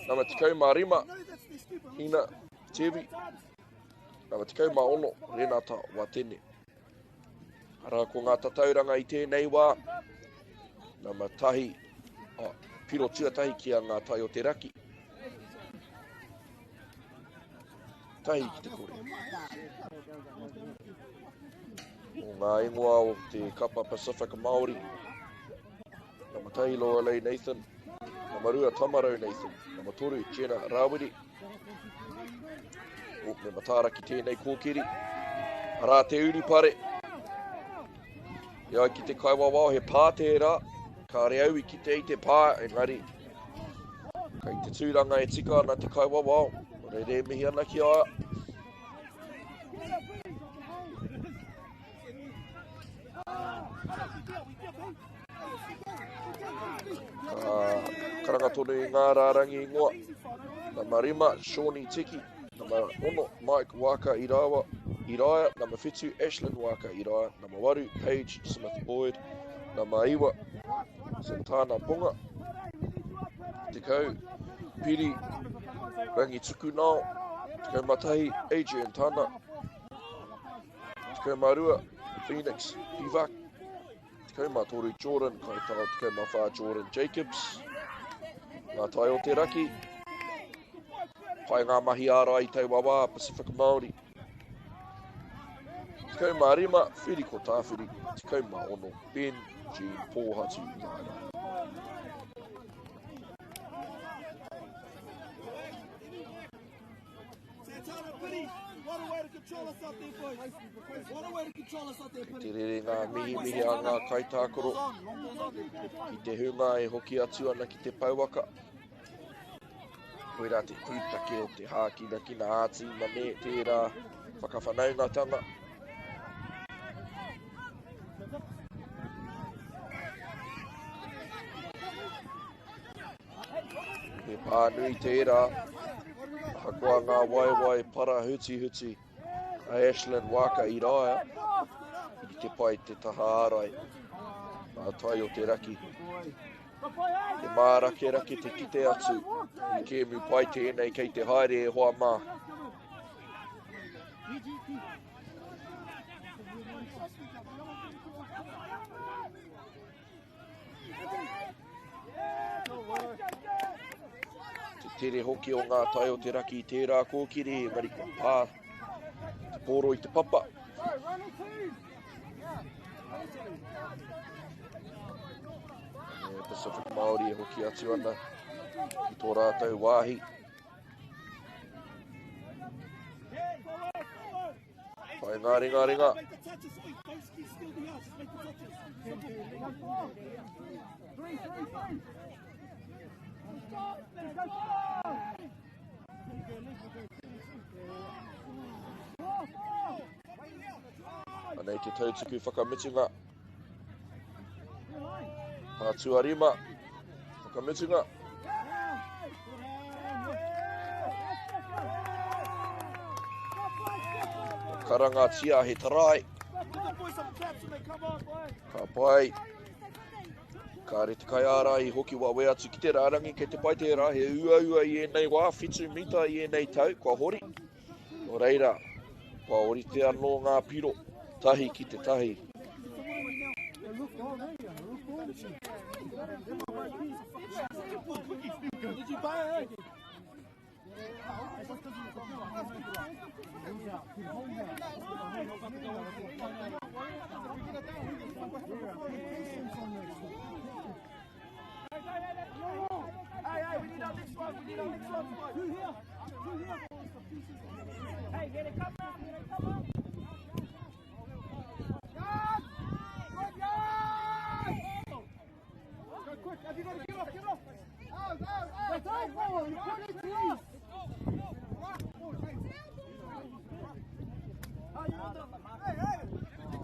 Nama 15, Hina Tevi. Nama 16, Renata Watene. Arā ko ngā tatauranga i tēnei wā. Nama tahi, oh, piro tuatahi ki a Ngā Tai o te Raki. Tahi ki te kore. O ngā ingoa o te kapa Pacific Māori. Nama tahi Lorelei Nathan. Nama rua Tamarau Nathan. Nama toru Jenna Rawiri. O, me mataara ki tēnei kōkiri. Arā te urupare. E ai ki te kaiwawao he pā tērā. Kāre au i kite i te pā, engari kei te tūranga e tika ana te kaiwawao. Nō reira e mihi ana ki a ia. Ka karanga tonu i ngā rārangi ingoa. Nama 5, Shawnee Tiki. Nama 6, Mike Waka Irawa, Iraia. Nama 7, Ashlyn Waka Iraia. Nama 8, Paige Smith Boyd. Nama 9, Santana Ponga. 10, Piri Rangitukunao. 11, Adrian Tana. 12, Phoenix Pivac. 13, Jordan Kaitao. 14, Jordan Jacobs. Ngā tai o te raki. Pai ngā mahi ārai i taua wā, Pacific Māori. 15, Whiriko Tāwhiri. 16, Ben Jean Pōhatu Iraira. Kei te rere ngā mihimihi a ngā kaitākaro ki te hunga e hoki atu ana ki te pouaka. Koirā te pūtake o te hākinakina ā-tīma nē, tērā whakawhanaungatanga. He pānui tērā, ahakoa ngā waewae parahutihuti a Ashlyn Waaka Iraia, i te pai te taha ārai, ngā tai o te raki. He mārakerake te kite atu, he kēmu pai tēnei kei te haere e hoa mā. Te tere hoki o ngā tai o te raki i tērā kōkiri, engari kua pā te pōro i te papa. E Pacific Māori e hoki atu ana ki tō rātou wāhi. Whai ngā ringa ringa. Anei te tautuku whakamutunga. Pā tuarima. Whakamutunga. Karangatia he tarai. Ka pai. Kāre te kaiārahi hoki wawe atu ki te rārangi kei te pai tērā, he uaua i ēnei wā, whitu mita i ēnei tau, kua hori. Nō reira, kua orite anō ngā piro, tahi ki te tahi.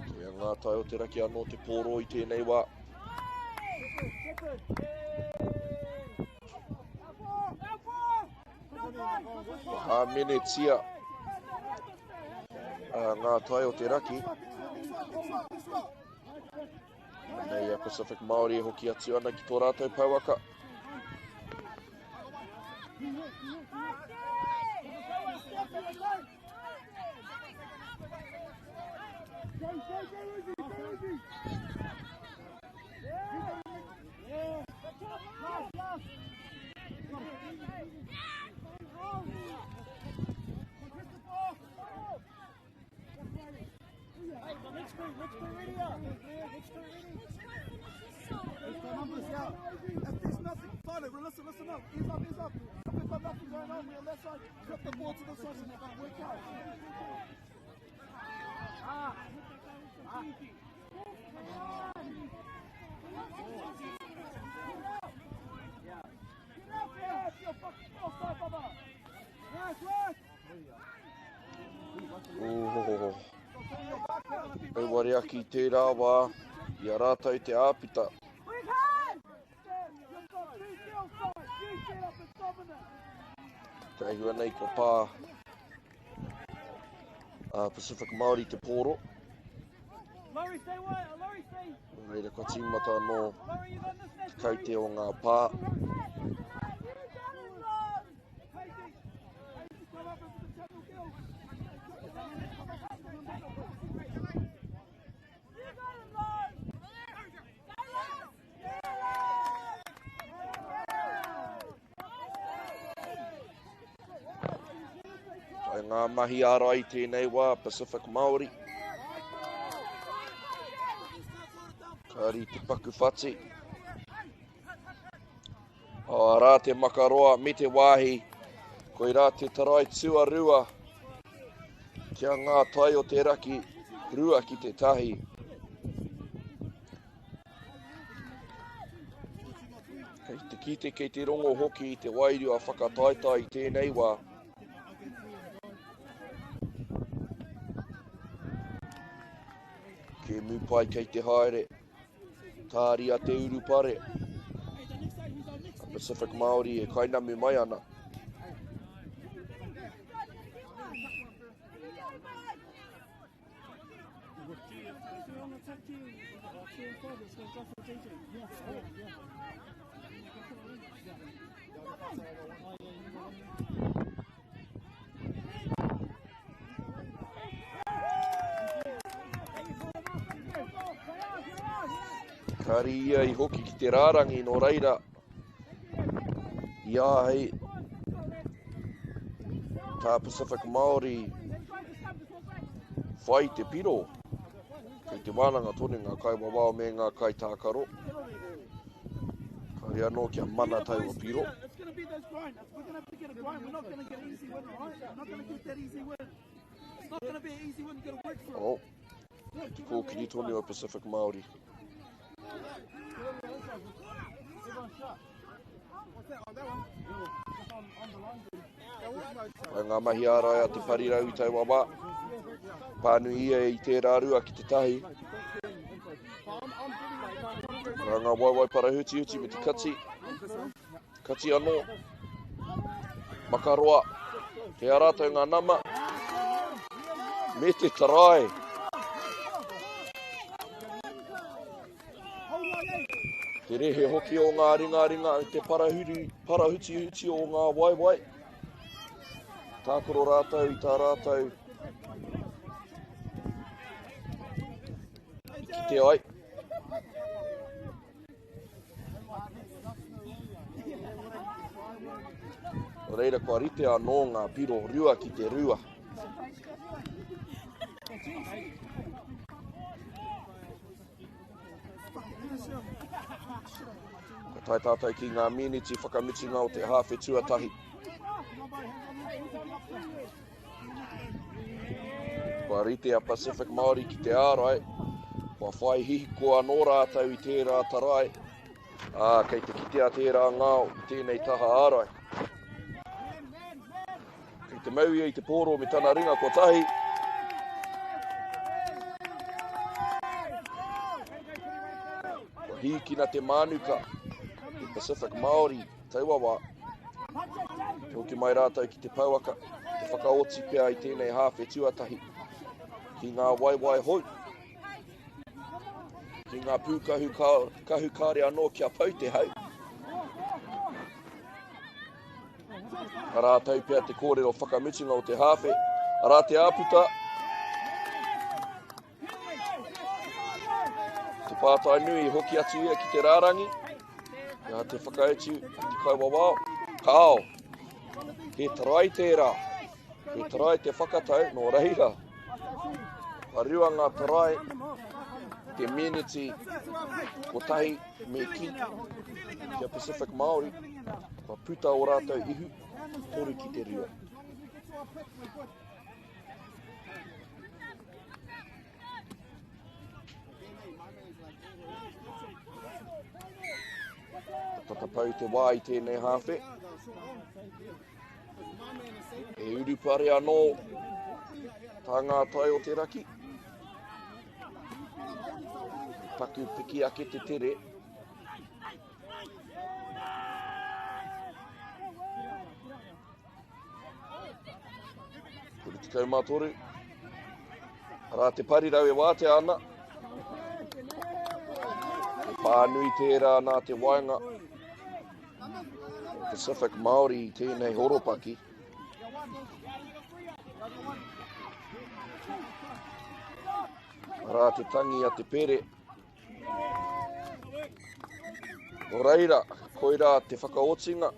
Kei a Ngā Tai o te Raki anō te pōro i tēnei wā. Kua hāmenetia a Ngā Tai o te Raki. Nei a Pacific Māori e hoki atu ana ki tō rātou pouaka. Ohohoho. Auare ake i tērā wā, i a rātou te āpita. Te ahua nei kua pā a Pacific Māori te pōro. Nō reira kua tīmata anō te kaute o ngā pā. Kai ngā mahi ārai tēnei wā, Pacific Māori. Kāri te paku whati. Arā te makaroa me te wāhi, koirā te tarai tuarua kia ngā tai o te raki, 2-1. Kei te kite, kei te rongo hoki i te wairua whakataetae i tēnei wā. Kēmu pai kei te haere. Tāria te urupare. A Pacific Māori e kainamu mai ana. Kāri ia i hoki ki te rārangi nō reira i āhei tā Pacific Māori whai te piro. Kei te wānanga tonu ngā kaiwawao me ngā kaitākaro. Kāre anō kia mana taua piro. Oh, kei te kōkiri tonu a Pacific Māori. Pai ngā mahi ārai a te parirau i taua wā. Pānui ia i tērā rua ki te tahi. Rā ngā waewae parahutihuti me te kati. Kati anō. Makaroa. Kei a rātou ngā nama. Me te tarai. Te rehe hoki o ngā ringaringa i te parahuri, parahutihuti o ngā waewae. Tākaro rātou i tā rātou i kite ai. Reira kua rite anō ngā piro rua ki te rua. Ka tae tātou ki ngā miniti whakamutunga o te hāwhe tuatahi. Kua rite a Pacific Māori ki te ārai, kua whai hihiko anō rātou i tērā tarai, ā, kei te kitea tērā ngao i tēnei taha ārai. Kei te mau ia i te pōro me tana ringa kotahi. Kua hīkina te mānuka i Pacific Māori taua wā. Te hoki mai rātou ki te pouaka, te whakaoti pea i tēnei hāwhe tuatahi ki ngā waewae hou. Ki ngā pūkahu kahu kāre anō kia pau te hau. Arā tau pea te kōrero whakamutunga o te hāwhe. Arā te āputa. Te pātai nui i hoki atu ia ki te rārangi. Ia te whakautu te kaiwawao. Kāo. He tarai tērā. He tarai te whakatau nō reira. Ka rua ngā tarai te meneti kotahi me ki kia Pacific Māori. Kua puta o rātou ihu, toru ki te rua. Ka tatapau te wā i tēnei hāwhe. E urupare anō tā ngā tai o te raki. Paku piki ake te tere. 33. Arā te parirau e wātea ana. He pānui tērā nā te waenga. Pacific Māori i tēnei horopaki. Arā te tangi a te pere. Nō reira, koirā te whakaotinga,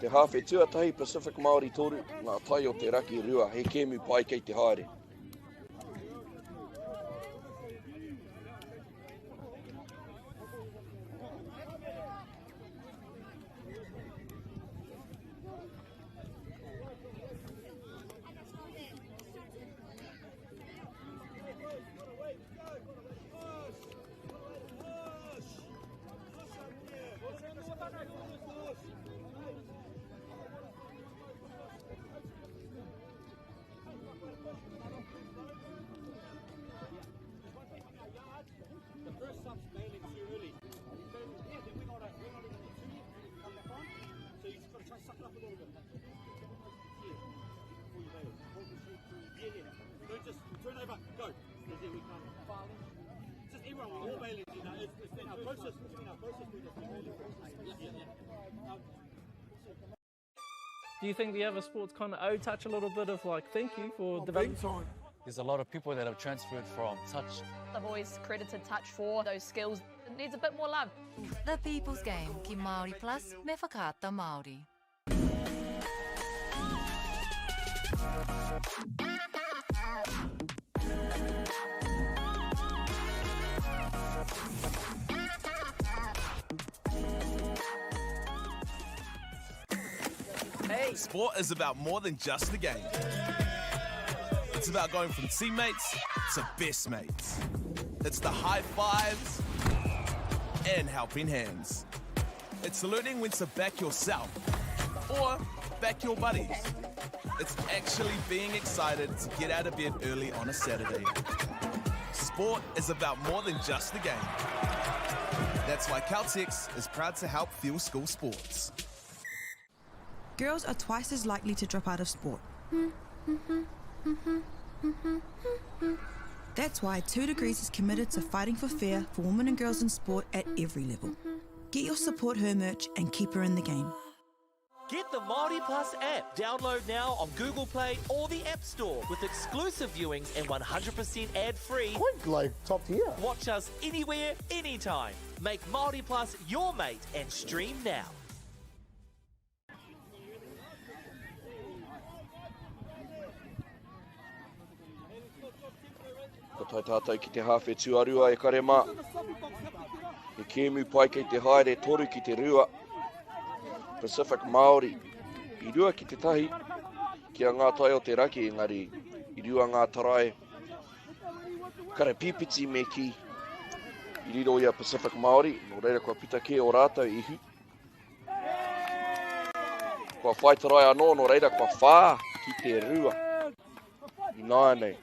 te hāwhe tuatahi Pacific Māori 3, ngā tai o te raki 2, he kēmu pai kei te haere. Do you think the other sports kind of owe touch a little bit of like thank you for oh, developing? Time. There's a lot of people that have transferred from touch. I've always credited touch for those skills. It needs a bit more love. The People's Game ki Māori Plus me Whakaata Māori. Hey. Sport is about more than just the game. It's about going from teammates to best mates. It's the high fives and helping hands. It's learning when to back yourself or back your buddies. It's actually being excited to get out of bed early on a Saturday. Sport is about more than just the game. That's why Caltex is proud to help fuel school sports. Girls are twice as likely to drop out of sport. That's why 2 Degrees is committed to fighting for fair for women and girls in sport at every level. Get your support her merch and keep her in the game. Get the Māori Plus app. Download now on Google Play or the App Store with exclusive viewings and 100% ad-free. Quite like top tier. Watch us anywhere, anytime. Make Māori Plus your mate and stream now. Ka tae tātou ki te hāwhe tuarua e kare mā. He kēmu pai kei te haere toru ki te rua. Pacific Māori i rua ki te tahi ki a Ngā Tai o te Raki engari i rua ngā tarai karapīpiti me kī i riro i a Pacific Māori, nō reira kua puta kē o rātou ihu. Kua whai tarai anō, nō reira kua whā ki te rua. Ināianei,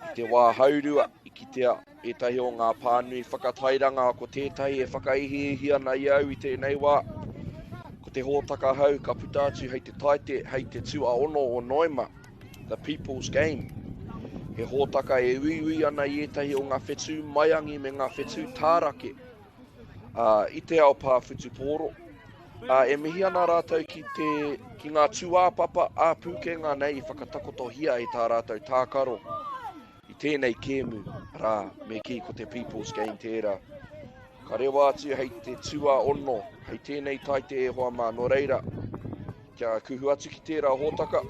i te wā haurua, i kitea ētahi o ngā pānui whakatairanga ko tētahi e whakaihiihi ana i au i tēnei wā. Ko te hōtaka hou ka puta atu hei te Taite, hei te tuaono o Noema, The People's Game. He hōtaka e uiui ana i ētahi o ngā whetū maiangi me ngā whetū tārake. ā, i te ao pā whutupōro, ā, e mihi ana rātou ki te, ki ngā tūāpapa ā-pūkenga nei i whakatakotohia e tā rātou tākaro i tēnei kēmu, arā, me kī ko te People's Game tērā. Ka rewa atu hei te tuaono, hei tēnei taite e hoa mā, nō reira, kia kuhu atu ki tērā hōtaka,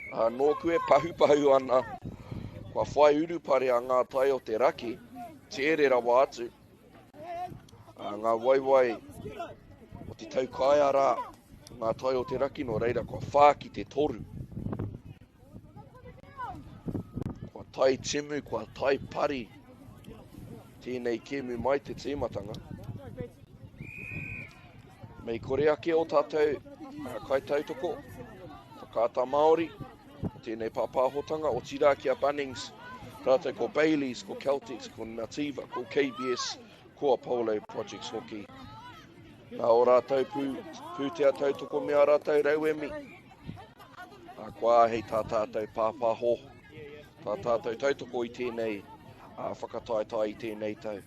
Ā, nōku e pahupahu ana, kua whai urupare a Ngā Tai o te Raki, tere rawa atu, ā, ngā waewae o te taukaea rā, Ngā Tai o te Raki, nō reira kua whā ki te toru. Kua tai timu, kua tai pari tēnei kēmu mai te tīmatanga. Mei kore ake o tātou kaitautoko, whakaata Māori, tēnei pāpāhotanga, otirā ki a Bunnings, rātou ko Bayleys, ko Caltex, ko Nativa, ko KBS, ko Apollo Projects hoki. Nā o rātou pū, pūtea tautoko me a rātou rauemi. Ā, kua āhei tā tātou pāpāho, tā tātou tautoko i tēnei ā, whakataetae i tēnei tau.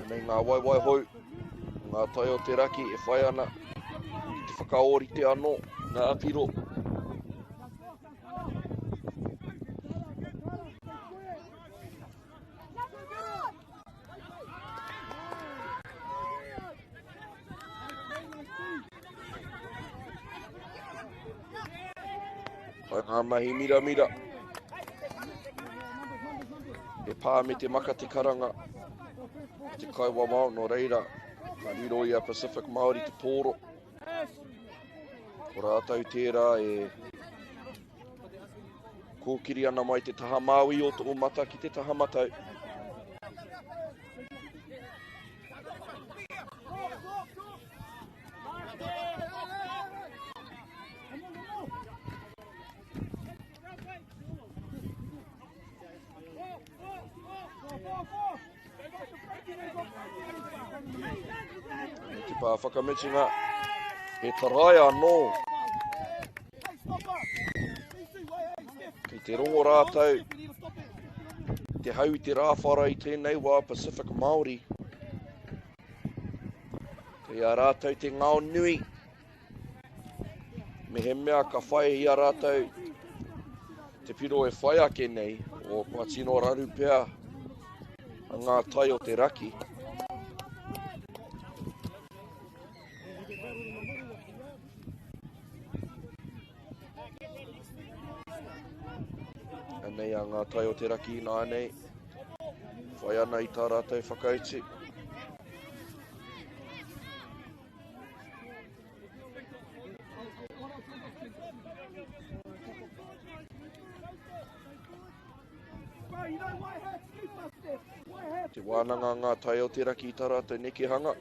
Anei ngā waewae hou, ngā tai o te raki e whai ana ki te whakaōrite anō ngā apiro. Pai ngā mahi miramira. He pā me te maka te karanga. Te kaiwawao nō reira. Ka riro i a Pacific Māori te pōro. Ko rātou tērā e kōkiri ana mai te taha māui o tō mata ki te taha matau. Te pā whakamutunga, he tarai anō. Kei te rongo rātou, te hau i te rāwhara i tēnei wā Pacific Māori. Kei a rātou te ngao nui. Mehemea ka whai i a rātou te piro e whai ake nei, o kua tino raru pea a ngā tai o te raki. Anei a Ngā Tai o te Raki ināianei, whai ana i tā rātou whakautu. Te wānanga Ngā Tai o te Raki i tā rātou nekehanga.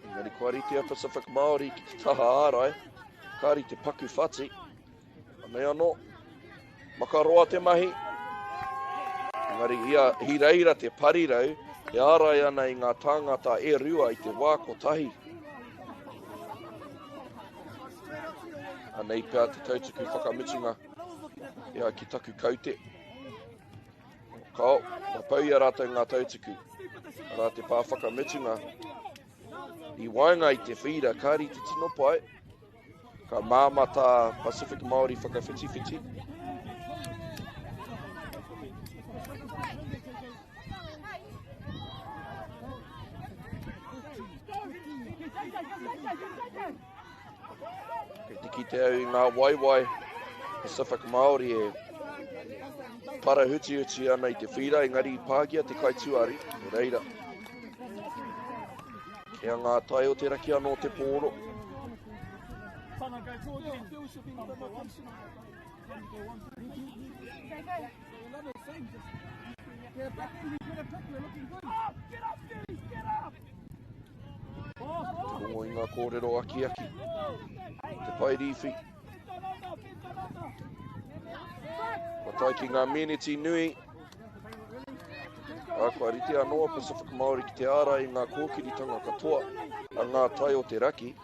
Engari kua rite a Pacific Māori ki te taha ārai, kāri te paku whati. Anei anō, makaroa te mahi. Engari ia, hi reira te parirau e ārai ana i ngā tāngata e rua i te wā kotahi. Anei pea te tautuku whakamutunga ia ki taku kaute. Kao, kua pau i a rātou ngā tautuku. Arā te pā whakamutunga. I waenga i te whīra, kāri te tino pai. Ka māmā tā Pacific Māori whakawhitiwhiti. Kei te kite au i ngā waewae Pacific Māori e parahutihuti ana i te whīra, engari i pāgia te kaituari, nō reira. Kia ngā tai o te raki anō te pōro. Te rongo i ngā kōrero akiaki. Te pae rīwhi. Kua tae ki ngā meneti nui. Ā, kua rite anō a Pacific Māori ki te ārai i ngā kōkiritanga katoa a ngā tai o te raki.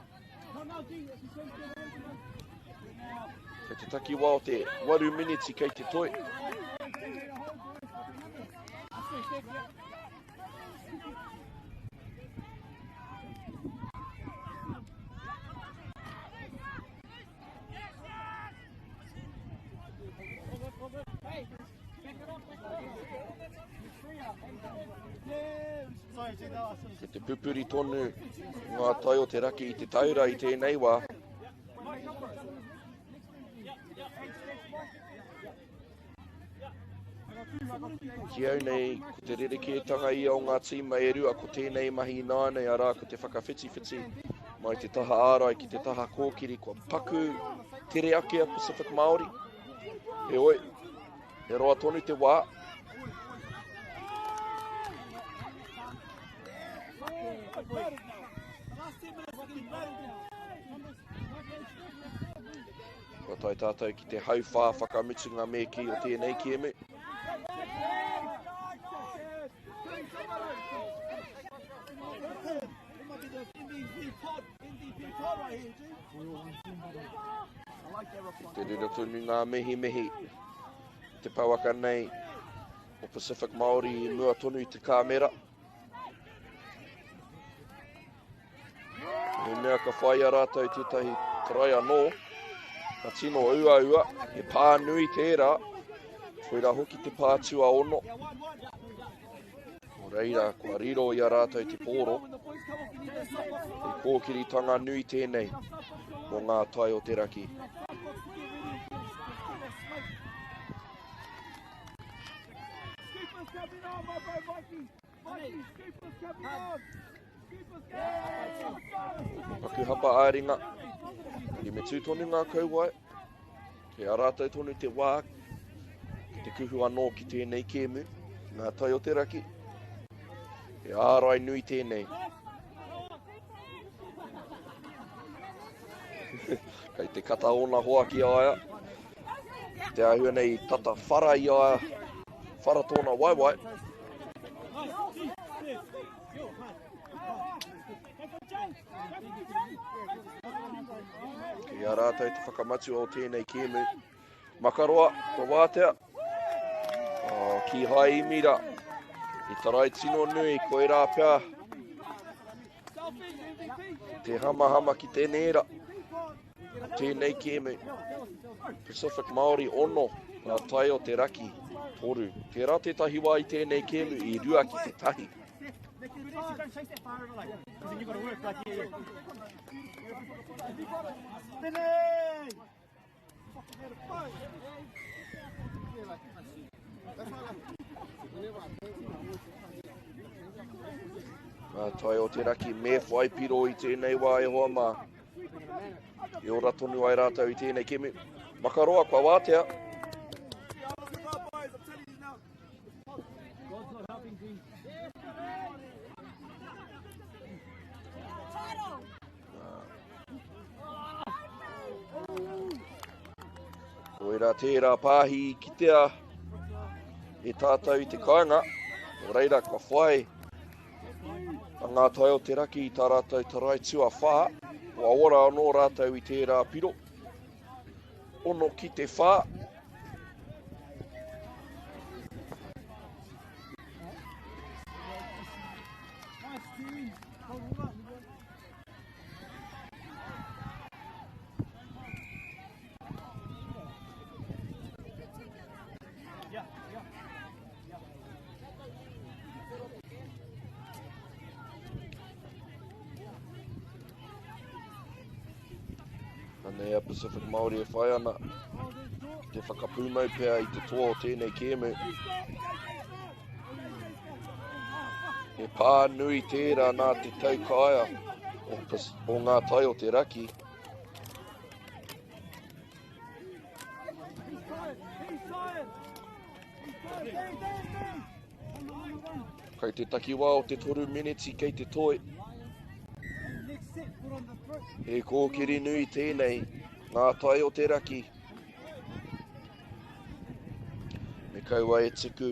Kei te takiwā o te 8 miniti kei te toi. Kei te pupuri tonu ngā tai o te raki i te taura i tēnei wā. Ki au nei, ko te rerekētanga ia o ngā tīma e rua, ko tēnei mahi ināianei, arā, ko te whakawhitiwhiti mai te taha ārai ki te taha kōkiri, kua paku tere ake a Pacific Māori. Heoi, he roa tonu te wā. Kua tae tātou ki te hauwhā whakamutunga me kī o tēnei kēmu. Te riro tonu ngā mihi mihi te pouaka nei o Pacific Māori i mua tonu i te kāmera. He mea ka whai a rātou tētahi tarai anō, ka tino uaua, he pā nui tērā, koirā hoki te pā tuaono. Nō reira, kua riro i a rātou te pōro. He kōkiritanga nui tēnei mō ngā tai o te raki. Paku hapa ā-ringa. Engari me tū tonu ngā kauae. Kei a rātou tonu te wā ki te kuhu anō ki tēnei kēmu, ki ngā tai o te raki. He ārai nui tēnei. Kei te kata ōna hoa ki a ia. Te āhua nei tata whara i a ia, whara tōna waewae. Kei a rātou te whakamatua o tēnei kēmu. Makaroa, kua wātea. Oh, kīhai i mira. I tarai tino nui, koirā pea. Te hamahama ki te nēra. Tēnei kēmu. Pacific Māori 6, ngā tai o te raki 3. Tērā tētahi wā i tēnei kēmu i 2 ki te 1. Ngā tai o te raki me whai piro i tēnei wā e hoa mā. I ora tonu ai rātou i tēnei kēmu. Makaroa, kua wātea. Koirā tērā pāhi i kitea e tātou i te kāinga. Nō reira, kua whai a Ngā Tai o te Raki i tā rātou tarai tuawhā. Kua ora anō rātou i tērā piro. 6 ki te 4. Anei a Pacific Māori e whai ana ki te whakapūmau pea i te toa o tēnei kēmu. He pā nui tērā nā te taukaia o, o ngā tai o te raki. Kei te takiwā o te toru meneti kei te toi. He kōkiri nui tēnei, ngā tai o te raki. Me kaua e tuku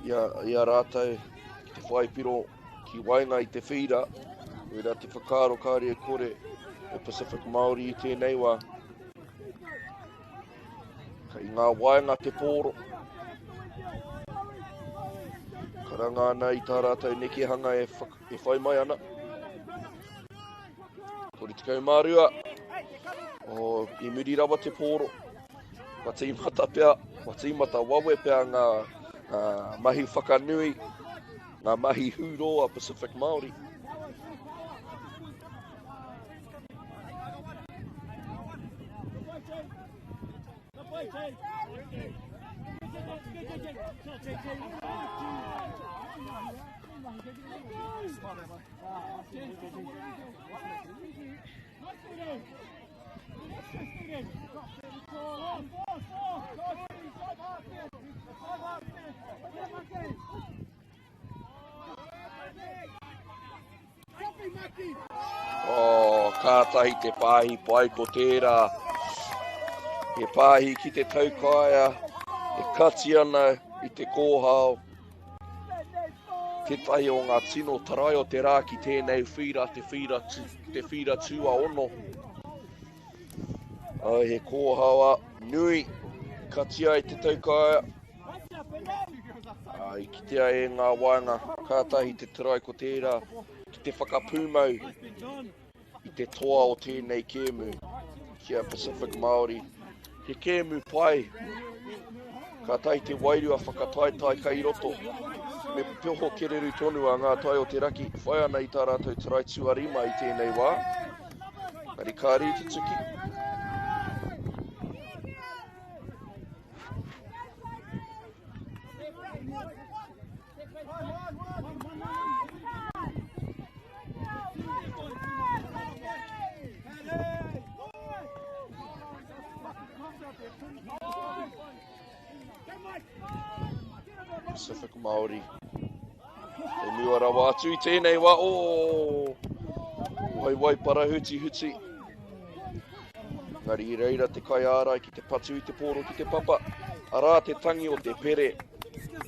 i a, i a rātou ki te whai piro ki waenga i te whīra. Koirā te whakaaro kāre e kore o Pacific Māori i tēnei wā. Kei ngā waenga te pōro. Karanga ana i tā rātou nekehanga e, e whai mai ana. 32. Oh, i muri rawa te pōro. Kua tīmata pea, kua tīmata wawe pea ngā, ngā mahi whakanui, ngā mahi hūrō a Pacific Māori. Oh, kātahi te pāhi pai ko tērā. He pāhi ki te taukaea, e kati ana i te kōhao. Tētahi o ngā tino tarai o te rā ki tēnei whīra, te whīra, te whīra tūa ono. Oh, he kōhao nui, kati ai te taukaea. Ā, i kitea e ngā waenga, kātahi te try ko tērā ki te whakapūmau i te toa o tēnei kēmu ki a Pacific Māori. He kēmu pai, kātahi te wairua whakataetae kai roto. Me poho kereru tonu a Ngā Tai o te Raki, whai ana i tā rātou try tuarima i tēnei wā. Engari kāre i tutuki. Pacific Māori. E mua rawa atu i tēnei wā. Oh! Wai wai parahuti huti. Engari i reira te kaiārai ki te patu i te pōro ki te papa. Arā te tangi o te pere.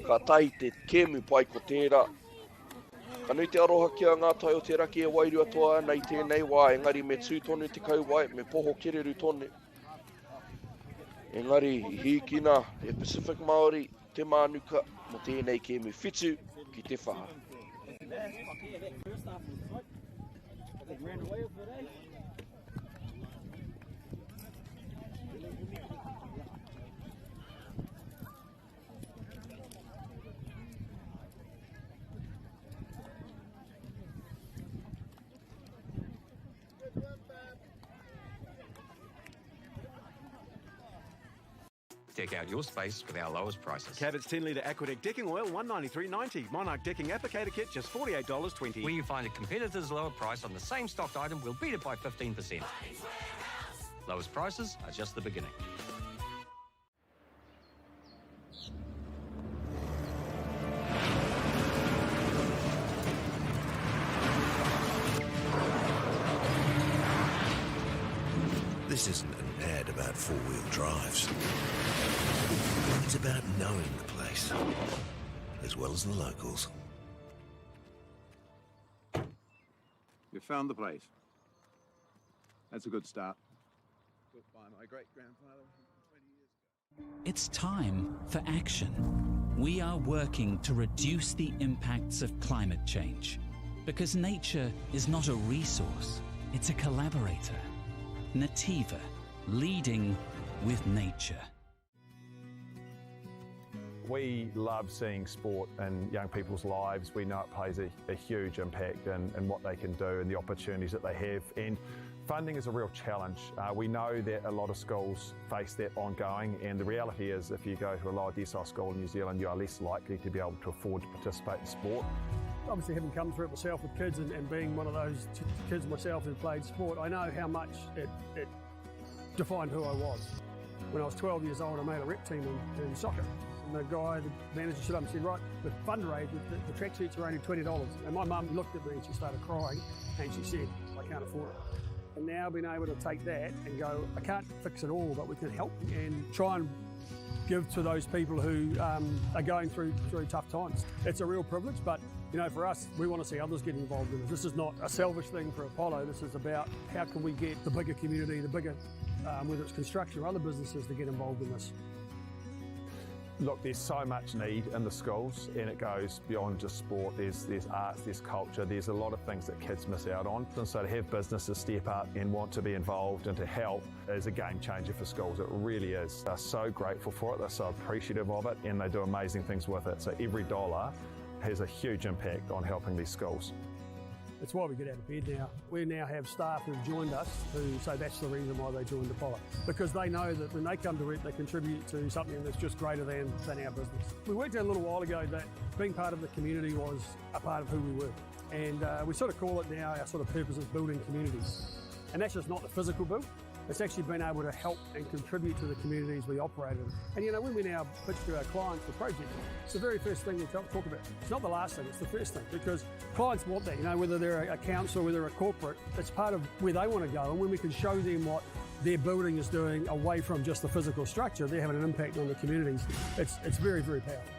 Ka tahi te kēmu pai ko tērā. Ka nui te aroha ki a Ngā Tai o te Raki e wairua toa ana i tēnei wā, engari me tū tonu te kauae, me poho kereru tonu. Engari i hīkina e Pacific Māori te mānuka mō tēnei kēmu 7 ki te 4. Deck out your space with our lowest prices. Cabot's 10 litre Aquadec decking oil, $193.90. Monarch decking applicator kit, just $48.20. Where you find a competitor's lower price on the same stocked item, we'll beat it by 15%. Lowest prices are just the beginning. This isn't an ad about four-wheel drives. It's about knowing the place, as well as the locals. You found the place. That's a good start. Built by my great-grandfather 20 years ago. It's time for action. We are working to reduce the impacts of climate change. Because nature is not a resource, it's a collaborator. Nativa, leading with nature. We love seeing sport in young people's lives. We know it plays a huge impact in what they can do and the opportunities that they have. And funding is a real challenge. We know that a lot of schools face that ongoing, and the reality is if you go to a lower decile school in New Zealand, you are less likely to be able to afford to participate in sport. Obviously, having come through it myself with kids and being one of those kids myself who played sport, I know how much it defined who I was. When I was 12 years old, I made a rep team in soccer. And the guy, the manager, stood up and said, right, the fundraiser, the tracksuits are only $20. And my mum looked at me and she started crying and she said, I can't afford it. And now being able to take that and go, I can't fix it all, but we can help and try and give to those people who are going through tough times. It's a real privilege, but you know, for us, we want to see others get involved in it. This is not a selfish thing for Apollo. This is about how can we get the bigger community, the bigger, whether it's construction or other businesses, to get involved in this. Look, there's so much need in the schools, and it goes beyond just sport. There's arts, there's culture, there's a lot of things that kids miss out on. And so to have businesses step up and want to be involved and to help is a game changer for schools. It really is. They're so grateful for it, they're so appreciative of it, and they do amazing things with it. So every dollar has a huge impact on helping these schools. It's why we get out of bed now. We now have staff who've joined us who say that's the reason why they joined Apollo, because they know that when they come to work, they contribute to something that's just greater than our business. We worked out a little while ago that being part of the community was a part of who we were. And we sort of call it now, our sort of purpose is building communities. And that's just not the physical build. It's actually been able to help and contribute to the communities we operate in. And you know, when we now pitch to our clients the project, it's the very first thing we talk about. It's not the last thing, it's the first thing, because clients want that, you know, whether they're a council, whether they're a corporate, it's part of where they want to go. And when we can show them what their building is doing away from just the physical structure, they're having an impact on the communities. It's very, very powerful.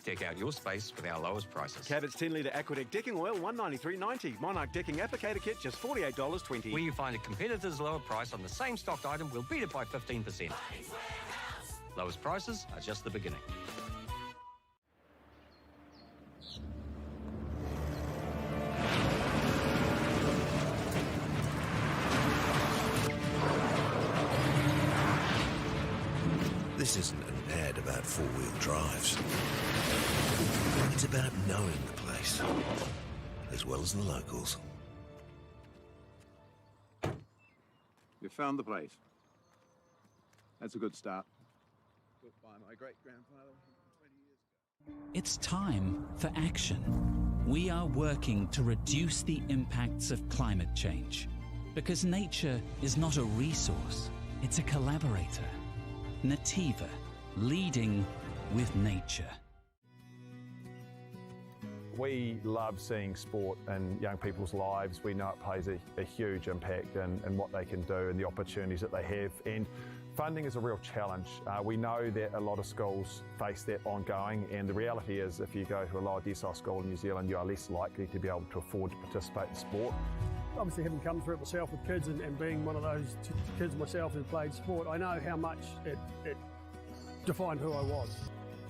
Deck out your space with our lowest prices. Cabot's 10 litre Aquadec decking oil, $193.90. Monarch decking applicator kit, just $48.20. Where you find a competitor's lower price on the same stocked item, we'll beat it by 15%. Lowest prices are just the beginning. This isn't an ad about four-wheel drives. It's about knowing the place, as well as the locals. You found the place. That's a good start. Built by my great grandfather 20 years ago. It's time for action. We are working to reduce the impacts of climate change. Because nature is not a resource, it's a collaborator. Nativa, leading with nature. We love seeing sport in young people's lives. We know it plays a, a huge impact in, in what they can do and the opportunities that they have. And funding is a real challenge. Uh, we know that a lot of schools face that ongoing, and the reality is if you go to a lower decile school in New Zealand, you are less likely to be able to afford to participate in sport. Obviously, having come through it myself with kids and, and being one of those kids myself who played sport, I know how much it, it defined who I was.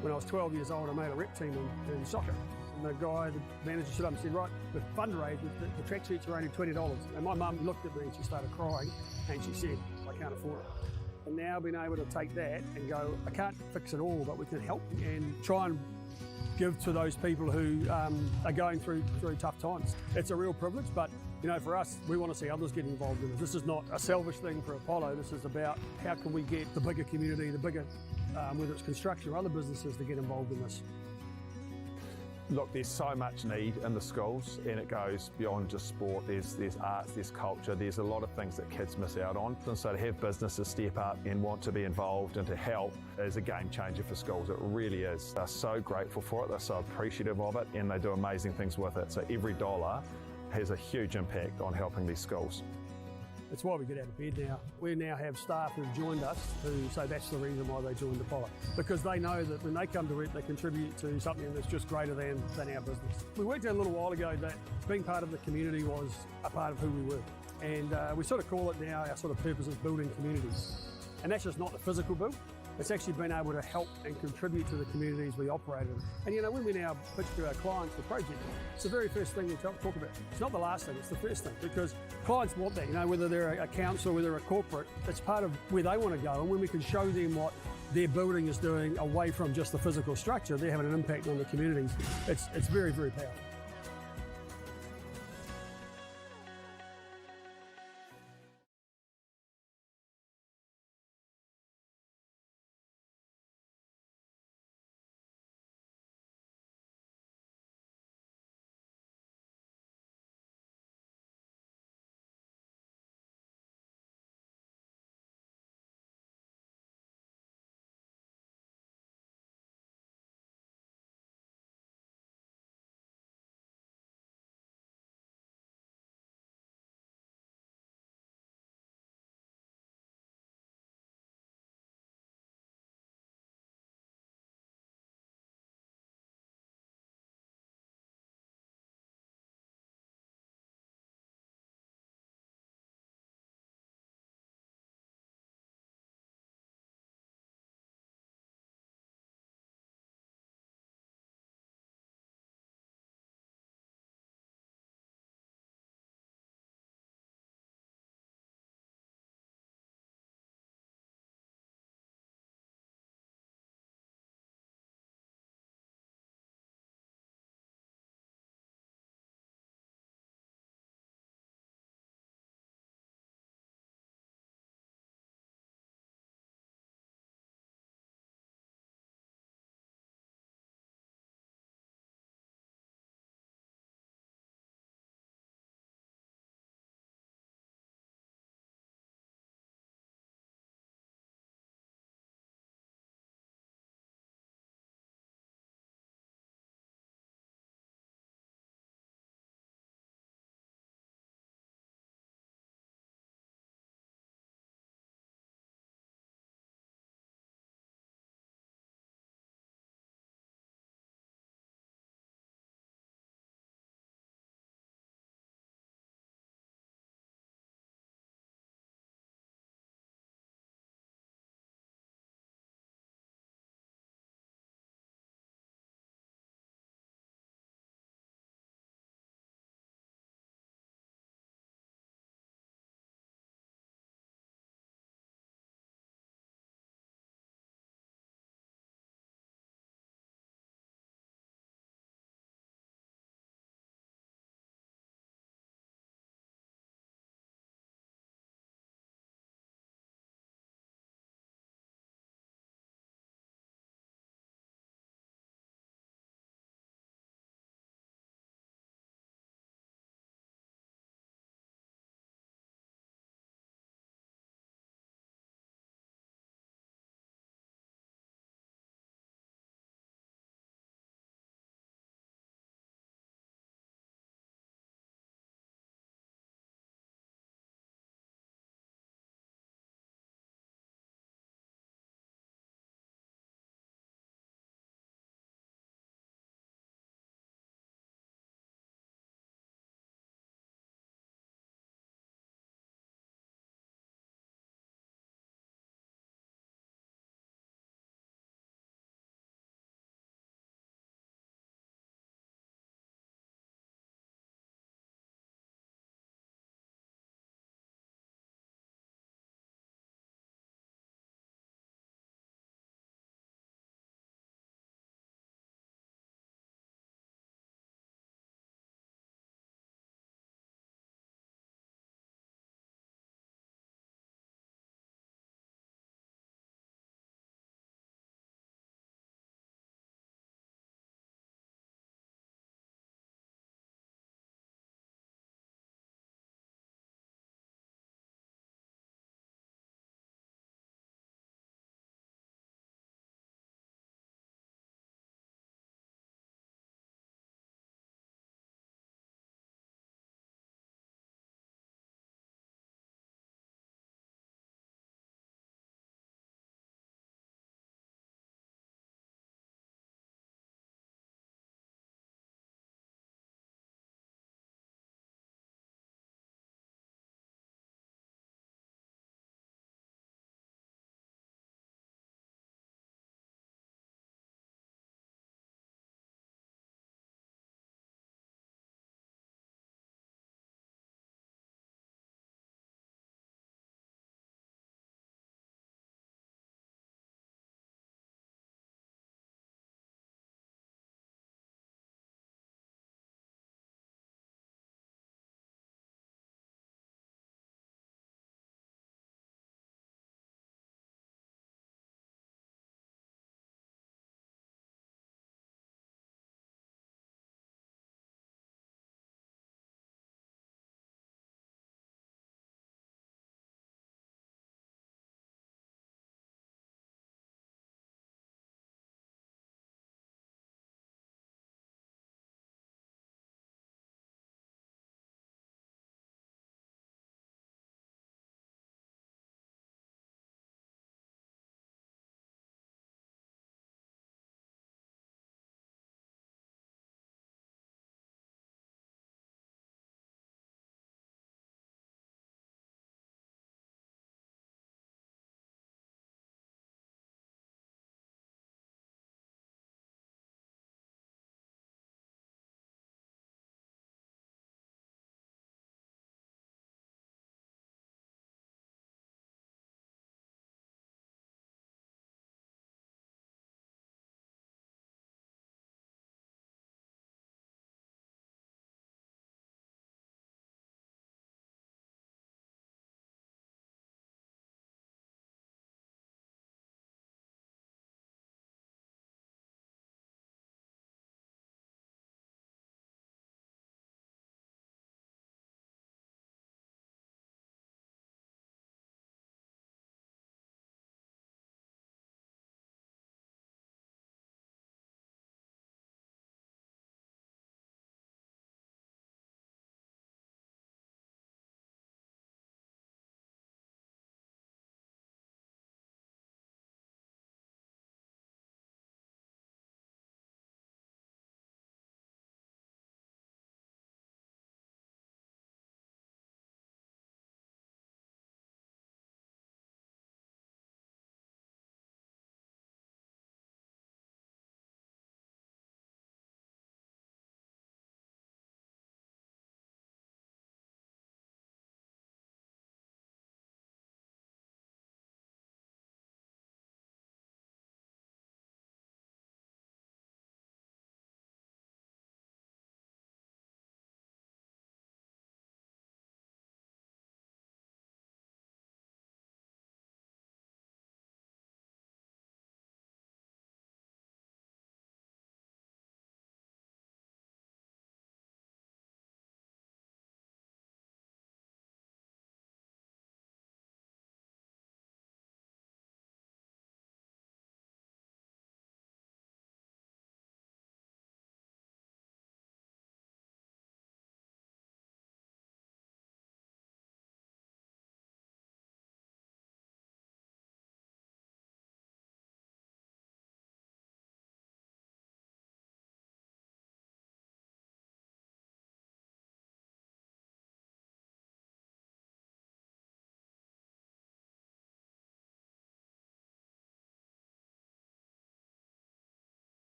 When I was 12 years old, I made a rep team in, in soccer. And the guy, the manager stood up and said, right, the fundraiser, the, the tracksuits are only $20. And my mum looked at me and she started crying and she said, I can't afford it. And now being able to take that and go, I can't fix it all, but we can help and try and give to those people who um, are going through through tough times. It's a real privilege, but you know, for us, we want to see others get involved in it. This is not a selfish thing for Apollo. This is about how can we get the bigger community, the bigger, um, whether it's construction or other businesses, to get involved in this. Look, there's so much need in the schools, and it goes beyond just sport. There's, there's arts, there's culture, there's a lot of things that kids miss out on. And so to have businesses step up and want to be involved and to help is a game changer for schools. It really is. They're so grateful for it, they're so appreciative of it, and they do amazing things with it. So every dollar has a huge impact on helping these schools. It's why we get out of bed now. We now have staff who've joined us who say that's the reason why they joined Apollo. Because they know that when they come to work, they contribute to something that's just greater than, than our business. We worked out a little while ago that being part of the community was a part of who we were. And uh, we sort of call it now our sort of purpose is building communities. And that's just not the physical build, it's actually been able to help and contribute to the communities we operate in. And you know, when we now pitch to our clients the project, it's the very first thing we talk, talk about. It's not the last thing, it's the first thing because clients want that, you know, whether they're a council, whether they're a corporate, it's part of where they want to go. And when we can show them what their building is doing away from just the physical structure, they're having an impact on the communities. It's, it's very, very powerful.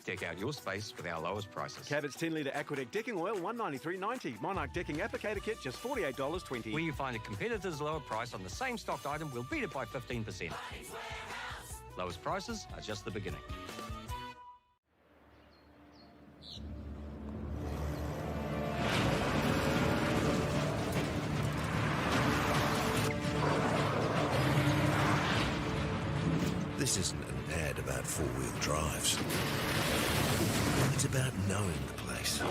Deck out your space with our lowest prices. Cabot's 10 litre Aquadec decking oil, $193.90. Monarch decking applicator kit, just $48.20. Where you find a competitor's lower price on the same stocked item, we'll beat it by 15%. Lowest prices are just the beginning. This isn't an ad about four-wheel drives. It's about knowing the place,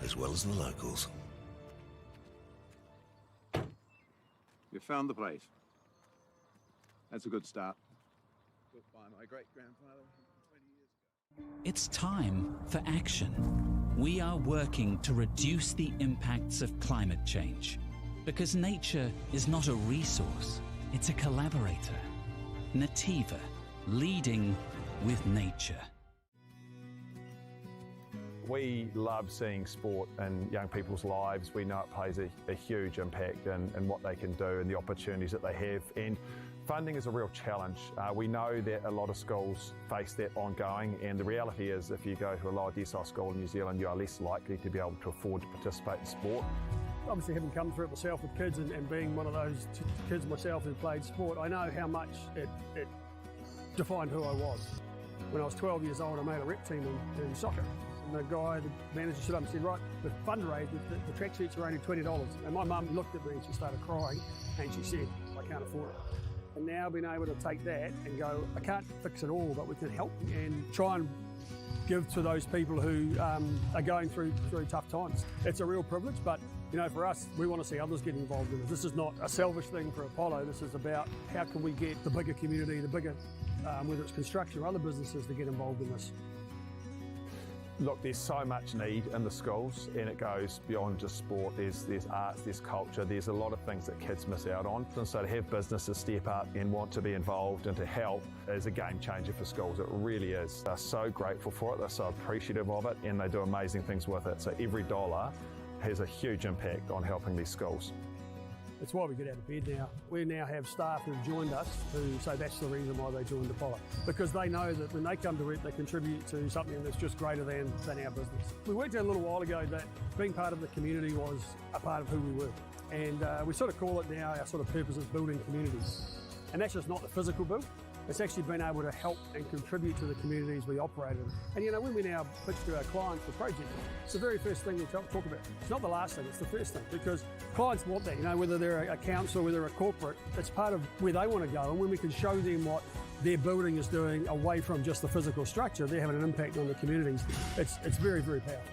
as well as the locals. You found the place. That's a good start. Built by my great-grandfather 20 years ago. It's time for action. We are working to reduce the impacts of climate change. Because nature is not a resource, it's a collaborator. Nativa, leading with nature. We love seeing sport in young people's lives. We know it plays a huge impact in what they can do and the opportunities that they have. And funding is a real challenge. We know that a lot of schools face that ongoing, and the reality is if you go to a lower decile school in New Zealand, you are less likely to be able to afford to participate in sport. Obviously, having come through it myself with kids and being one of those kids myself who played sport, I know how much it defined who I was. When I was 12 years old, I made a rep team in soccer. And the guy, the manager, stood up and said, right, the fundraiser, the tracksuits are only $20. And my mum looked at me and she started crying and she said, I can't afford it. And now being able to take that and go, I can't fix it all, but we can help and try and give to those people who are going through tough times. It's a real privilege, but you know, for us, we want to see others get involved in it. This is not a selfish thing for Apollo. This is about how can we get the bigger community, the bigger, whether it's construction or other businesses, to get involved in this. Look, there's so much need in the schools, and it goes beyond just sport. There's arts, there's culture, there's a lot of things that kids miss out on. And so to have businesses step up and want to be involved and to help is a game changer for schools. It really is. They're so grateful for it, they're so appreciative of it, and they do amazing things with it. So every dollar has a huge impact on helping these schools. It's why we get out of bed now. We now have staff who've joined us who say that's the reason why they joined Apollo, because they know that when they come to work, they contribute to something that's just greater than our business. We worked out a little while ago that being part of the community was a part of who we were. And we sort of call it now, our sort of purpose is building communities. And that's just not the physical build. It's actually been able to help and contribute to the communities we operate in. And you know, when we now pitch to our clients for projects, it's the very first thing we talk about. It's not the last thing, it's the first thing, because clients want that, you know, whether they're a council, whether they're a corporate, it's part of where they want to go. And when we can show them what their building is doing away from just the physical structure, they're having an impact on the communities. It's very, very powerful.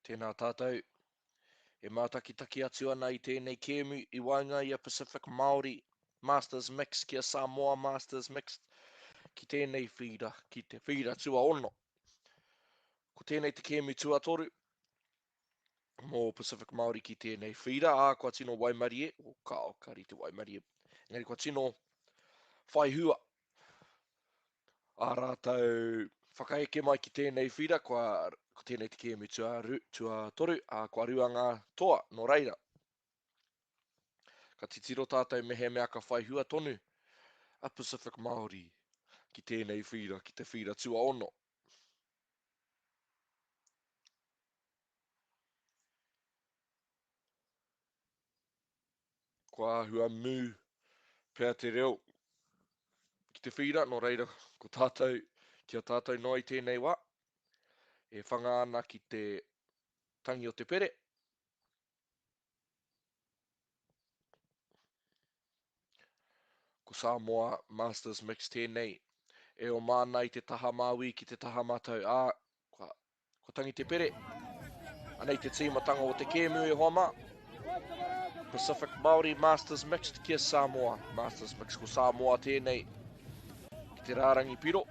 Tēnā tātou e mātakitaki atu ana i tēnei kēmu i waenga i a Pacific Māori Masters Mixed ki a Samoa Masters Mixed ki tēnei whīra, ki te whīra tuaono. Ko tēnei te kēmu tuatoru mō Pacific Māori ki tēnei whīra, ā, kua tino waimarie, o kao, ka rite waimarie, engari kua tino whai hua ā rātou whakaeke mai ki tēnei whira, kua, ko tēnei te kēmu tuatoru, ā, kua rua ngā toa, nō reira. Ka titiro tātou mehemea ka whai hua tonu a Pacific Māori ki tēnei whira, ki te whira tuaono. Kua āhua mū pea te reo ki te whīra, nō reira ko tātou, ki a tātou noa i tēnei wā, e whanga ana ki te tangi o te pere. Ko Samoa Masters Mix tēnei, e oma ana i te taha māui ki te taha matau, ā, kua Ko Tangi Te Pere. Anei te tīmatanga o te kēmu e hoa mā. Pacific Māori Masters Mixed ki a Samoa. Masters Mixed ko Samoa tēnei ki te rārangi piro.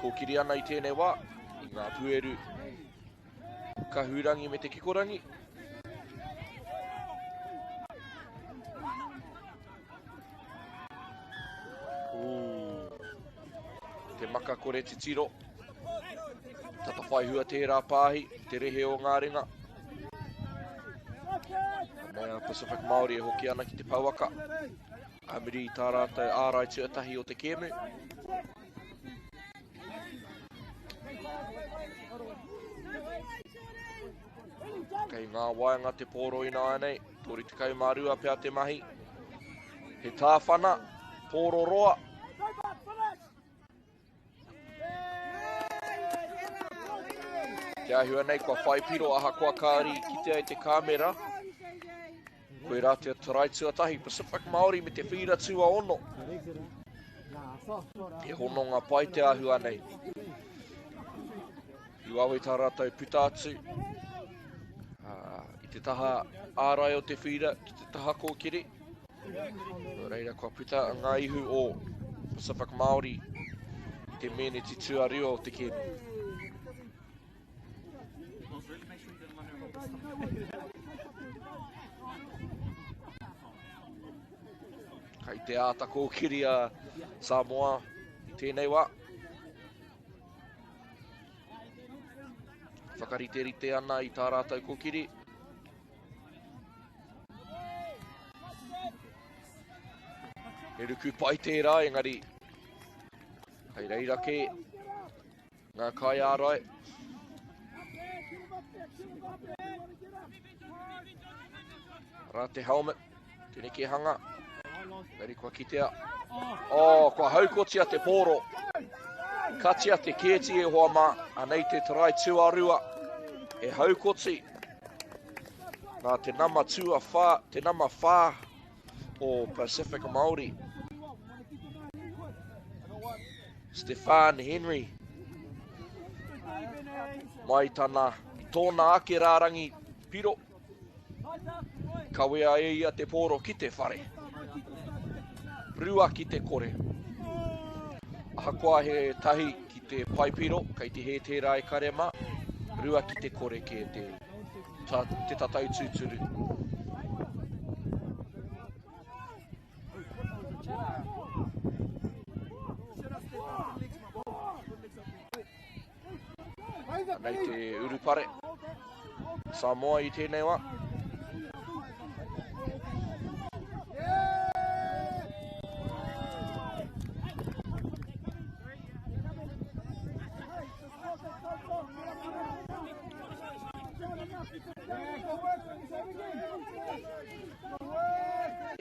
Kōkiri ana i tēnei wā i ngā pueru kahurangi me te kikorangi. Ooh. Te maka kore titiro. Tata whai hua tērā pāhi, te rehe o ngā ringa. Anei a Pacific Māori e hoki ana ki te pouaka. A muri i tā rātou ārai tuatahi o te kēmu. Kei ngā waenga te pōro ināianei, 32 pea te mahi. He tāwhana, pōro roa. Te āhua nei kua whai piro ahakoa kāore i kitea e te kāmera. Koirā te tarai tuatahi, Pacific Māori me te whīra tuaono. He hononga pai te āhua nei. I wawe tā rātou puta atu i te taha ārai o te whīra ki te taha kōkiri. Nō reira kua puta ngā ihu o Pacific Māori i te mēneti tuarua o te kēmu. Kai te āta kōkiri a Samoa i tēnei wā. Whakariterite ana i tā rātou kōkiri. He ruku pai tērā, engari hei reira kē ngā kaiārai. Rā te helmet, te nekehanga. Engari kua kitea. Oh, kua haukotia te pōro. Katia te kēti e hoa mā. Anei te tarai tuarua. E haukoti. Nā te nama tuawhā, te nama whā o Pacific Māori. Stefan Henry. Mai tana, i tōna ake rārangi piro. Kawea e ia te pōro ki te whare. Rua ki te kore. Ahakoa he tahi ki te paepiro, kei te hē tērā e kare mā, rua ki te kore kē te, ta, te tatau tūturu. Anei te urupare. Samoa i tēnei wā.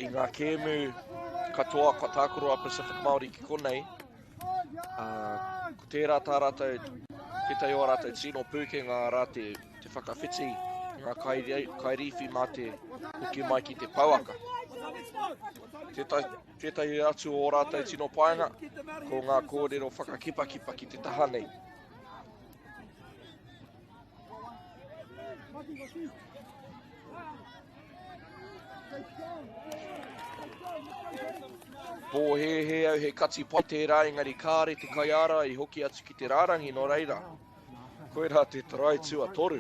I ngā kēmu katoa kua tākaro a Pacific Māori ki konei, Ā, ko tērā tā rātou, tētahi o ā rātou tino pūkenga arā te, te whakawhiti i ngā kai, kairīwhi mā te hoki mai ki te pouaka. Tētahi, tētahi atu o ō rātou tino painga, ko ngā kōrero whakakipakipa ki te taha nei. Pōhēhē au he kati pai tērā engari kāre te kaiārai i hoki atu ki te rārangi nō reira. Koirā te tarai tuatoru.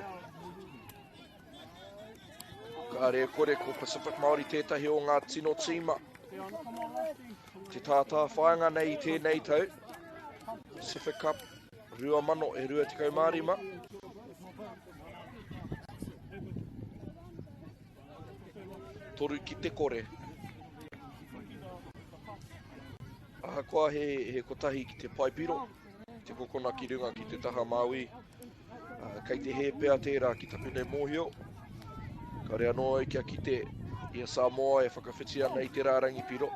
Kāre e kore ko Pacific Māori tētahi o ngā tino tīma. Te tātā whāinga nei i tēnei tau. Pacific Cup 2025. Toru ki te kore. Ahakoa he, he kotahi ki te paepiro, te kokona ki runga ki te taha māui, kei te hē pea tērā ki taku nei mōhio. Kāre anō au kia kite i a Samoa e whakawhiti ana i te rārangi piro.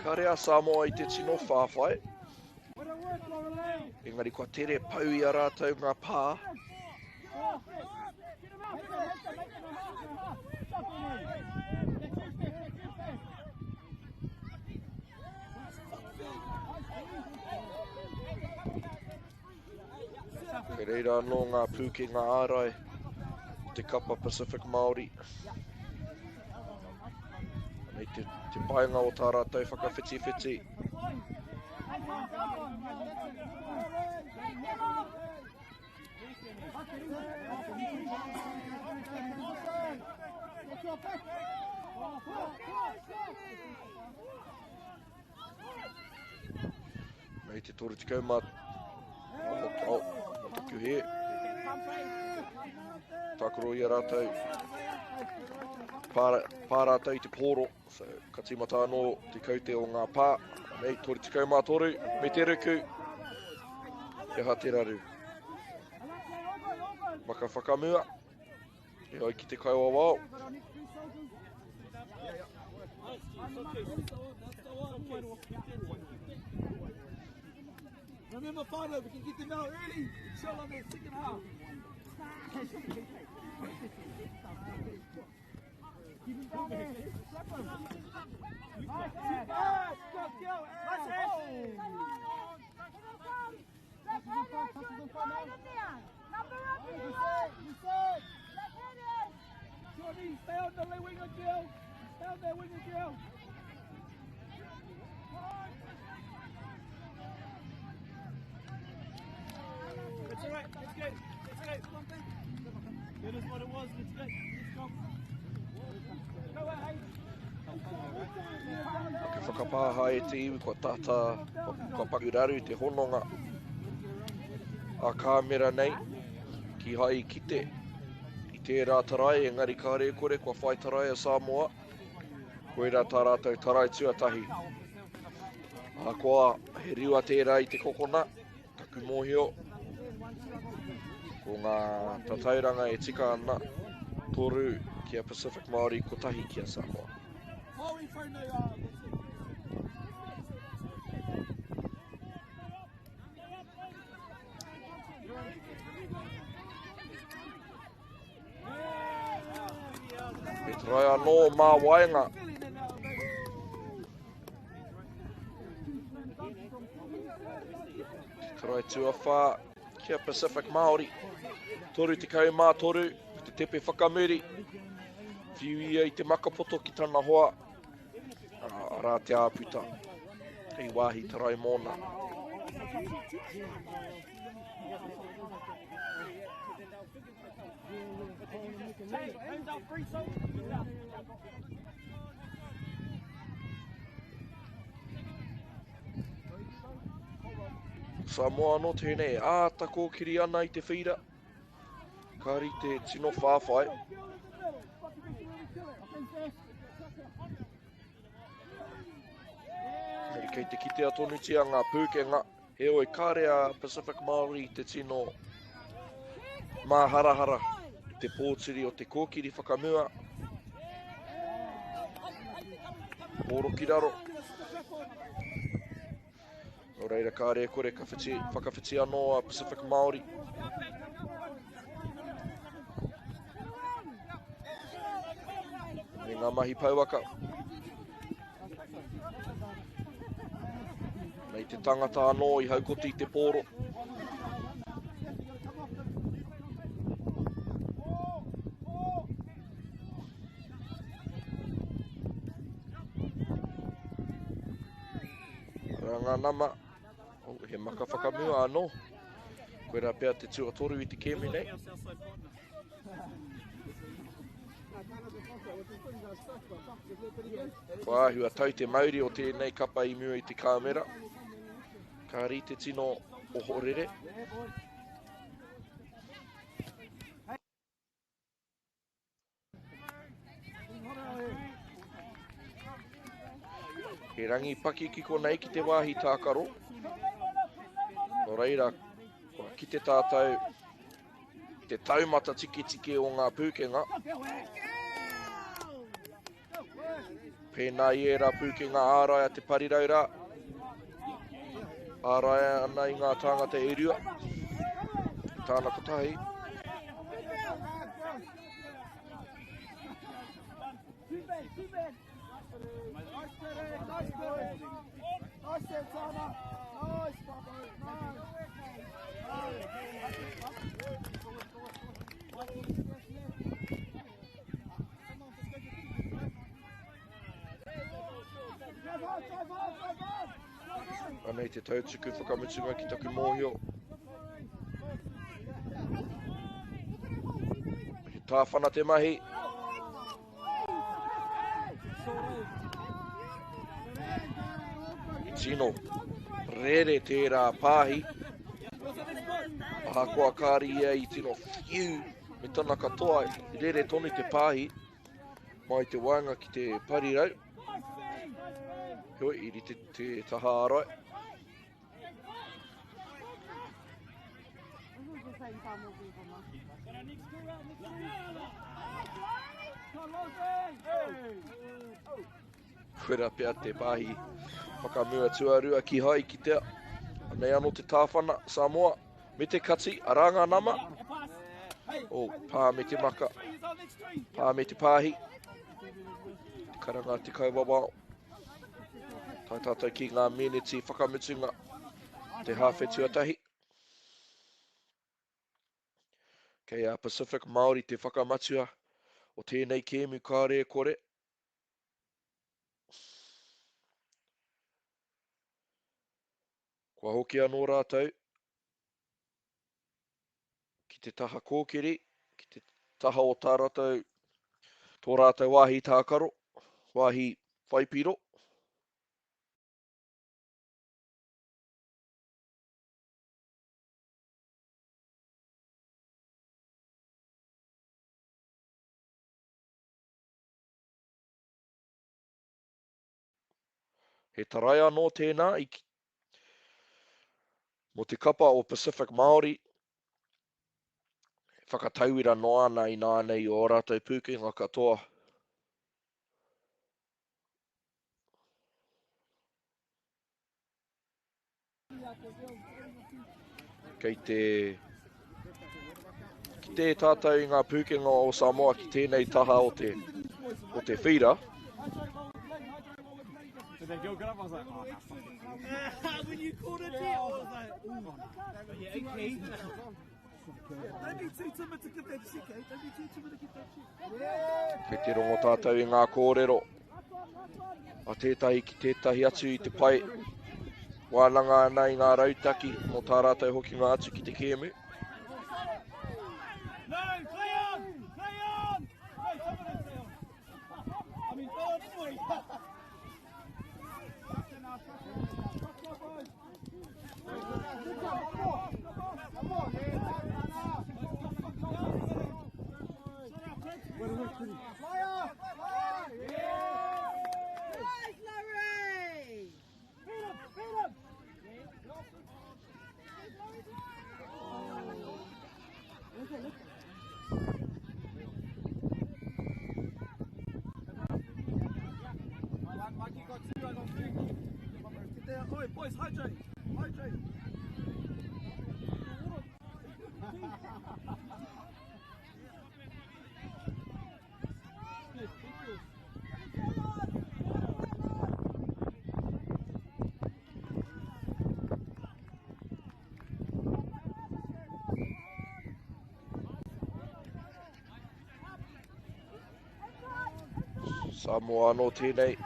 Kāre a Samoa i te tino whāwhai. Engari kua tere pau i a rātou ngā pā. Kei reira anō ngā pūkenga ārai o te kapa Pacific Māori. Anei te, te painga o tā rātou whakawhitiwhiti. Nei te 30 ma oh, oh, taku he. Tākaro i a rātou. Pā, pā rātou i te pōro. So, ka tīmata anō te kaute o ngā pā. Nei, 33, me te ruku. He aha te raru. Maka whakamua. E ai ki te kaiwawao. Remember, whānau, we can get them out early. Chill on that second half. Johnny, stay on the winger, Jill. Stay on that winger, Jill. It's all right. Let's go. Let's go. That is what it was. Let's go. Let's go. Go ahead. Ka whakapāha e te iwi kua tata, kua paku raru te hononga a kāmera nei, kīhai i kite i tērā tarai, engari kāre e kore kua whai tarai a Samoa. Koirā tā rātou tarai tuatahi. Ahakoa he riua tērā i te kokona, taku mōhio, ko ngā tatauranga e tika ana, toru ki a Pacific Māori, kotahi ki a Samoa. He try anō mā waenga. Te try tuawhā ki a Pacific Māori. 33, te tepe whakamuri. Whiu ia i te makapoto ki tana hoa. Arā te āputa. Hei wāhi tarai mōna. Samoa anō tēnei, āta kōkiri ana i te whīra. Ka rite tino whāwhai. Engari kei te kitea tonutia ngā pūkenga, heoi kāre a Pacific Māori i te tino māharahara i te pōturi o te kōkiri whakamua. Pōro ki raro. Nō reira kāre e kore ka whiti, whakawhiti anō a Pacific Māori. Ngā mahi pouaka. Nei te tangata anō i haukoti i te pōro. Arā ngā nama. Oh, he maka whakamua anō. Koirā pea te tuatoru i te kēmu nei. Kua āhua tau te mauri o tēnei kapa i mua i te kāmera. Ka rite tino ohorere. He rangi paki ki konei ki te wāhi tākaro. Nō reira, kua kite tātou te taumata tiketike o ngā pūkenga. Pēnā i ērā pūkenga ārai a te parirau rā. Ārai ana i ngā tāngata e rua. Tāna kotahi. Anei te tautuku whakamutunga ki taku mōhio. He tāwhana te mahi. I tino rere tērā pāhi. Ahakoa kāri ia i tino whiu me tana katoa, i rere tonu te pāhi mai te waenga ki te parirau. Heoi, i rite te taha ārai. Koira pea te pāhi whakamua tuarua ki hai ki te Anei anō te tāwhana Samoa me te kati, arā ngā nama. Oh, pā me te maka. Pā me te pāhi. Te karanga te kaiwawao. Tae tātou ki ngā meneti whakamutunga te hāwhe tuatahi. Kei a Pacific Māori te whakamatua o tēnei kēmu kāre e kore. Kua hoki anō rātou ki te taha kōkiri, ki te taha o tā rātou, tō rātou wāhi tākaro, wāhi whaipiro. He tarai anō tēnā i mō te kapa o Pacific Māori, e whakatauira noa ana ināianei i ō rātou pūkenga katoa. Kei te kite tātou i ngā pūkenga o Samoa ki tēnei taha o te, o te whira. Kei te rongo tātou i ngā kōrero a tētahi ki tētahi atu i te pae wānanga ana i ngā rautaki mō tā rātou hokinga atu ki te kēmu. Samoa anō tēnei.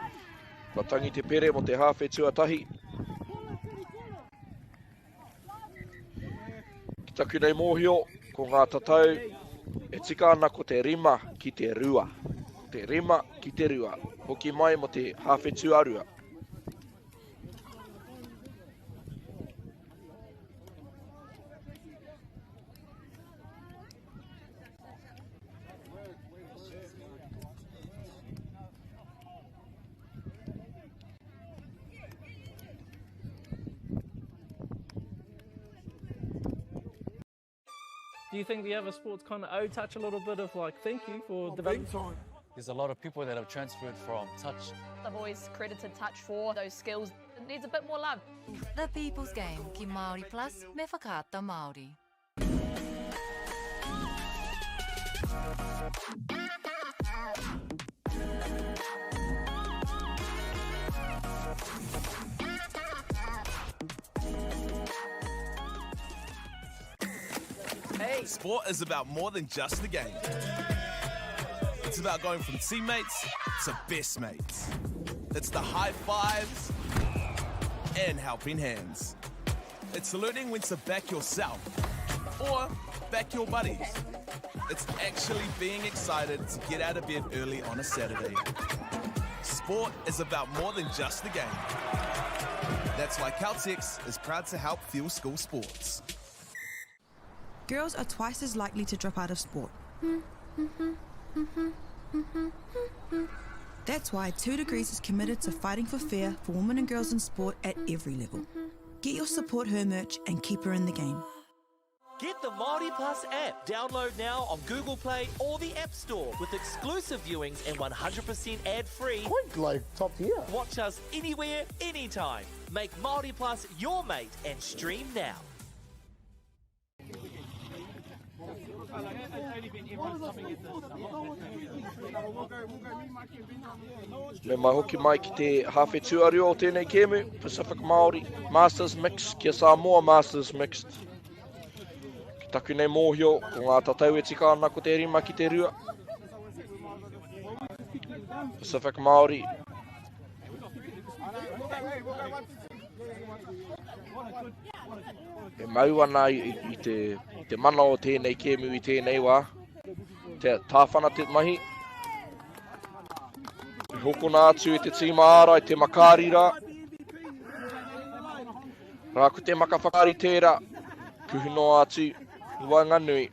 Kua tangi te pere mo te hāwhe tuatahi. Ki taku nei mōhio, ko ngā tatau e tika ana ko te rima ki te rua. Ko te rima ki te rua. Hoki mai mo te hāwhe tuarua. Do you think the other sports kind of owe touch a little bit of like thank you for developing? Big time. There's a lot of people that have transferred from touch. I've always credited touch for those skills. It needs a bit more love. The People's Game ki Māori Plus me Whakaata Māori. Hey. Sport is about more than just the game. It's about going from teammates to best mates. It's the high fives and helping hands. It's learning when to back yourself or back your buddies. It's actually being excited to get out of bed early on a Saturday. Sport is about more than just the game. That's why Caltex is proud to help fuel school sports. Girls are twice as likely to drop out of sport. That's why 2 Degrees is committed to fighting for fair for women and girls in sport at every level. Get your Support Her merch and keep her in the game. Get the Māori Plus app. Download now on Google Play or the App Store with exclusive viewings and 100% ad-free. Quite like top tier. Watch us anywhere, anytime. Make Māori Plus your mate and stream now. Me mai hoki mai ki te hāwhe tuarua o tēnei kēmu, Pacific Māori Masters Mixed kia Samoa Masters Mixed. Ki taku nei mōhio, ko ngā tatau e tika ana ko te rima ki te rua. Pacific Māori. E mau ana i, i, te, i te mana o tēnei kēmu i tēnei wā. Te tāwhana te mahi. I hokona atu e te tīma ārai te Makāri rā. Rā ko te maka whakaari tērā. Kuhu noa atu i waenganui.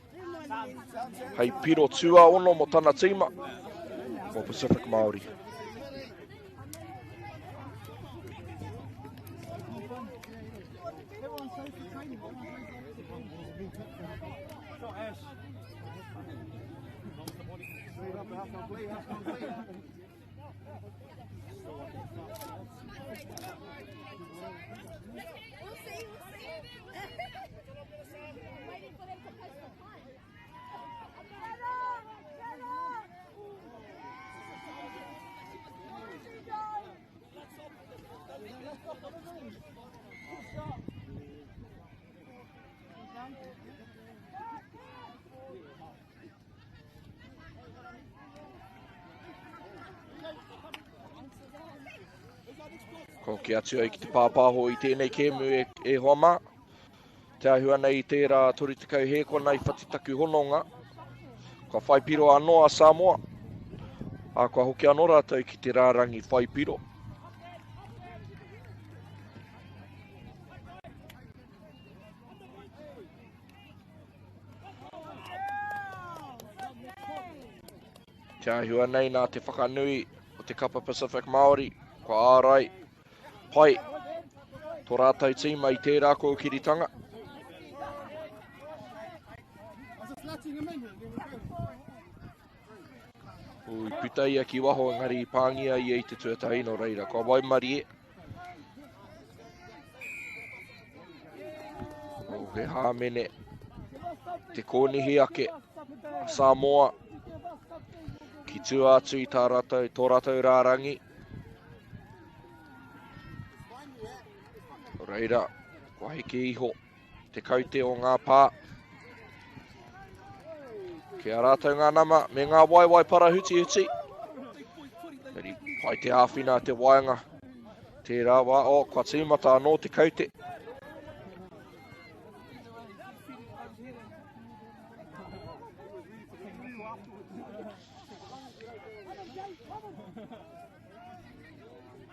Hei piro tuaono mo tana tīma. Mo Pacific Māori. Ko hoki atu ai ki te pāpāho i tēnei kēmu e, e hoa mā. Te āhua nei i tērā 30 hēkona i whati taku hononga. Kua whai piro anō a Samoa. Ā, kua hoki anō rātou ki te rārangi whai piro. Te āhua nei nā te whakanui o te kapa Pacific Māori, kua ārai pai tō rātou tīma i tērā kōkiritanga. I puta ia ki waho engari i pāngia ia i te tuatahi nō reira kua waimarie. Oh, he hāmene te kōnihi ake Samoa ki tua atu i tā rātou, tō rātou rārangi. Reira, kua heke iho te kaute o ngā pā. Ki a rātou ngā nama me ngā waewae parahutihuti. Pai te āwhina a te waenga. Tērā wā, oh, kua tīmata anō te kaute.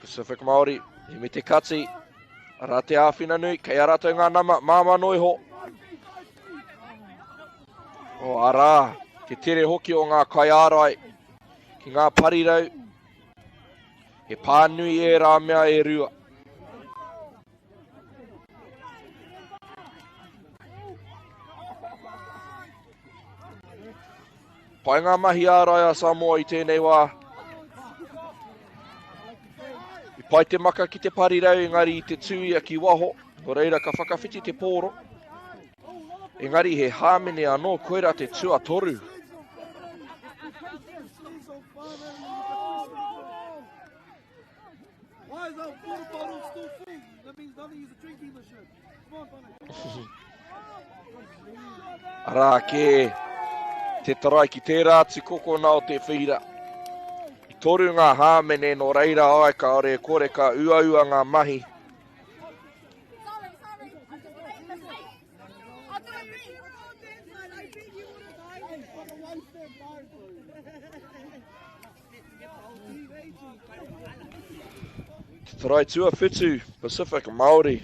Pacific Māori, i me te kati, arā te āwhina nui, kei a rātou ngā nama, māmā noa iho. O, arā, te tere hoki o ngā kaiārai ki ngā parirau, he pānui ērā mea e rua. Pai ngā mahi ārai a Samoa i tēnei wā. I pai te maka ki te parirau engari i te tū ia ki waho, nō reira ka whakawhiti te pōro. Engari he hāmene anō koirā te tuatoru. Arā kē te tarai ki tērā atu kokona o te whīra. I toru ngā hāmene nō reira ai kāore e kore ka uaua ngā mahi. Te tarai tuawhitu, Pacific Māori.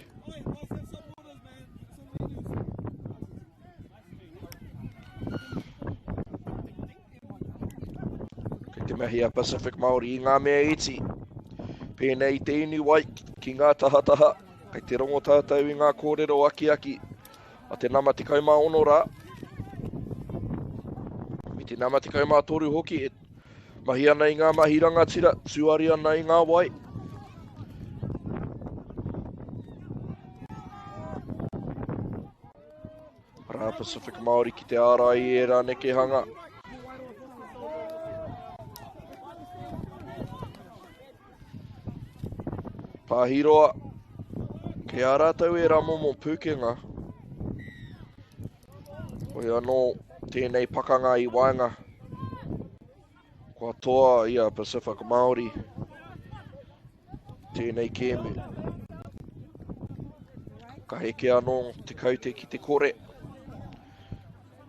Kei te mahi a Pacific Māori i ngā mea iti. Pēnei i te inu wai ki ngā tahataha, kei te rongo tātou i ngā kōrero akiaki a te nama 16 rā. Me te nama 13 hoki e mahi ana i ngā mahi rangatira, tuari ana i ngā wai. Arā Pacific Māori ki te ārai i ērā nekehanga. Pāhiroa, kei a rātou ērā momo pūkenga. Hoi anō tēnei pakanga i waenga. Kua toa i a Pacific Māori tēnei kēmu. Ka heke anō te kaute ki te kore.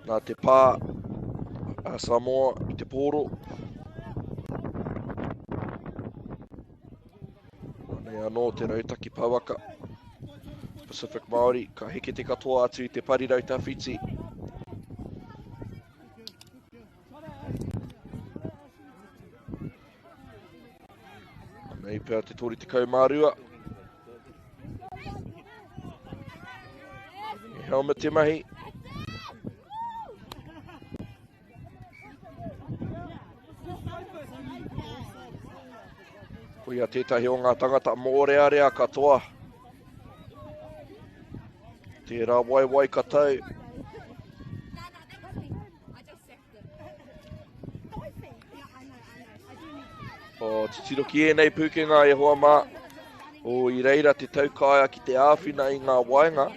Nā te pā a Samoa i te pōro. Anei anō te rautaki pouaka. Pacific Māori, ka heke te katoa atu i te parirau tawhiti. Anei pea te 32. He helmet te mahi. Koia tētahi o ngā tangata mōrearea katoa. Tērā waiwai ka tau. O, titiro ki ēnei pūkenga e hoa mā. O, i reira te taukaea ki te āwhina i ngā waenga.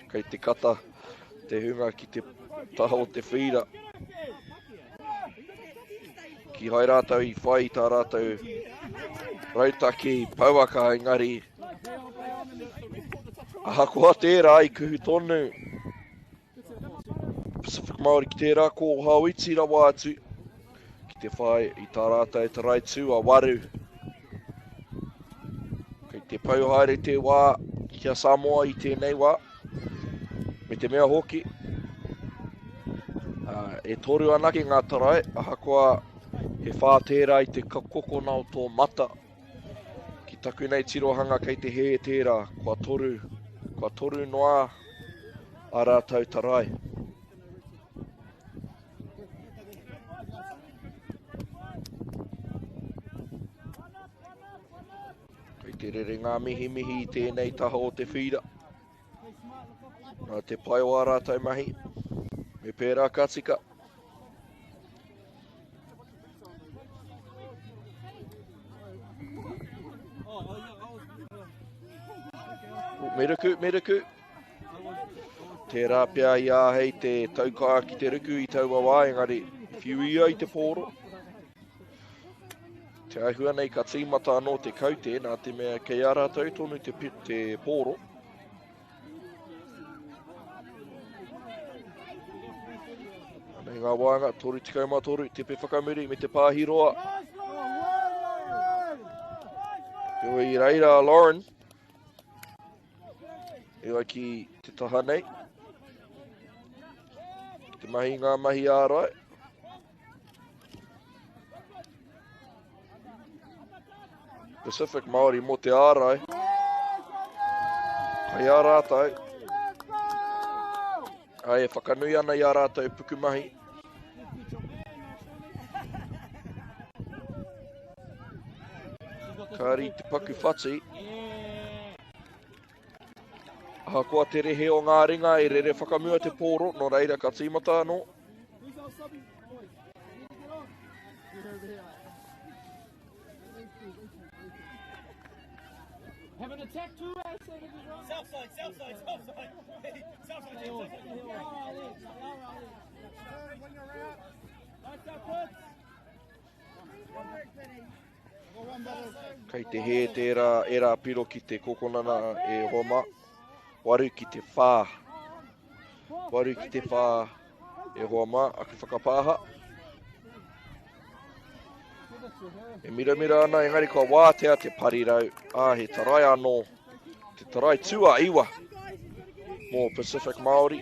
Kei te kata te hunga ki te taha o te whīra. Kihai rātou i whai i tā rātou rautaki pouaka engari ahakoa tērā i kuhu tonu Pacific Māori ki tērā kōhao iti rawa atu ki te whai i tā rātou taraitū a Waru. Kei te pau haere te wā ki a Samoa i tēnei wā. Me te mea hoki, e toru anake ngā tarai, ahakoa he whā tērā i te kokona o tō mata. Ki taku nei tirohanga kei te hē tērā, kua toru. Kua toru noa a rātou tarai. Kei te rere ngā mihimihi i tēnei taha o te whīra. Nā te pai o ā rātou mahi, me pērā ka tika. Me ruku, me ruku. Tērā pea i āhei te taukaha ki te ruku i taua wā, engari whiu ia i te pōro. Te āhua nei ka tīmata anō te kaute nā te mea kei a rātou tonu te, te pōro. Anei ngā waenga, 33, tepe whakamuri me te pāhi roa. Heoi i reira a Lauren. E ai ki te taha nei. Te mahi ngā mahi ārai. Pacific Māori mō te ārai. Kai a rātou. Ai, e whakanui ana i a rātou pukumahi. Kāri te paku whati. Ahakoa te rehe o ngā ringa e rere whakamua te pōro, nō reira ka tīmata anō. Have an attack too, eh? South side, south side, south side. South side, south side. Kei te hē tērā ērā piro ki te kokonana e Roma. Waru ki te whā. Waru ki te whā e hoa mā, aku whakapāha. E miramira ana, engari kua wātea te parirau. Ā, he tarai anō. Te tarai tuaiwa mō Pacific Māori.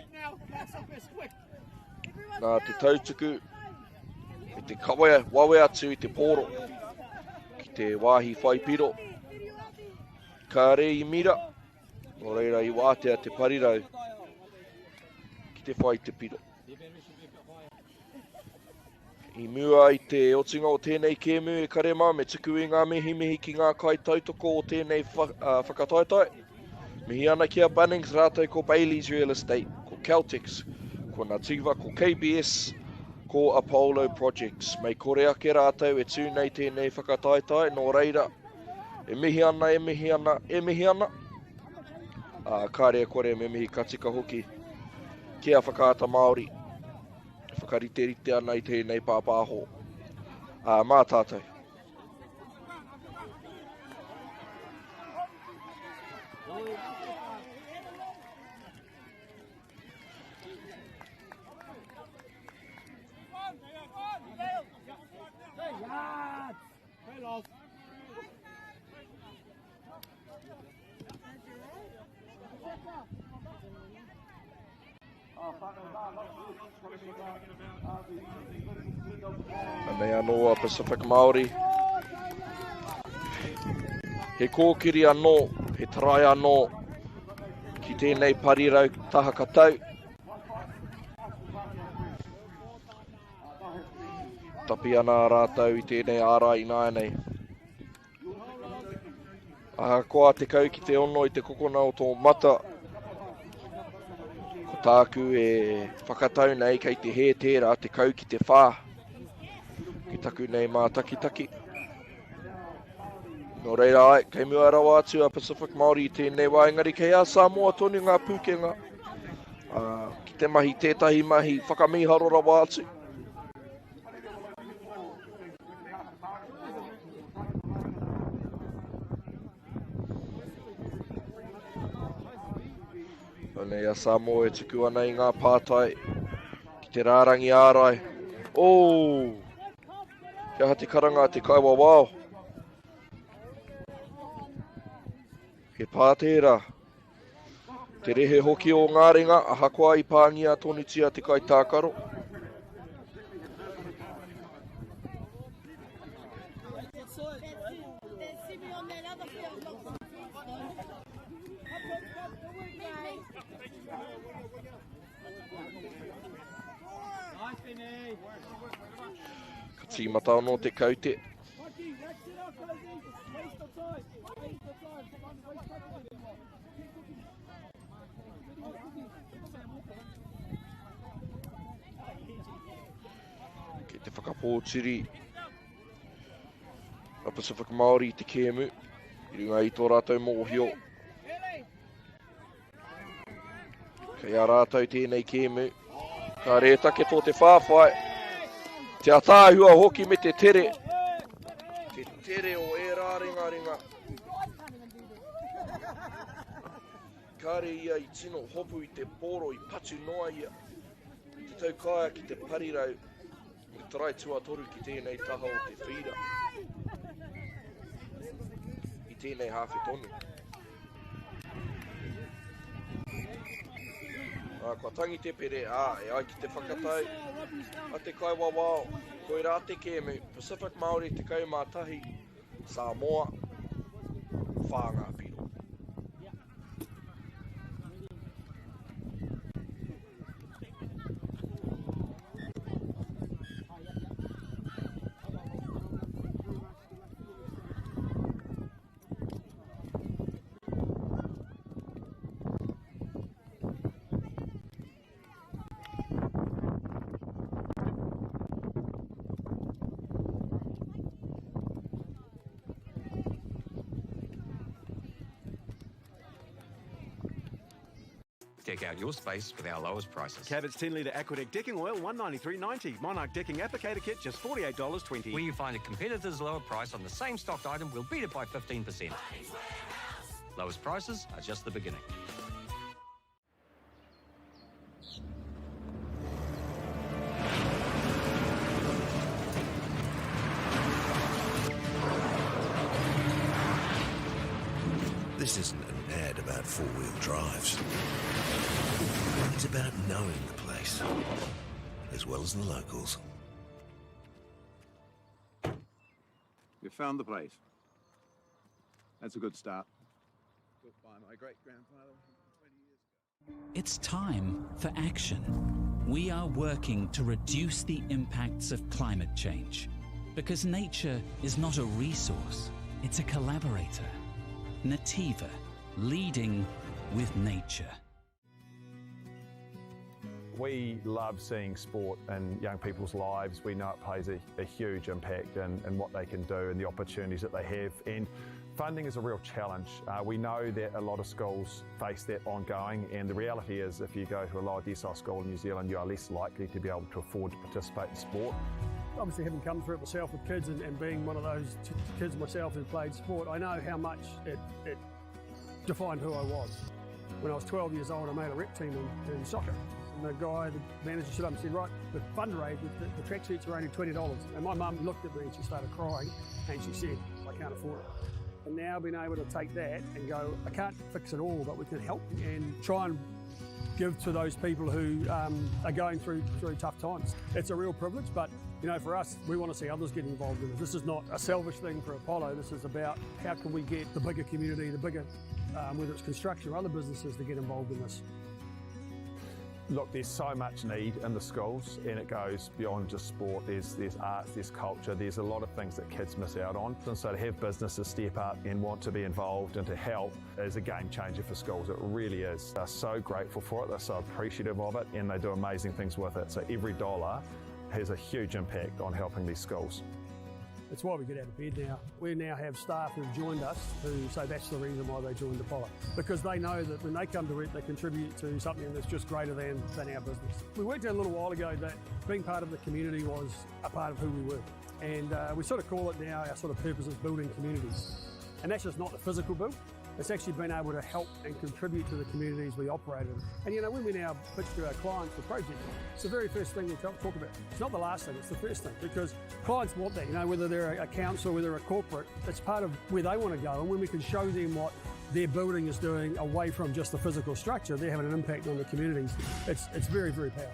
Nā te tautuku me te kawe wawe atu i te pōro ki te wāhi whai piro. Kāre i mira, nō reira i wātea te parirau ki te whai te piro. I mua i te otinga o tēnei kēmu e kare mā, me tuku i ngā mihimihi ki ngā kaitautoko o tēnei whakataetae. Mihi ana ki a Bunnings rātou ko Bayleys Real Estate, ko Caltex, ko Nativa, ko KBS, ko Apollo Projects. Mei kore ake rātou e tū nei tēnei whakataetae, nō reira, e mihi ana, e mihi ana, e mihi ana. Ā, kāre e kore me mihi ka tika hoki ki a Whakaata Māori e whakariterite ana i tēnei pāpāho. Ā, mā tātou. Anei anō a Pacific Māori. He kōkiri anō, he tarai anō ki tēnei parirau taha katau. Tapi ana rātou i tēnei ārai ināianei. Ahakoa 10 ki te 6 i te kokona o tō mata, ko tāku e whakatau nei kei te hē tērā 10 ki te 4 ki taku nei mātakitaki. Nō reira ai, kei mua rawa atu a Pacific Māori i tēnei wā, engari kei a Samoa tonu ngā pūkenga ki te mahi tētahi mahi whakamīharo rawa atu. Anei a Samoa e tuku ana i ngā pātai ki te rārangi ārai. Oh! Kia aha te karanga a te kaiwawao. He pā tērā. Te rehe hoki o ngā ringa, ahakoa i pāngia tonutia te kaitākaro. tīmata anō te kaute. Kei te whakapōtiri a Pacific Māori i te kēmu i runga i tō rātou mōhio. Kei a rātou tēnei kēmu. Ka rētake tō te whāwhai. Te ataahua hoki me te tere. Te tere o ērā ringaringa. Kāre ia i tino hopu i te pōro i patu noa ia. I te taukaea ki te parirau me te tarai tuatoru ki tēnei taha o te whīra. I tēnei hāwhe tonu. Ā, kua tangi te pere, ā, e ai ki te whakatau a te kaiwawao, koirā te kēmu, Pacific Māori 11, Samoa, whā ngā piro. Deck out your space with our lowest prices. Cabot's 10 litre Aquadeck decking oil, $193.90. Monarch decking applicator kit, just $48.20. Where you find a competitor's lower price on the same stocked item, we'll beat it by 15%. Lowest prices are just the beginning. This isn't an ad about four-wheel drives. It's about knowing the place, as well as the locals. You found the place. That's a good start. Built by my great-grandfather 20 years ago. It's time for action. We are working to reduce the impacts of climate change. Because nature is not a resource, it's a collaborator. Nativa, leading with nature. We love seeing sport in young people's lives. We know it plays a, a huge impact in, in what they can do and the opportunities that they have. And funding is a real challenge. Uh, we know that a lot of schools face that ongoing, and the reality is if you go to a lower decile school in New Zealand, you are less likely to be able to afford to participate in sport. Obviously, having come through it myself with kids and, and being one of those kids myself who played sport, I know how much it, it defined who I was. When I was 12 years old, I made a rep team in, in soccer. And the guy, the manager stood up and said, right, the fundraiser, the, the tracksuits are only $20. And my mum looked at me and she started crying and she said, I can't afford it. And now being able to take that and go, I can't fix it all, but we can help and try and give to those people who um, are going through through tough times. It's a real privilege, but you know, for us, we want to see others get involved in it. This is not a selfish thing for Apollo. This is about how can we get the bigger community, the bigger, um, whether it's construction or other businesses, to get involved in this. Look, there's so much need in the schools, and it goes beyond just sport. There's, there's arts, there's culture, there's a lot of things that kids miss out on. And so to have businesses step up and want to be involved and to help is a game changer for schools. It really is. They're so grateful for it, they're so appreciative of it, and they do amazing things with it. So every dollar has a huge impact on helping these schools. It's why we get out of bed now. We now have staff who've joined us who say that's the reason why they joined Apollo. Because they know that when they come to work, they contribute to something that's just greater than, than our business. We worked out a little while ago that being part of the community was a part of who we were. And uh, we sort of call it now our sort of purpose is building communities. And that's just not the physical build, it's actually been able to help and contribute to the communities we operate in. And you know, when we now pitch to our clients for projects, it's the very first thing we talk, talk about. It's not the last thing, it's the first thing because clients want that, you know, whether they're a council, whether a corporate, it's part of where they want to go. And when we can show them what their building is doing away from just the physical structure, they're having an impact on the communities. It's, it's very, very powerful.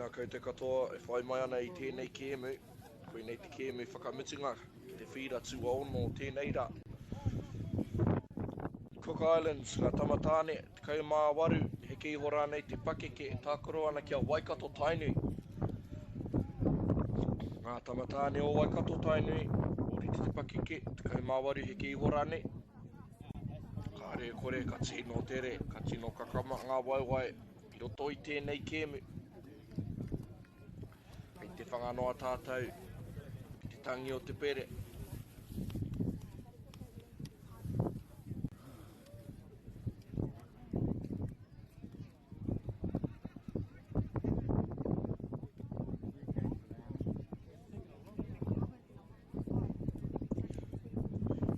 Tēnā koutou katoa e whai mai ana i tēnei kēmu. Koinei te kēmu whakamutunga ki te whīra tuaono o tēnei rā. Cook Islands, ngā tama tāne, 18, heke iho rānei te pakeke e tākaro ana ki a Waikato Tainui. Ngā tama tāne o Waikato Tainui, ōrite te pakeke, 18 heke iho rānei. Kāre e kore ka tino tere, ka tino kakama ngā waewae i roto i tēnei kēmu. Kei te whanganoa tātou ki te tangi o te pere.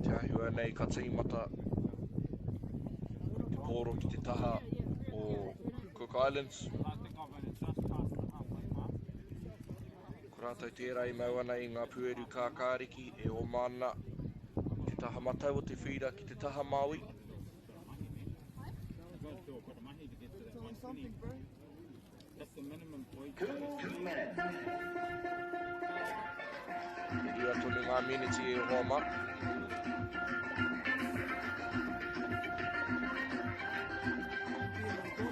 Te āhua nei ka tīmata te pōro ki te taha o Cook Islands. Ko rātou tērā i mau ana i ngā pūeru kākāriki e oma ana i te taha matau o te whīra ki te taha māui. E rua tonu ngā meneti e hoa mā.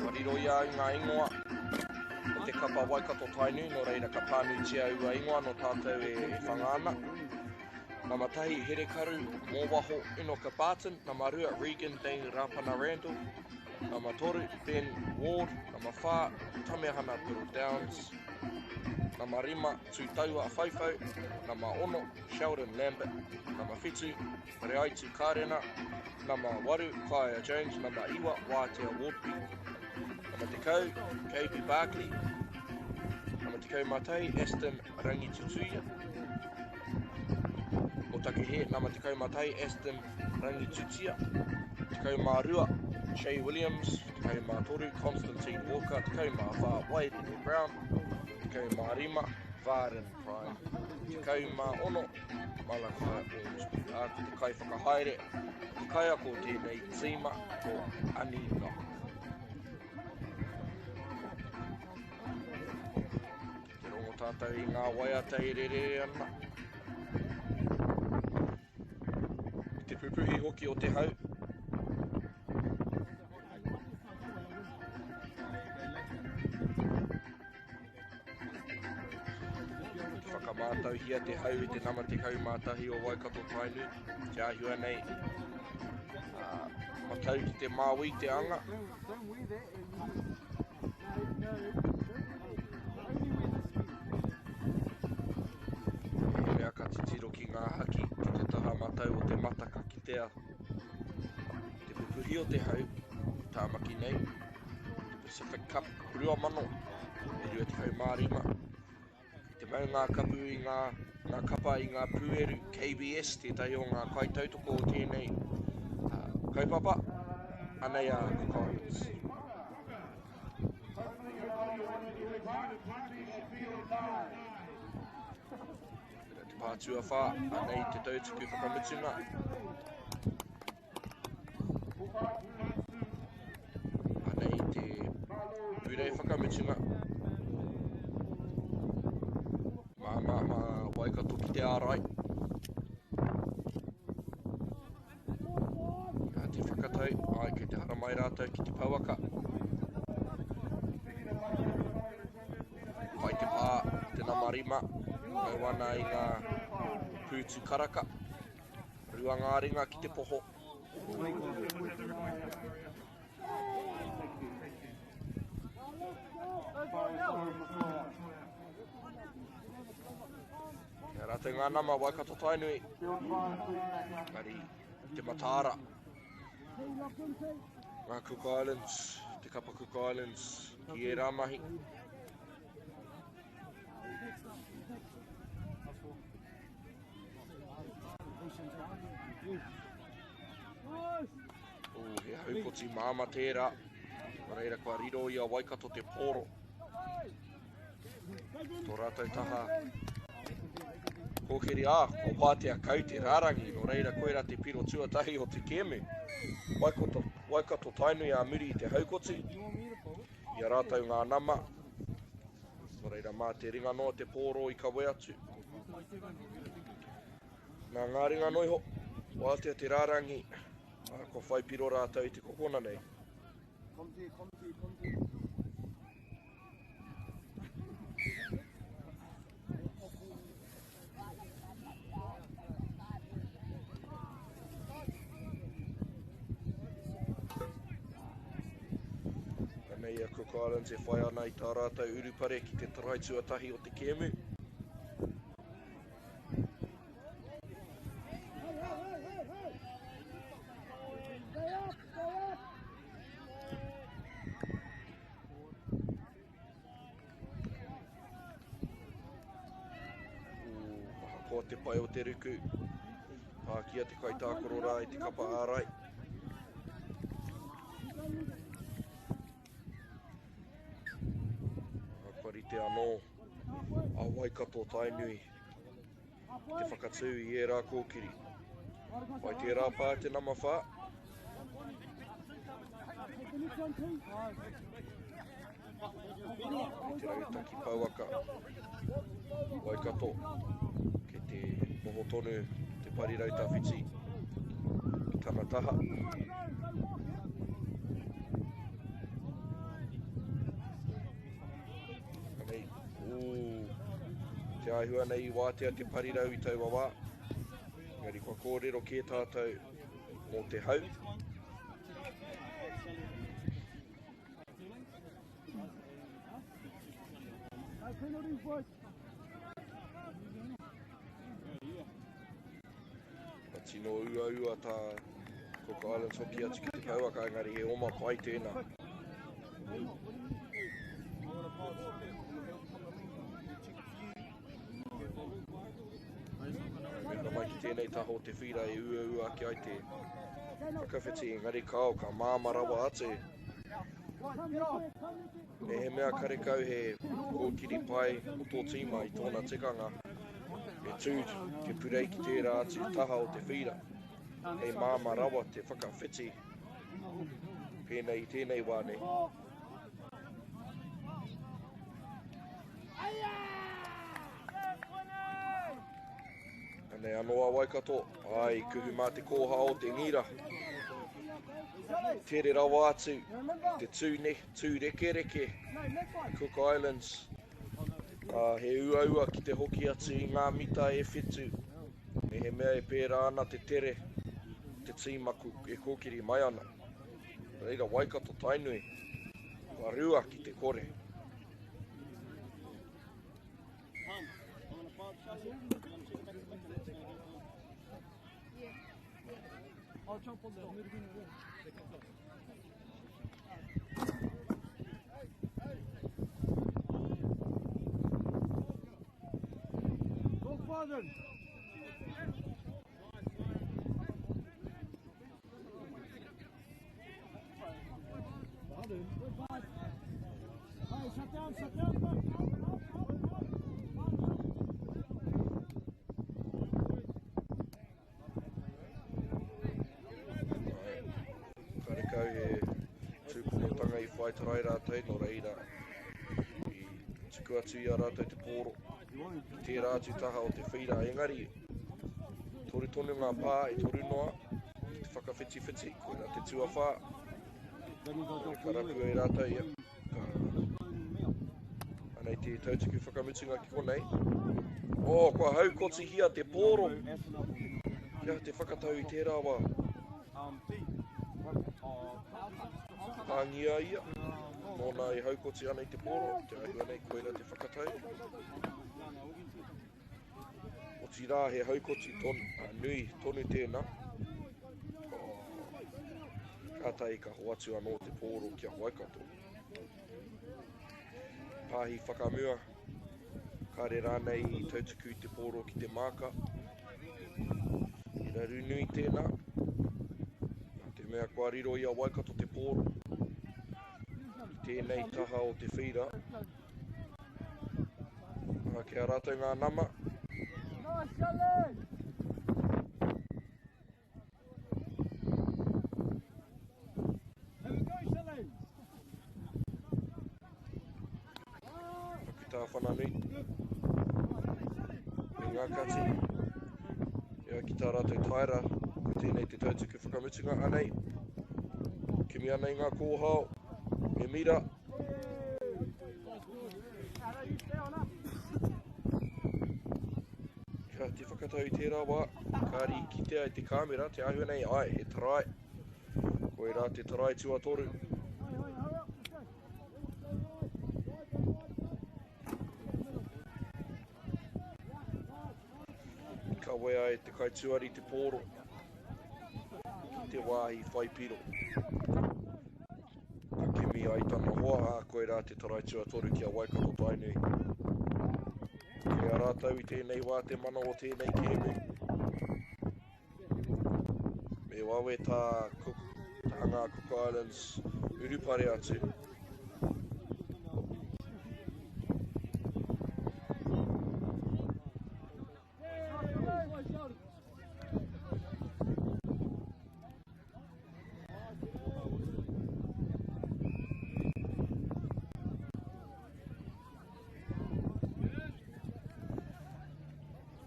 Ka riro i a au ngā ingoa o te kapa Waikato Tainui, nō reira ka pānuitia aua ingoa nō tātou e whanga ana. Nama tahi, Herekaru, Mōwaho, Enoka Barton. Nama rua, Regan Dane Rapana Randall. Nama toru, Ben Ward. Nama whā, Tamehana Bill Downs. Nama rima, Tūtaua Whaiwhau. Nama ono, Sheldon Lambert. Nama whitu, Reaitu Karena. Nama waru, Kaia Jones. Nama iwa, Wātea Wardby. Nama tekau, KB Barkley. Nama 11, Aston Rangitutuia. O Takehe, nama 11, Aston Rangitutia. 12, Shay Williams. 13, Constantine Walker. 14, Wairere Brown. 15, Varen Prime. 16, Malakai Ormsby. Ā, ko te kaiwhakahaere, ko te kaiako o tēnei tīma, ko Ani Nock. Te rongo tātou i ngā waiata e rerere ana. I te pupuhi hoki o te hau. Whakamātauhia te hau i te nama 11 o Waikato Tainui. Te āhua nei, uh, matau ki te māui te anga. Mehemea ka titiro ki ngā haki, ki te taha matau o te mata ka kitea te pupuhi o te hau, Tāmaki nei, te Pacific Cup 2025. Kei te mau ngā kapu i ngā, ngā kapa i ngā pūeru KBS, tētahi o ngā kaitautoko o tēnei uh, kaupapa. Anei a Cook Islands. Te pā tuawhā, anei te tautuku whakamutunga. Anei te purei whakamutunga. Mā, mā, mā Waikato ki te ārai. Nā te whakatau, ai kei te haramai rātou ki te pouaka. Pai te pā, te nama rima, mau ana i ngā pūtu karaka. Rua ngā ringa ki te poho. Kia rātou ngā nama Waikato Tainui. Engari te mataara. Ngā Cook Islands, te kapa Cook Islands ki ērā mahi. Oh, he haukoti māma tērā. Nā reira kua riro i a Waikato te pōro. Tō rātou taha kōkiri, ā, ko Wātea kau te rārangi, nō reira koirā te piro tuatahi o te kēmu. Waikato, Waikato Tainui ā muri i te haukoti, i a rātou ngā nama. Nō reira, mā te ringa noa te pōro i kawe atu. Nā ngā ringa noa iho, wātea te rārangi, ā, kua whai piro rātou i te kokona nei. Anei a Cook Islands e whai ana i tā rātou urupare ki te tarai tuatahi o te kēmu. Ahakoa te pai o te ruku, pākia te kaitākaro rā i te kapa ārai. Kua rite anō a Waikato Tainui ki te whakatū i ērā kōkiri. Whai tērā pā te nama 4. Kei te rautaki pouaka Waikato, kei te noho tonu te parirau tawhiti ki tana taha. Anei, ū, te āhua nei i wātea te parirau i taua wā. Engari kua kōrero kē tātou mō te hau. Ka tino uaua tā Cook Islands hoki atu ki te pouaka, engari he oma pai tēnā. Mēnā mai ki tēnei taha o te whīra e uaua ake ai te whakawhiti, engari kāo, ka māmā rawa atu. Mehemea karekau he kōkiri pai o tō tīma i tōna tikanga, me tū te purei ki tērā atu taha o te whīra, hei māmā rawa te whakawhiti pēnei i tēnei wā nei. Anei anō a Waikato, ai, kuhu mā te kōha o te ngira. Tere rawa atu te tū, ne, tū rekereke Cook Islands. He uaua ki te hoki atu i ngā mita e whitu. Mehemea e pērā ana te tere, te tīma e kōkiri mai ana. Reira Waikato Tainui, kua rua ki te kore. Karekau he tūponotanga i whai tarai rātou, nō reira i tuku atu i a rātou te pōro ki tērā atu taha o te whīra. Engari, toru tonu ngā pā e toru noa ki te whakawhitiwhiti, koirā te tuawhā. Ka rapu e rātou ia. Ka... Anei te tautuku whakamutunga ki konei. Oh, kua haukotihia te pōro. Kia te whakatau i tērā wā. Pāngia ia. Nōna e haukoti ana i te pōro. Te āhua nei koira te whakatau. Otirā he haukoti ton, nui tonu tēnā. Oh. Kātahi ka hoatu anō te pōro ki a Waikato. Pāhi whakamua, kāre rānei i tautuku i te pōro ki te māka. He raru nui tēnā, nā te mea kua riro i a Waikato te pōro. I tēnei taha o te whīra, ā, ki a rātou ngā nama. Nice, Charlie! Taku tā Tāwhananui me ngā kati. E ai ki tā rātou taera, ko tēnei te tautuku whakamutunga anei. Kimi ana i ngā kōhao, me mira. Ka te whakatau i tērā wā, kāri i kitea e te kāmera, te āhua nei, ai, he tarai. Koirā te tarai tuatoru. Kawea e te kaituari te pōro ki te wāhi whai piro. Ka kimi ai tana hoa, ā, koirā te tarai tuatoru ki a Waikato Tainui. Kei a rātou i tēnei wā te mana o tēnei kēmu. Me wawe tā, Cook, tā ngā Cook Islands urupare atu.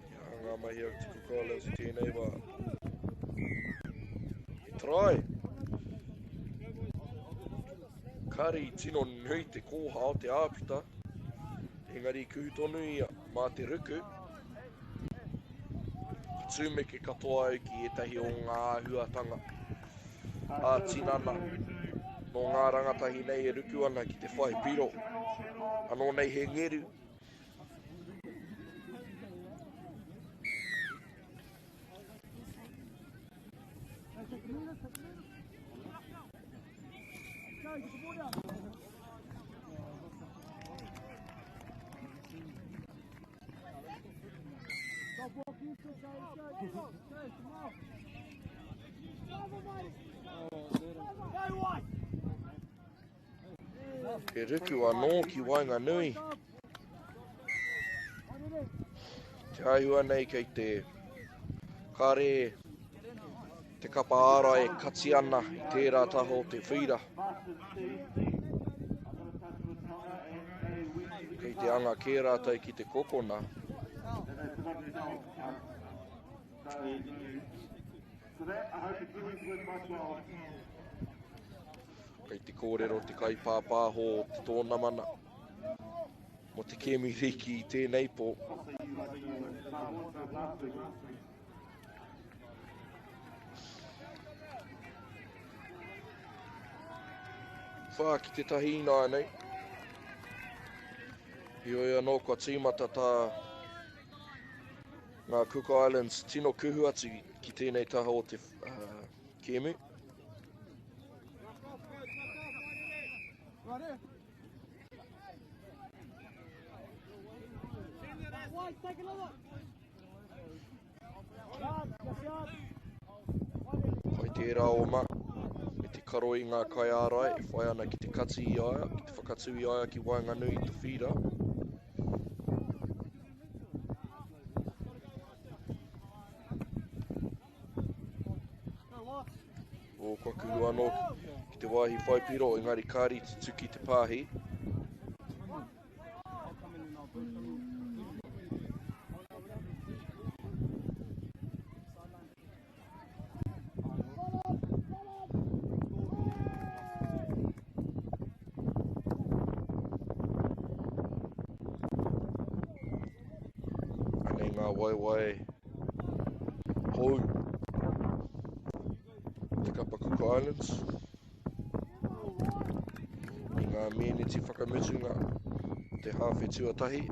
He aha ngā mahi a te Cook Islands i tēnei wā? He try! Kāre i tino nui te kōhao, te āputa, engari i kuhu tonu ia mā te ruku. Ka tūmeke katoa au ki ētahi o ngā āhuatanga ā-tinana nō ngā rangatahi nei e ruku ana ki te whai piro. Anō nei he ngeru. He ruku anō ki waenganui. Te āhua nei kei te kare te kapa ārai e kati ana i tērā taha o te whīra. Kei te anga kē rātou ki te kokona. Kei te kōrero te kaipāpāho o te tōnamana mō te kēmu rīki i tēnei pō. Whā ki te tahi ināianei. Heoi anō kua tīmata tā ngā Cook Islands tino kuhu atu ki tēnei taha o te uh, kēmu. Kai tērā oma, me te karo i ngā kaiārai e whai ana ki te kati i a ia, ki te whakatū i a ia ki waenganui i te whīra. O, kua kuhu anō ki te wāhi whai piro, engari kāri tutuki te pāhi. Anei ngā waewae hou te kapa Cook Islands. I ngā mēneti whakamutunga o te hāwhe tuatahi,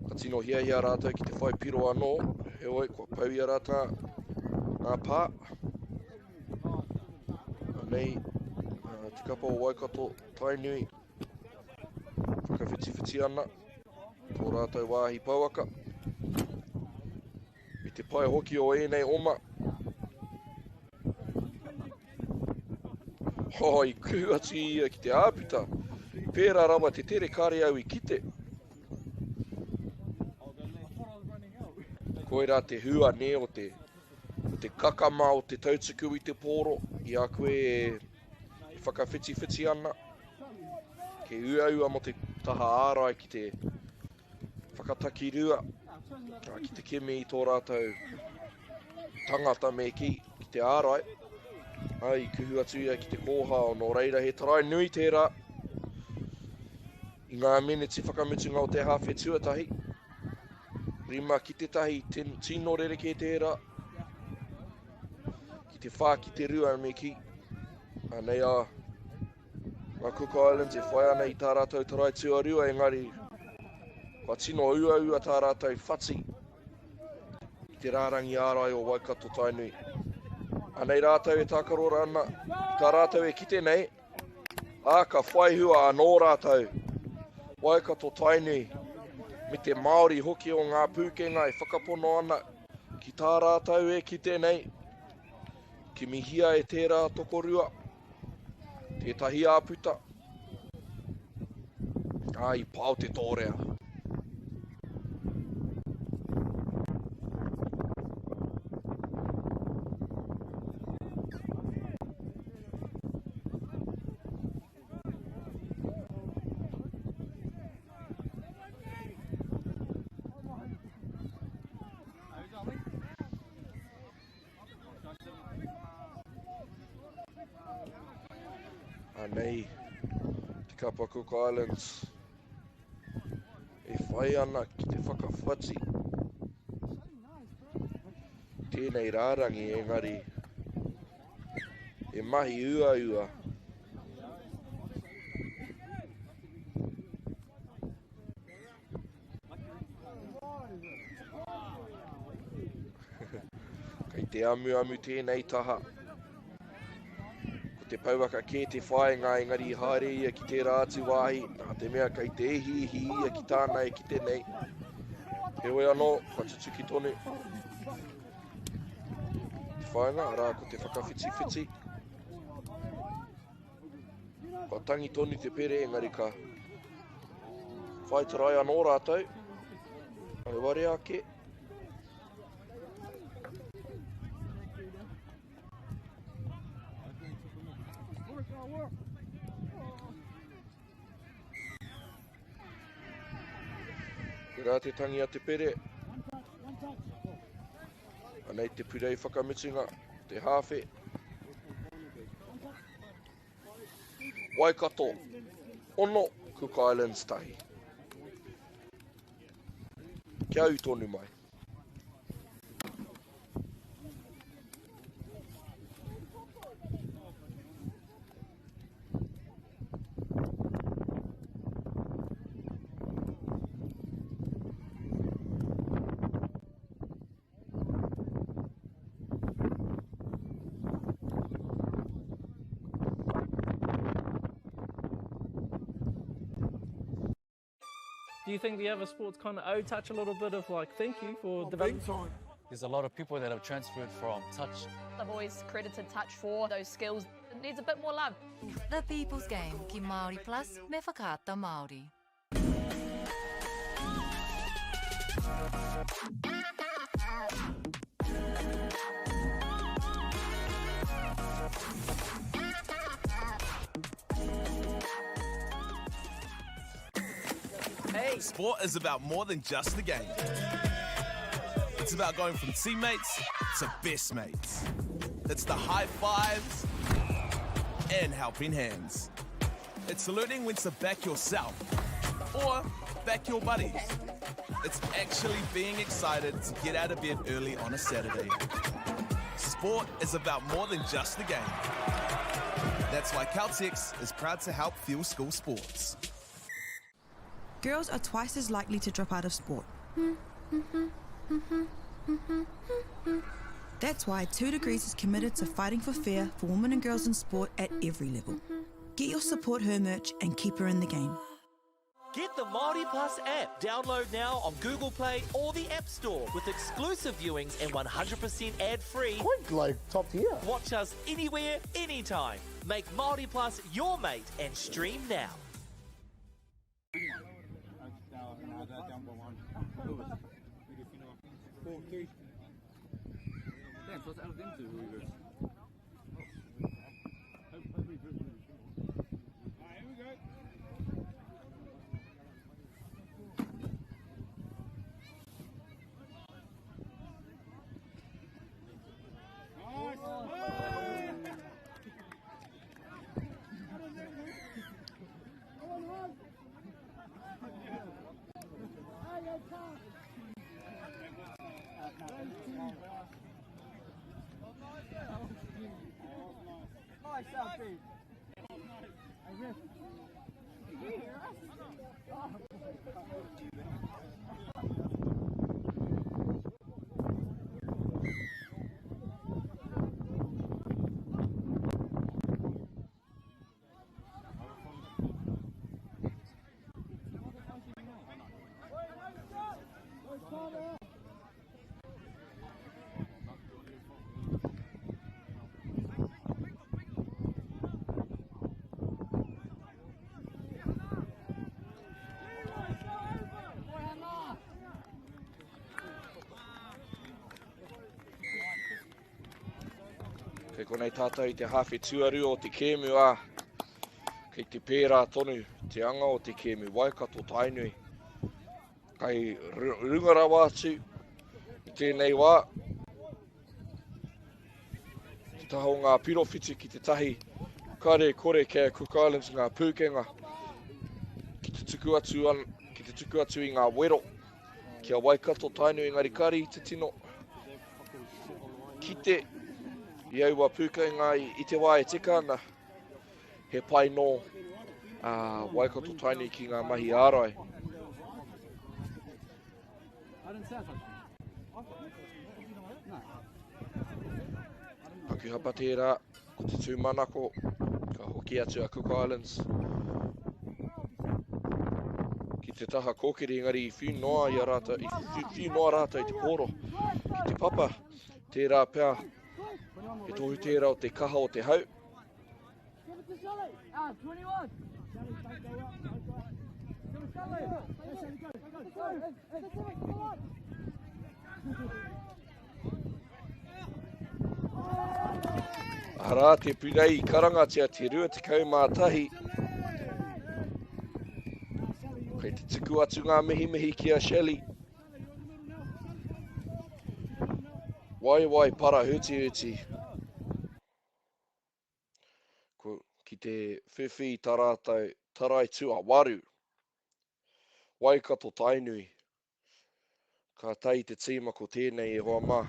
ka tino hiahia rātou ki te whai piro anō, heoi kua pau i a rātou ngā pā. Anei te kapa o Waikato, Tainui, whakawhitiwhiti ana tō rātou wāhi pouaka. I te pai hoki o ēnei oma. Oh, i kuhu atu ia ki te āputa. Pērā rawa te tere kāre au i kite. Koirā te hua nē o te, o te kakama o te tautuku i te pōro i a koe e, e whakawhitiwhiti ana. Ke uaua mo te taha ārai ki te. Whakatakirua ki te kimi i tō rātou tangata me kī, ki te ārai. Ā, i kuhu atu ia ki te kōhao, nō reira he tarai nui tērā i ngā meneti whakamutunga o te hāwhe tuatahi. 5-1, tino rerekē tērā. Ki te 4-2 me kī. Anei a ngā Cook Islands e whai ana i tā rātou tarai tuarua, engari kua tino uaua tā rātou whati i te rārangi ārai o Waikato Tainui. Anei rātou e tākaro ana, tā rātou e kite nei, ā, ka whai hua anō rātou. Waikato Tainui, me te Māori hoki o ngā pūkenga e whakapono ana ki tā rātou e kite nei, kimihia e tērā tokorua, Tētahi āputa. Ā, i pao te tōrea. Anei te kapa Cook Islands e whai ana ki te whakawhati tēnei rārangi engari e mahi uaua. Kei te amuamu tēnei taha. Ko te pouaka kē te whāinga engari i haere ia ki tērā atu wāhi, nā te mea kei te ihiihi ia ki tāna e kite nei. Heoi anō, kua tutuki tonu te whāinga, arā ko te whakawhitiwhiti. Kua tangi tonu te pere engari ka whai tarai anō rātou. Auare ake. Koirā te tangi a te pere. Anei te purei whakamutunga, te hāwhe. Waikato, 6, Cook Islands 1. Kia ū tonu mai. Do you think the other sports kind of owe touch a little bit of like thank you for developing? Big time. There's a lot of people that have transferred from touch. I've always credited touch for those skills. It needs a bit more love. The People's Game ki Māori Plus me Whakaata Māori. Hey. Sport is about more than just the game. It's about going from teammates to best mates. It's the high fives and helping hands. It's learning when to back yourself or back your buddies. It's actually being excited to get out of bed early on a Saturday. Sport is about more than just the game. That's why Caltex is proud to help fuel school sports. Girls are twice as likely to drop out of sport. That's why 2 Degrees is committed to fighting for fair for women and girls in sport at every level. Get your Support Her merch and keep her in the game. Get the Māori Plus app. Download now on Google Play or the App Store with exclusive viewings and 100% ad-free. Quite like top tier. Watch us anywhere, anytime. Make Māori Plus your mate and stream now. konei tātou i te hāwhe tuarua o te kēmu, ā, kei te pērā tonu te anga o te kēmu Waikato Tainui. Kai runga rawa atu i tēnei wā. Te taha o ngā pirowhiti ki te tahi, kare kore kei a Cook Islands ngā pūkenga ki te tuku atu, an, ki te tuku atu i ngā wero ki a Waikato Tainui engari kare i te tino kite i aua pūkenga i, i te wā e tika ana. He pai nō a Waikato Tainui ki ngā mahi ārai. Paku hapa tērā, ko te tūmanako, ka hoki atu a Cook Islands ki te taha kōkiri, engari i whiu noa i a rātou, i whiu noa rātou i te pōro ki te papa. Tērā pea, he tohu tērā o te kaha o te hau. Arā te purei i karangatia te 21. Kei te tuku atu ngā mihimihi ki a Shelley. Waiwai para hutihuti. Ko, ki te whiwhi i tā rātou tarai tuawaru. Waikato Tainui. Ka tae te tīma ko tēnei e hoa mā.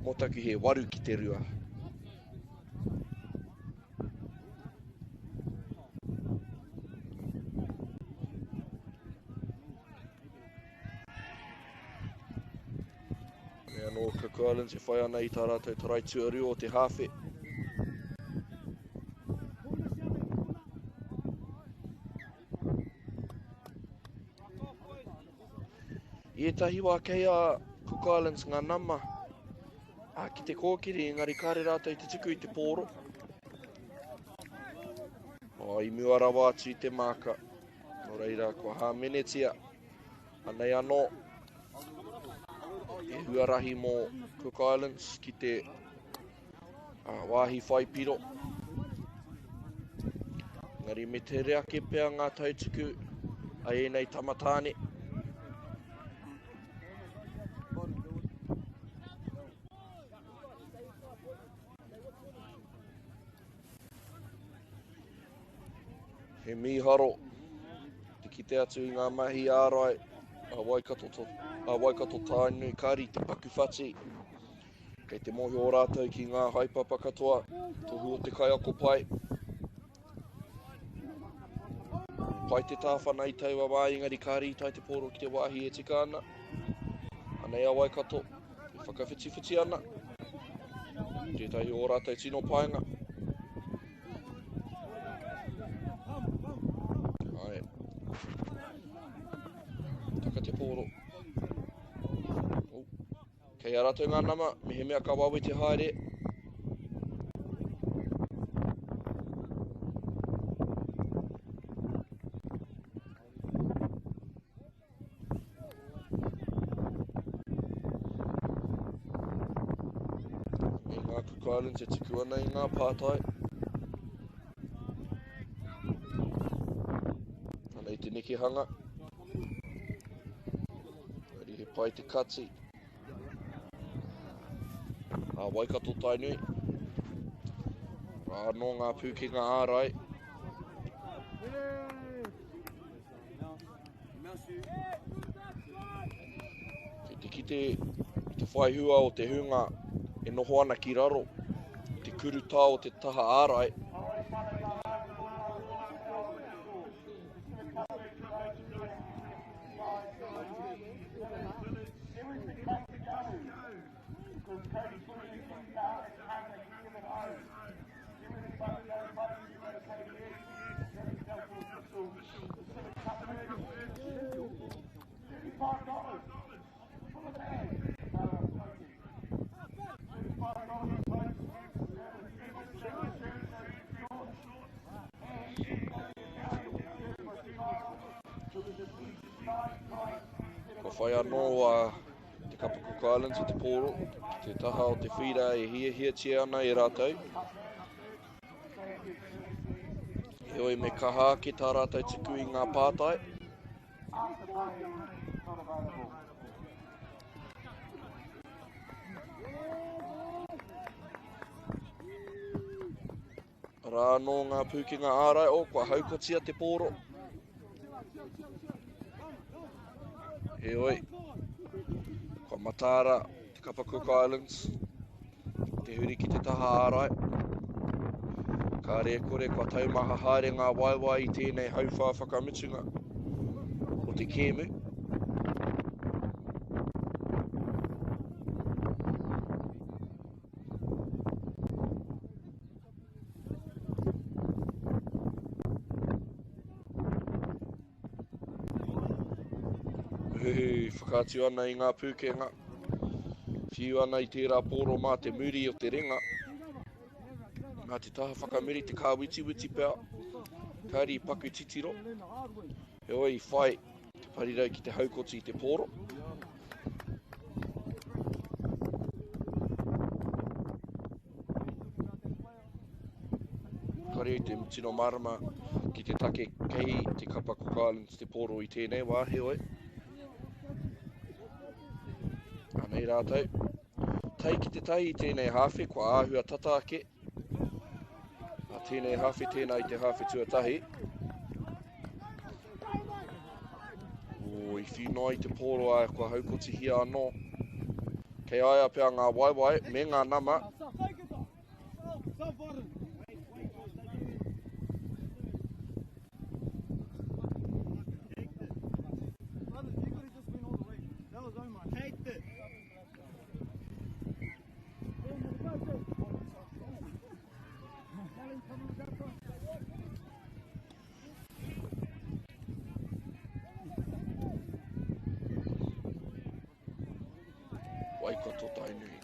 Mō taku he 8-2. Me anō Cook Islands e whai ana i tā rātou tarai tuarua o te hāwhe. I ētahi wā kei a Cook Islands ngā nama a ki te kōkiri, engari kāre rātou i te tuku i te pōro. Oh, i mua rawa atu i te māka. Nō reira, kua hāmenetia. Anei anō he huarahi mō Cook Islands ki te wāhi whai piro. Engari me tere ake pea ngā tautuku a ēnei tama tāne. He mīharo te kite atu i ngā mahi ārai a Waikato, a Waikato Tainui kāri te paku whati. Kei te mōhio rātou ki ngā haepapa katoa, tohu o te kaiako pai. Pai te tāwhana i taua wā, engari kāri i tae te pōro ki te wāhi e tika ana. Anei a Waikato. E whakawhitiwhiti ana tētahi o rātou tino painga. Ai. Taka te pōro. Oh. Kei a rātou ngā nama, mehemea ka wawe te haere. Me ngā Cook Islands e tuku ana i ngā pātai. Anei te nekehanga. Engari he pai te kati. A Waikato Tainui. Rā anō ngā pūkenga ārai. Kei te kite i te whai hua o te hunga e noho ana ki raro, i te kurutā o te taha ārai. Ka whai anō a Cook Islands i te pōro, ki te taha o te whīra e hiahiatia ana e rātou. Heoi me kaha ake tā rātou tuku i ngā pātai. Arā anō ngā pūkenga ārai, o, kua haukotia te pōro. Heoi, kua mataara te kapa Cook Islands, te huri ki te taha ārai. Kāre e kore kua taumaha haere ngā waewae i tēnei hauwhā whakamutunga o te kēmu. Huhu, whakaatu ana i ngā pūkenga. Whiu ana i tērā pōro mā te muri o te ringa. Nā te taha whakamuri te kāwitiwiti pea. Kāri i paku titiro. Heoi i whai te parirau ki te haukoti i te pōro. Kāore i te tino mārama ki te take kei te kapa Cook Islands te pōro i tēnei wā, heoi. Anei rātou. Tai ki te tai i tēnei hāwhe, kua āhua tata ake. A tēnei hāwhe, tēnā i te hāwhe tuatahi. O, i whiu noa i te pōro a kua haukotihia anō. Kei aia pea ngā waewae me ngā nama. Waikato Tainui.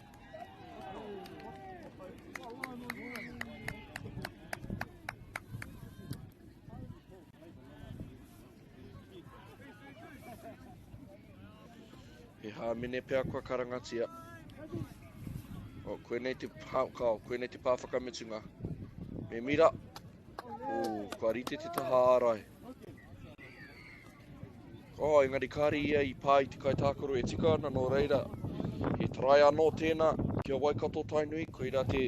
He hāmene pea kua karangatia. Oh, koinei te, ha, kao, koinei te pā whakamutunga. Me mira. Oh, kua rite te taha ārai. Oh, engari kāre ia i pā i te kaitākaro e tika ana, nō reira, he tarai anō tēnā ki a Waikato Tainui, koirā te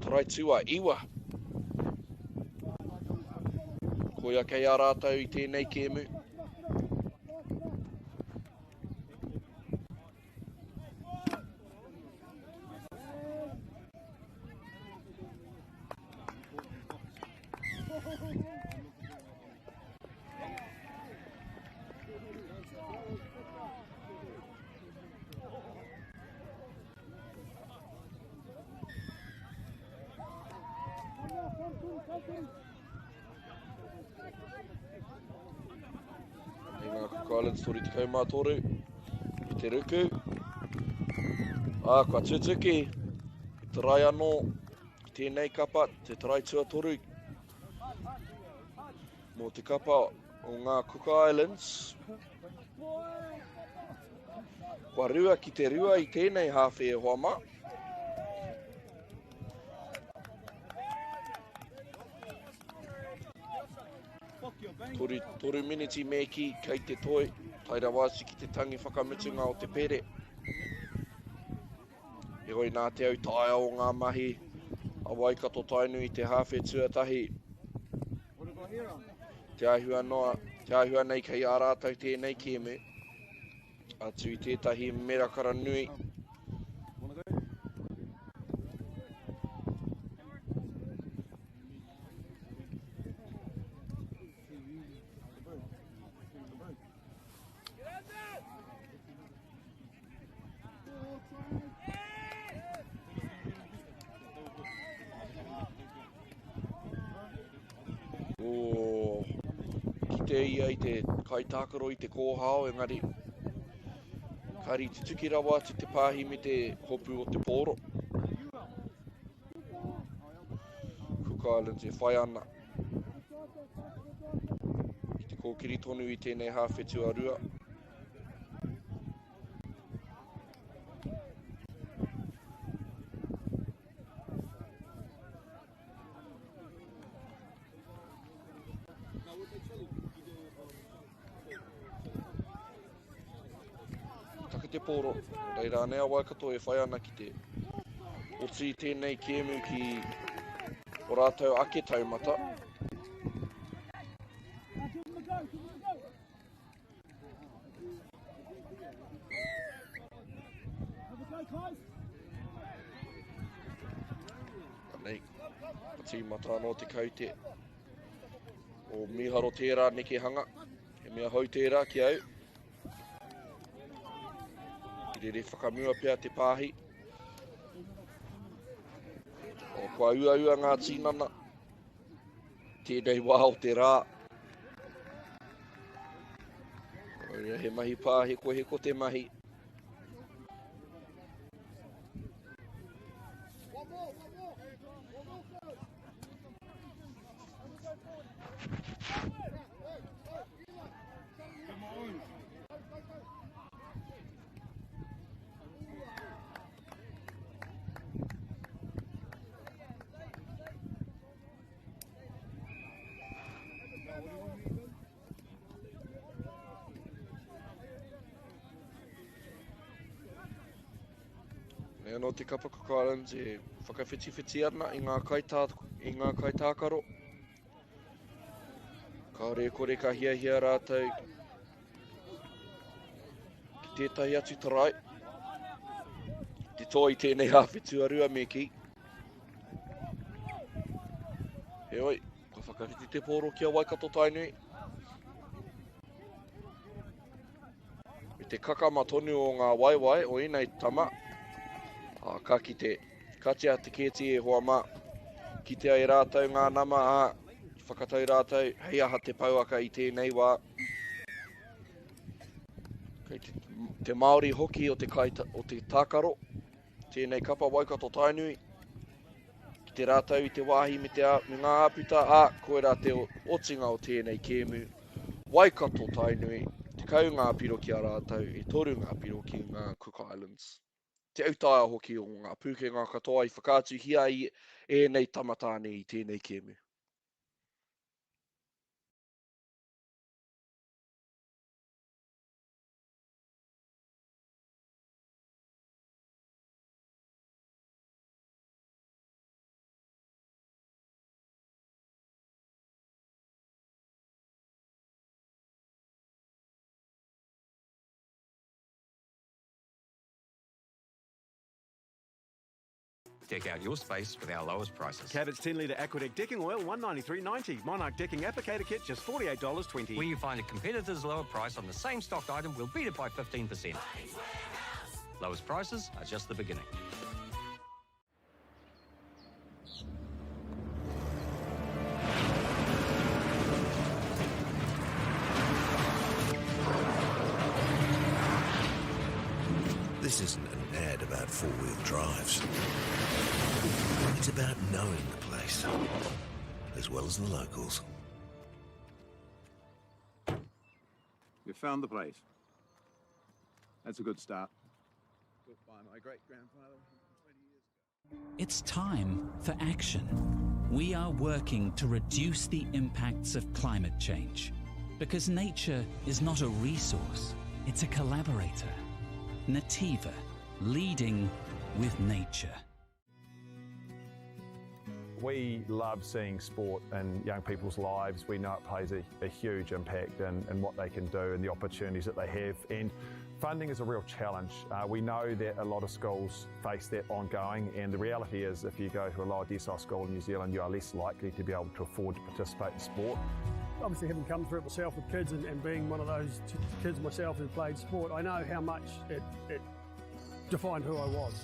tarai tuaiwa. Koia kei a rātou i tēnei kēmu. Hei ngā Cook Islands 33 i te ruku. Ā, kua tutuki i te rai anō i tēnei kapa, te tarai tuatoru Mō te kapa o ngā Cook Islands, kua rua ki te rua i tēnei hāwhe e hoa mā. Toru, toru miniti me ki, kei te toi, tae rawa atu ki te tangi whakamutunga o te pere. Heoi nā te autaia o ngā mahi a Waikato Tainui te hāwhe tuatahi. Te āhua noa, te āhua nei kei a rātou tēnei kēmu. Atu i tētahi merakara nui. Oh, kite ia i te kaitākaro i te kōhao, engari kāri tutuki rawa atu te pāhi me te hopu o te pōro. Cook Islands e whai ana ki te kōkiri tonu i tēnei hāwhe tuarua. te pōro. Nō reira anei a Waikato e whai ana ki te oti i tēnei kēmu ki o rātou ake taumata. Anei, ka tīmata anō te kaute. O mīharo tērā nekehanga. He mea hou tērā ki au. I rere whakamua pea te pāhi. O, kua uaua ngā tīnana. Tēnei wā o te rā. He mahi pāhekoheko te mahi. Nei anō te kapa Cook Islands e whakawhitiwhiti ana i ngā kaitā, i ngā kaitākaro. Kāore e kore ka hiahia rātou ki tētahi atu tarai. Te toa i tēnei hāwhe tuarua me kī. Heoi, kua whakawhiti te pōro ki a Waikato Tainui. Me te kakama tonu o ngā waewae o ēnei tama. Ā, ka kite. Katia te kēti e hoa mā. Kitea e rātou ngā nama, ā, i whakatau rātou hei aha te pouaka i tēnei wā. Kei te, te Māori hoki o te, kai, o te tākaro, tēnei kapa Waikato Tainui. Ki te rātou i te wāhi me, te, me ngā āputa, ā, koirā te otinga o tēnei kēmu. Waikato Tainui, 10 ngā piro ki a rātou, e toru ngā piro ki ngā Cook Islands. Te autaia hoki o ngā pūkenga katoa i whakaatuhia ai ēnei tama tāne i tēnei kēmu. Deck out your space with our lowest prices. Cabot's 10 litre Aquadec decking oil, $193.90. Monarch decking applicator kit, just $48.20. When you find a competitor's lower price on the same stocked item, we'll beat it by 15%. Lowest prices are just the beginning. This isn't an ad about four-wheel drives. It's about knowing the place, as well as the locals. You found the place. That's a good start. Built by my great-grandfather 20 years ago. It's time for action. We are working to reduce the impacts of climate change. Because nature is not a resource, it's a collaborator. Nativa, leading with nature. We love seeing sport in young people's lives. We know it plays a, a huge impact in, in what they can do and the opportunities that they have. And funding is a real challenge. Uh, we know that a lot of schools face that ongoing, and the reality is if you go to a lower decile school in New Zealand, you are less likely to be able to afford to participate in sport. Obviously, having come through it myself with kids and, and being one of those kids myself who played sport, I know how much it, it defined who I was.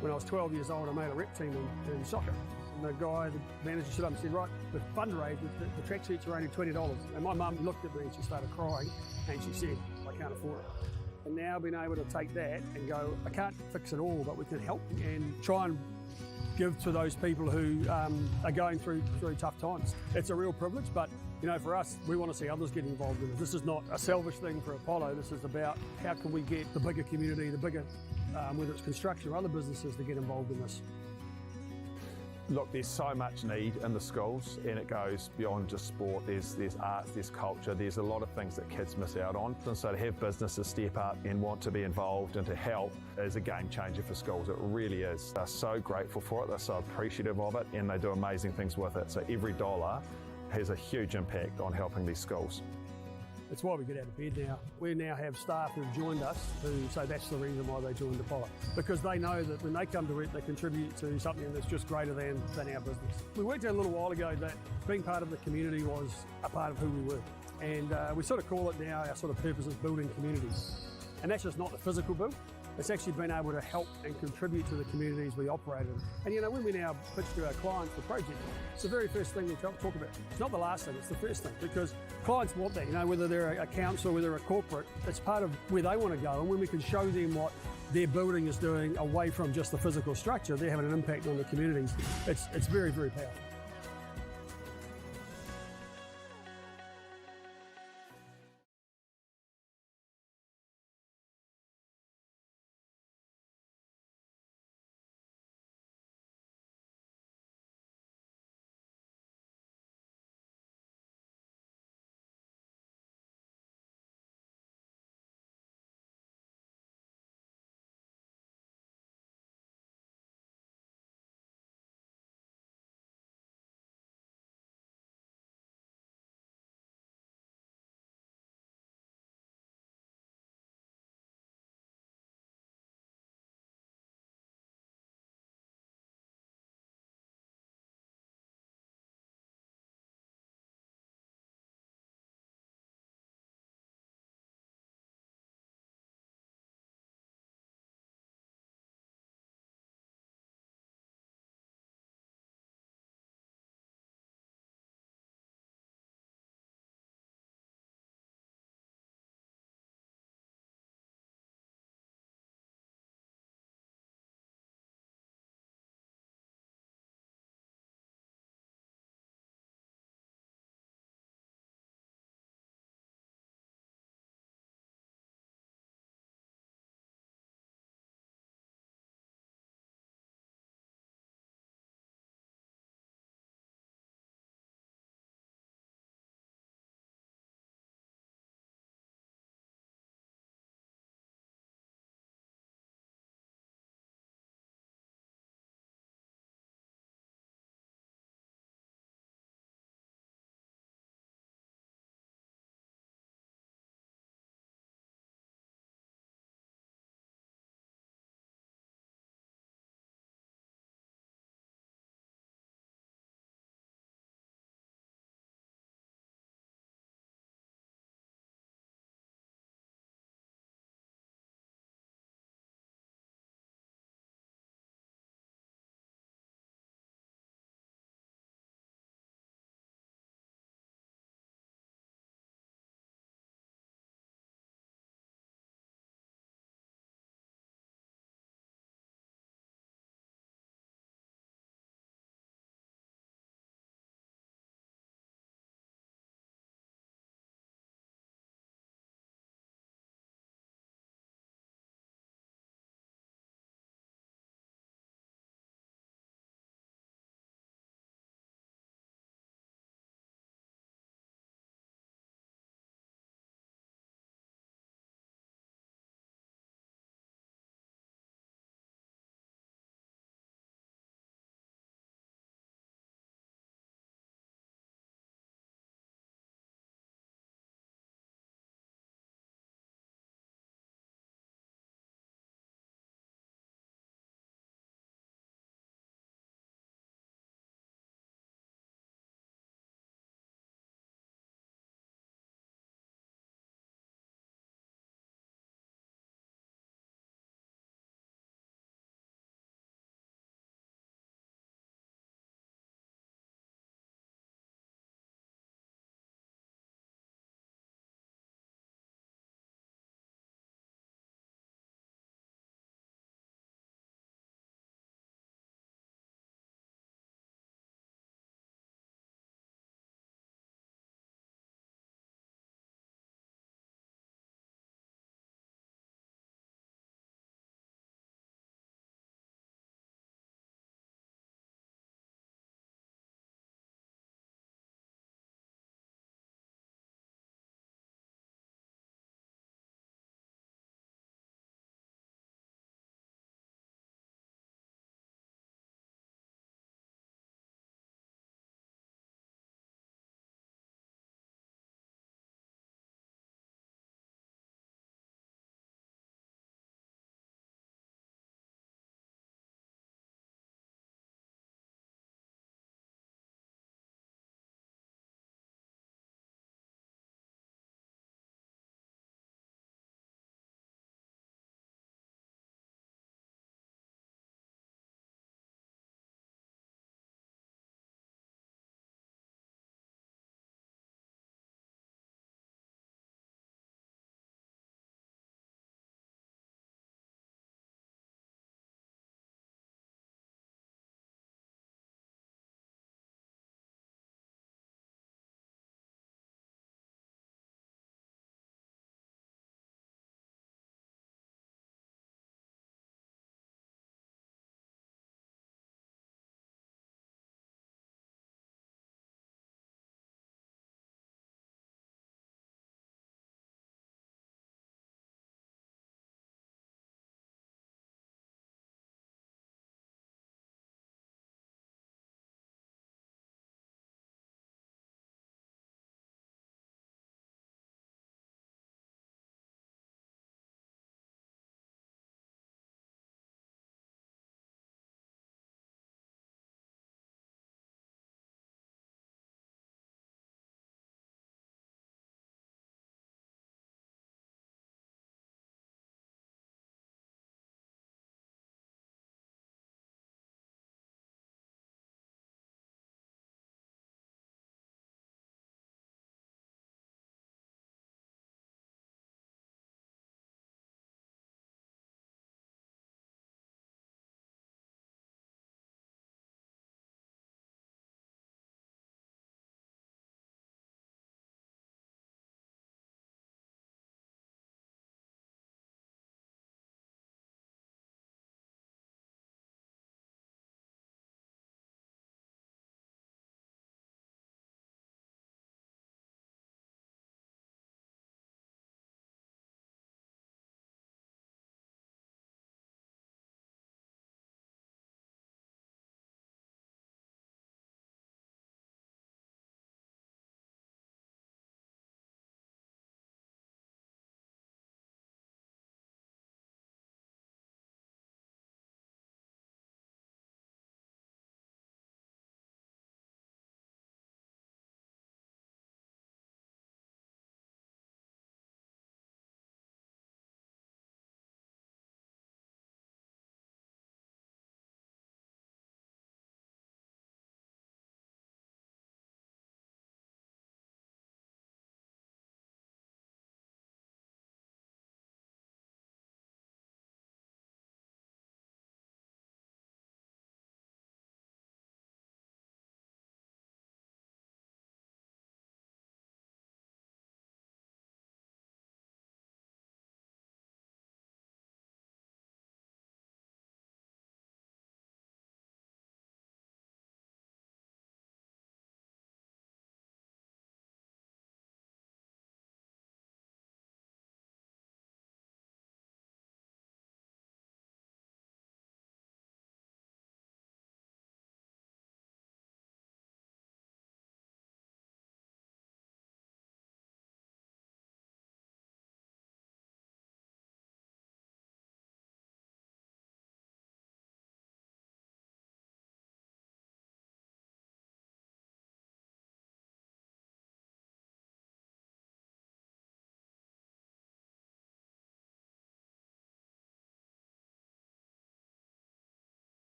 When I was 12 years old, I made a rep team in, in soccer. And the guy, the manager stood up and said, right, the fundraiser, the, the tracksuits are only $20. And my mum looked at me and she started crying and she said, I can't afford it. And now being able to take that and go, I can't fix it all, but we can help and try and give to those people who um, are going through through tough times. It's a real privilege, but you know, for us, we want to see others get involved in it. This is not a selfish thing for Apollo. This is about how can we get the bigger community, the bigger, um, whether it's construction or other businesses, to get involved in this. Look, there's so much need in the schools, and it goes beyond just sport. There's, there's arts, there's culture, there's a lot of things that kids miss out on. And so to have businesses step up and want to be involved and to help is a game changer for schools. It really is. They're so grateful for it, they're so appreciative of it, and they do amazing things with it. So every dollar has a huge impact on helping these schools. It's why we get out of bed now. We now have staff who've joined us who say that's the reason why they joined Apollo. Because they know that when they come to work, they contribute to something that's just greater than, than our business. We worked out a little while ago that being part of the community was a part of who we were. And uh, we sort of call it now our sort of purpose is building communities. And that's just not the physical build. It's actually been able to help and contribute to the communities we operate in. And you know, when we now pitch to our clients the project, it's the very first thing we talk, talk about. It's not the last thing, it's the first thing because clients want that, you know, whether they're a council, whether they're a corporate, it's part of where they want to go. And when we can show them what their building is doing away from just the physical structure, they're having an impact on the communities. It's, it's very, very powerful.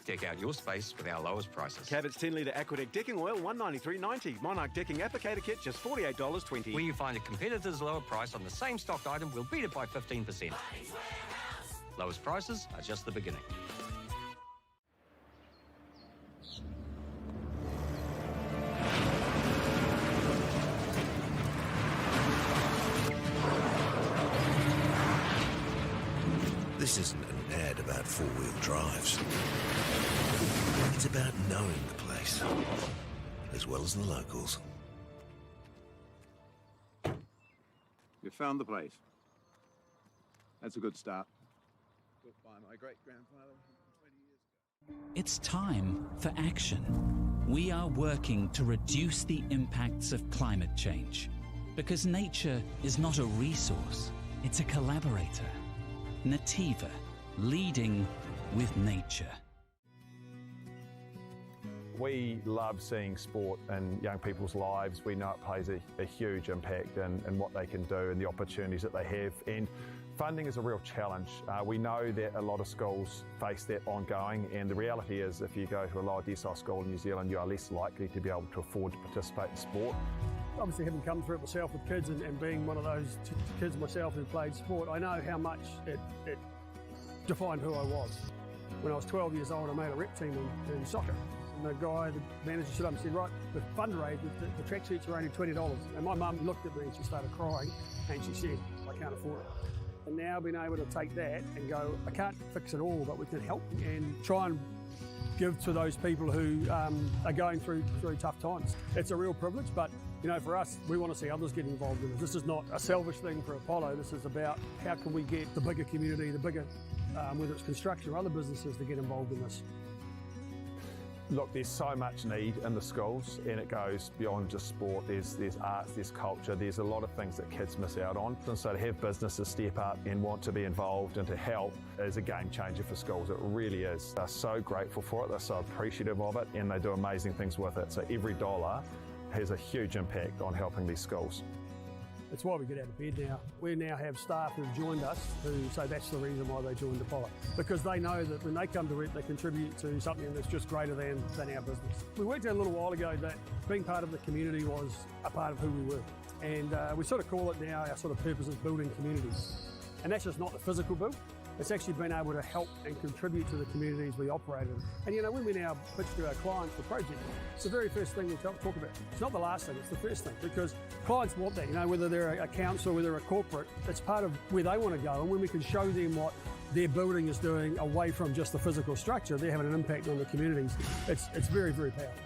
Deck out your space with our lowest prices. Cabot's 10 litre Aquadec decking oil, $193.90. Monarch decking applicator kit, just $48.20. Where you find a competitor's lower price on the same stocked item, we'll beat it by 15%. Lowest prices are just the beginning. This isn't an ad about four-wheel drives. It's about knowing the place, as well as the locals. You found the place. That's a good start. Built by my great grandfather 20 years ago. It's time for action. We are working to reduce the impacts of climate change. Because nature is not a resource, it's a collaborator. Nativa, leading with nature. We love seeing sport in young people's lives. We know it plays a, a huge impact in, in what they can do and the opportunities that they have. And funding is a real challenge. Uh, we know that a lot of schools face that ongoing, and the reality is if you go to a lower decile school in New Zealand, you are less likely to be able to afford to participate in sport. Obviously, having come through it myself with kids and, and being one of those kids myself who played sport, I know how much it, it defined who I was. When I was 12 years old, I made a rep team in, in soccer. And the guy, the manager stood up and said, right, the fundraiser, the, the tracksuits are only $20. And my mum looked at me and she started crying and she said, I can't afford it. And now being able to take that and go, I can't fix it all, but we can help and try and give to those people who um, are going through through tough times. It's a real privilege, but you know, for us, we want to see others get involved in it. This is not a selfish thing for Apollo. This is about how can we get the bigger community, the bigger, um, whether it's construction or other businesses, to get involved in this. Look, there's so much need in the schools, and it goes beyond just sport. There's, there's arts, there's culture, there's a lot of things that kids miss out on. And so to have businesses step up and want to be involved and to help is a game changer for schools. It really is. They're so grateful for it, they're so appreciative of it, and they do amazing things with it. So every dollar has a huge impact on helping these schools. It's why we get out of bed now. We now have staff who've joined us who say that's the reason why they joined Apollo. Because they know that when they come to work, they contribute to something that's just greater than, than our business. We worked out a little while ago that being part of the community was a part of who we were. And uh, we sort of call it now our sort of purpose is building communities. And that's just not the physical build, it's actually been able to help and contribute to the communities we operate in. And you know, when we now pitch to our clients the project, it's the very first thing we talk, talk about. It's not the last thing, it's the first thing because clients want that, you know, whether they're a council, whether they're a corporate, it's part of where they want to go. And when we can show them what their building is doing away from just the physical structure, they're having an impact on the communities. It's, it's very, very powerful.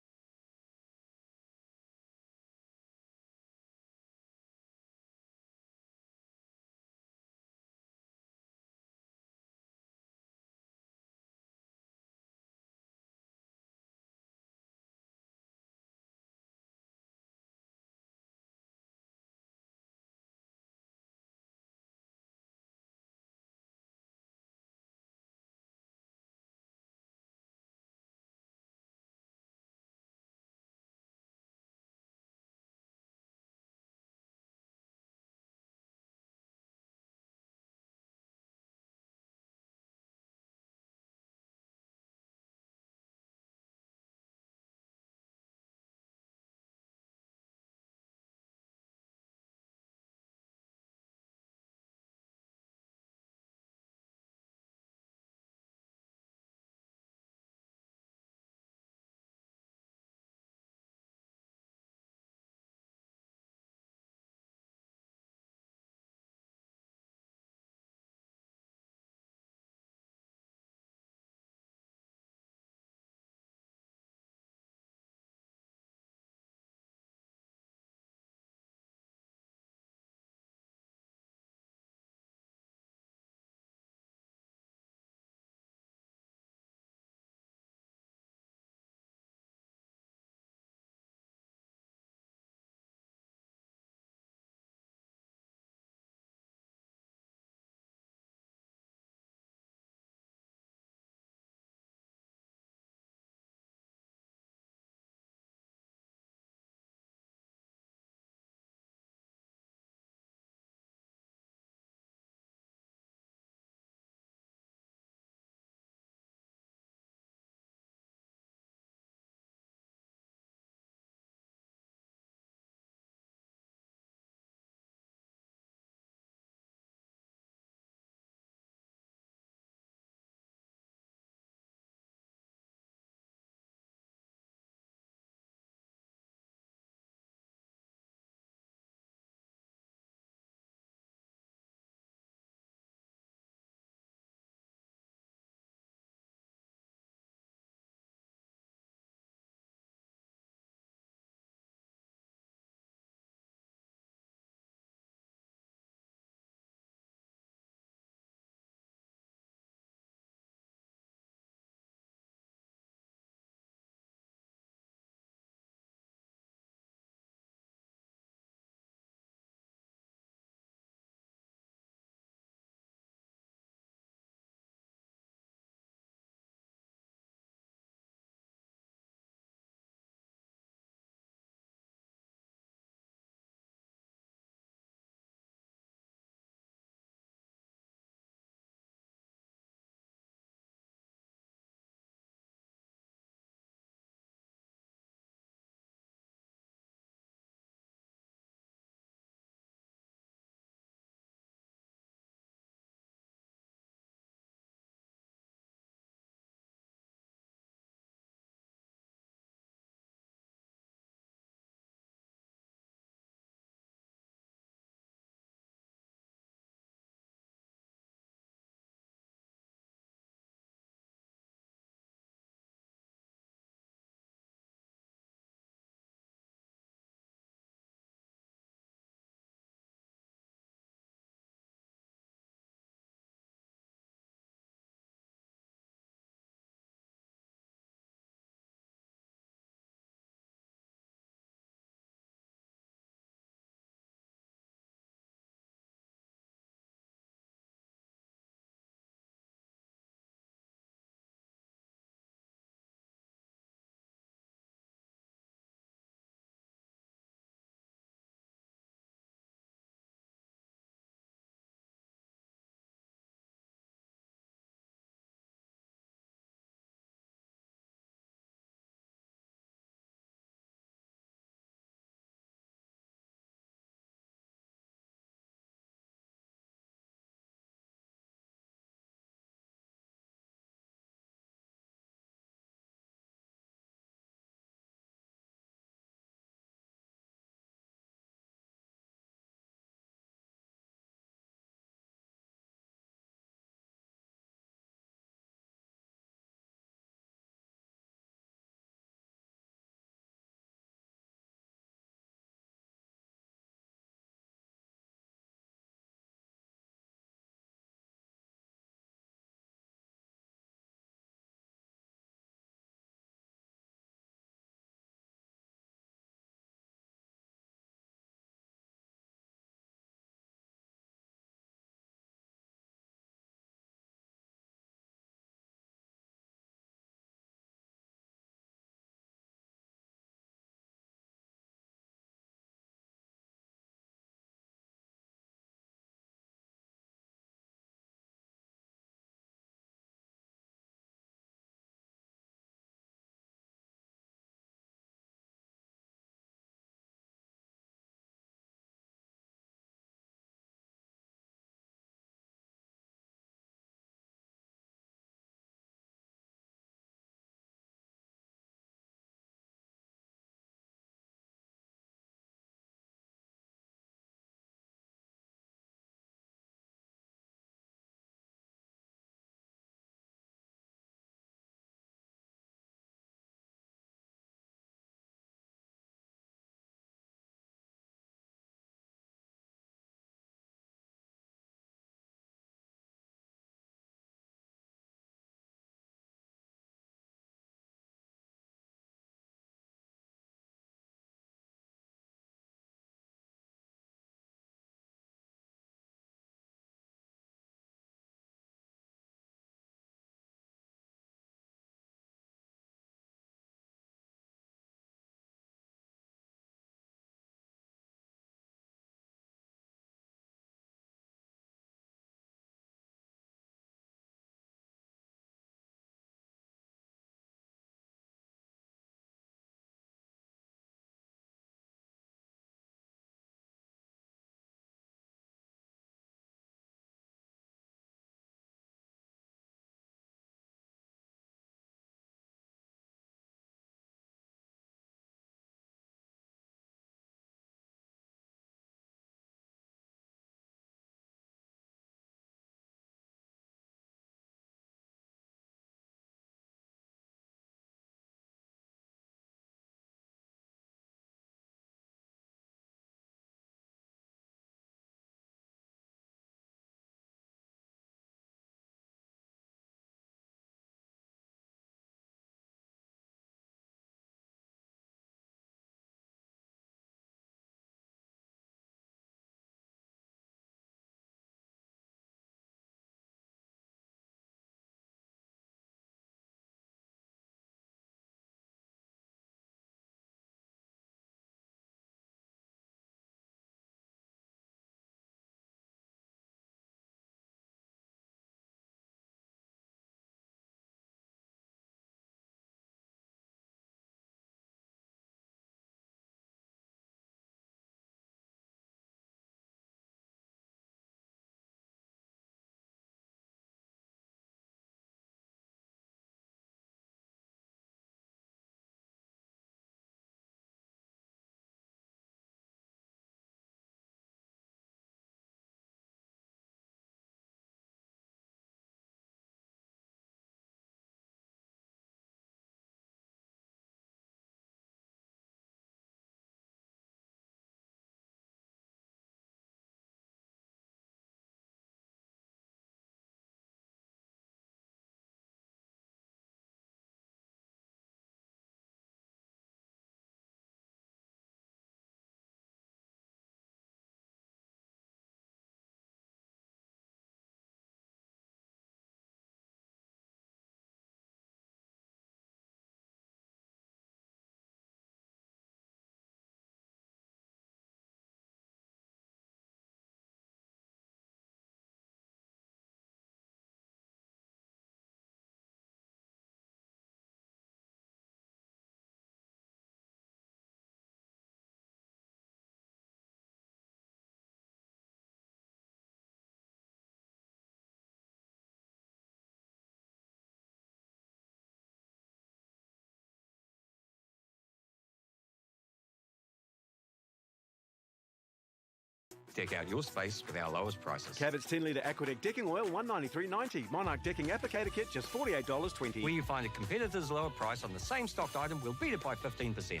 Deck out your space with our lowest prices. Cabot's 10 litre Aquadeck decking oil, $193.90. Monarch decking applicator kit, just $48.20. Where you find a competitor's lower price on the same stocked item, we'll beat it by 15%.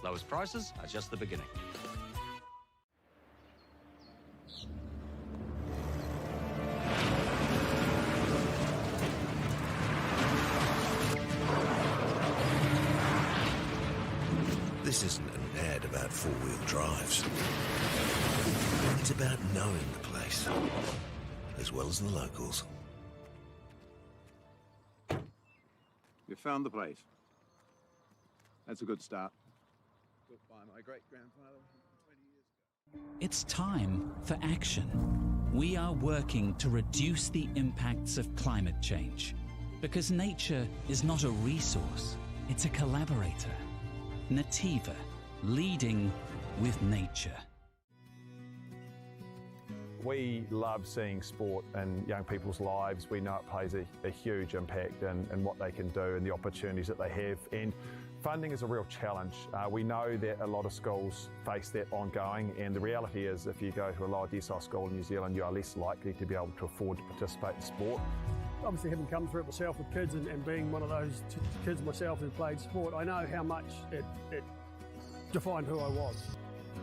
Lowest prices are just the beginning. This isn't an ad about four-wheel drives. It's about knowing the place, as well as the locals. You found the place. That's a good start. Built by my great-grandfather 20 years ago. It's time for action. We are working to reduce the impacts of climate change. Because nature is not a resource, it's a collaborator. Nativa, leading with nature. We love seeing sport in young people's lives. We know it plays a huge impact in what they can do and the opportunities that they have. And funding is a real challenge. We know that a lot of schools face that ongoing, and the reality is if you go to a lower decile school in New Zealand, you are less likely to be able to afford to participate in sport. Obviously, having come through it myself with kids and being one of those kids myself who played sport, I know how much it defined who I was.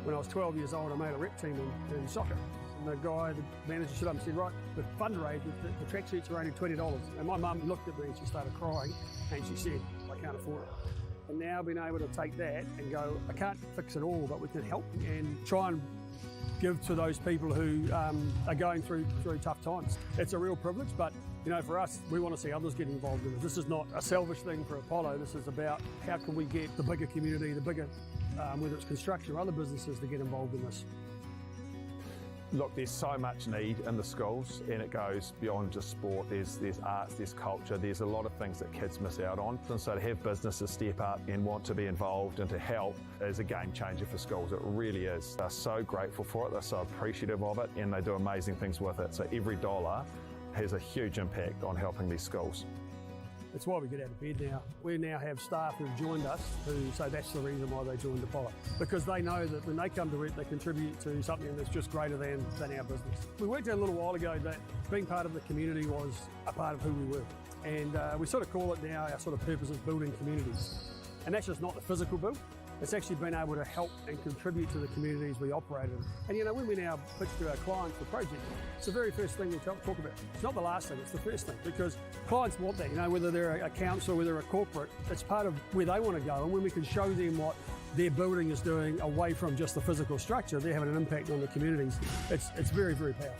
When I was 12 years old, I made a rep team in soccer. And the guy, the manager, stood up and said, right, the fundraiser, the tracksuits are only $20. And my mum looked at me and she started crying and she said, I can't afford it. And now being able to take that and go, I can't fix it all, but we can help and try and give to those people who are going through tough times. It's a real privilege, but you know, for us, we want to see others get involved in it. This is not a selfish thing for Apollo. This is about how can we get the bigger community, the bigger, whether it's construction or other businesses, to get involved in this. Look, there's so much need in the schools, and it goes beyond just sport. There's arts, there's culture, there's a lot of things that kids miss out on. And so to have businesses step up and want to be involved and to help is a game changer for schools. It really is. They're so grateful for it, they're so appreciative of it, and they do amazing things with it. So every dollar has a huge impact on helping these schools. It's why we get out of bed now. We now have staff who've joined us who say that's the reason why they joined Apollo, because they know that when they come to work, they contribute to something that's just greater than our business. We worked out a little while ago that being part of the community was a part of who we were. And we sort of call it now, our sort of purpose is building communities. And that's just not the physical build. It's actually been able to help and contribute to the communities we operate in. And you know, when we now pitch to our clients for projects, it's the very first thing we talk about. It's not the last thing, it's the first thing, because clients want that, you know, whether they're a council, whether they're a corporate, it's part of where they want to go. And when we can show them what their building is doing away from just the physical structure, they're having an impact on the communities. It's very, very powerful.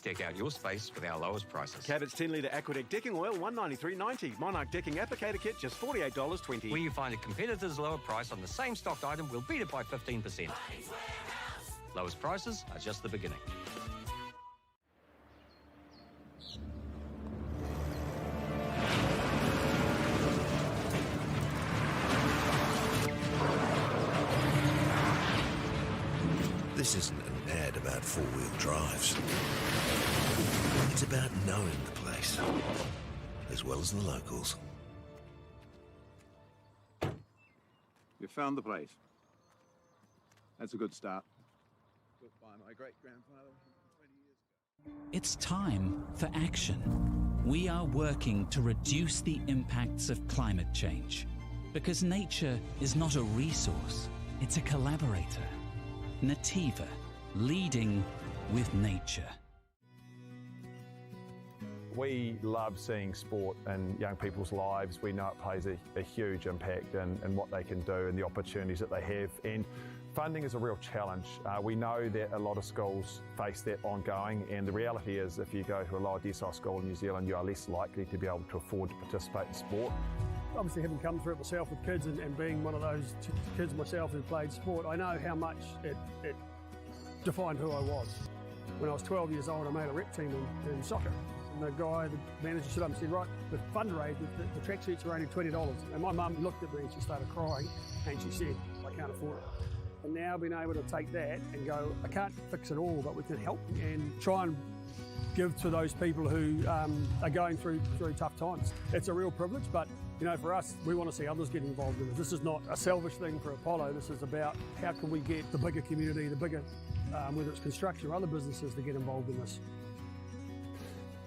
Deck out your space with our lowest prices. Cabot's 10 litre Aquadeck decking oil, $193.90. Monarch decking applicator kit, just $48.20. Where you find a competitor's lower price on the same stocked item, we'll beat it by 15%. Lowest prices are just the beginning. This isn't an ad about four-wheel drives. It's about knowing the place, as well as the locals. You found the place. That's a good start. Built by my great-grandfather 20 years ago. It's time for action. We are working to reduce the impacts of climate change. Because nature is not a resource, it's a collaborator. Nativa, leading with nature. We love seeing sport in young people's lives. We know it plays a, a huge impact in, in what they can do and the opportunities that they have. And funding is a real challenge. We know that a lot of schools face that ongoing, and the reality is if you go to a lower decile school in New Zealand, you are less likely to be able to afford to participate in sport. Obviously, having come through it myself with kids and being one of those kids myself who played sport, I know how much it defined who I was. When I was 12 years old, I made a rep team in soccer. And the guy, the manager, stood up and said, right, the fundraiser, the tracksuits are only $20. And my mum looked at me and she started crying and she said, I can't afford it. And now being able to take that and go, I can't fix it all, but we can help and try and give to those people who are going through tough times. It's a real privilege, but you know, for us, we want to see others get involved in it. This is not a selfish thing for Apollo. This is about how can we get the bigger community, the bigger, whether it's construction or other businesses, to get involved in this.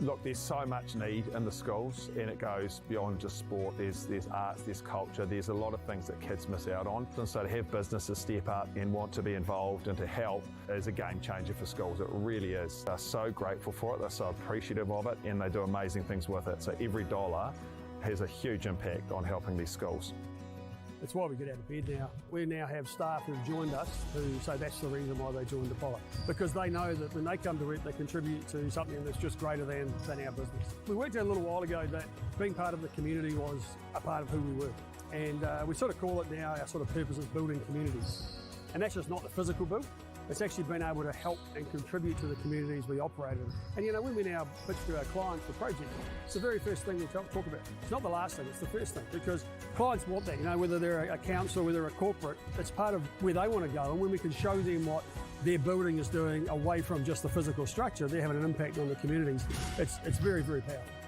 Look, there's so much need in the schools, and it goes beyond just sport. There's arts, there's culture, there's a lot of things that kids miss out on. And so to have businesses step up and want to be involved and to help is a game changer for schools. It really is. They're so grateful for it, they're so appreciative of it, and they do amazing things with it. So every dollar has a huge impact on helping these schools. It's why we get out of bed now. We now have staff who've joined us who say that's the reason why they joined Apollo, because they know that when they come to work, they contribute to something that's just greater than our business. We worked out a little while ago that being part of the community was a part of who we were. And we sort of call it now, our sort of purpose is building communities. And that's just not the physical build. It's actually been able to help and contribute to the communities we operate in. And you know, when we now pitch to our clients for projects, it's the very first thing we talk about. It's not the last thing, it's the first thing, because clients want that, you know, whether they're a council, whether they're a corporate, it's part of where they want to go. And when we can show them what their building is doing away from just the physical structure, they're having an impact on the communities. It's very, very powerful.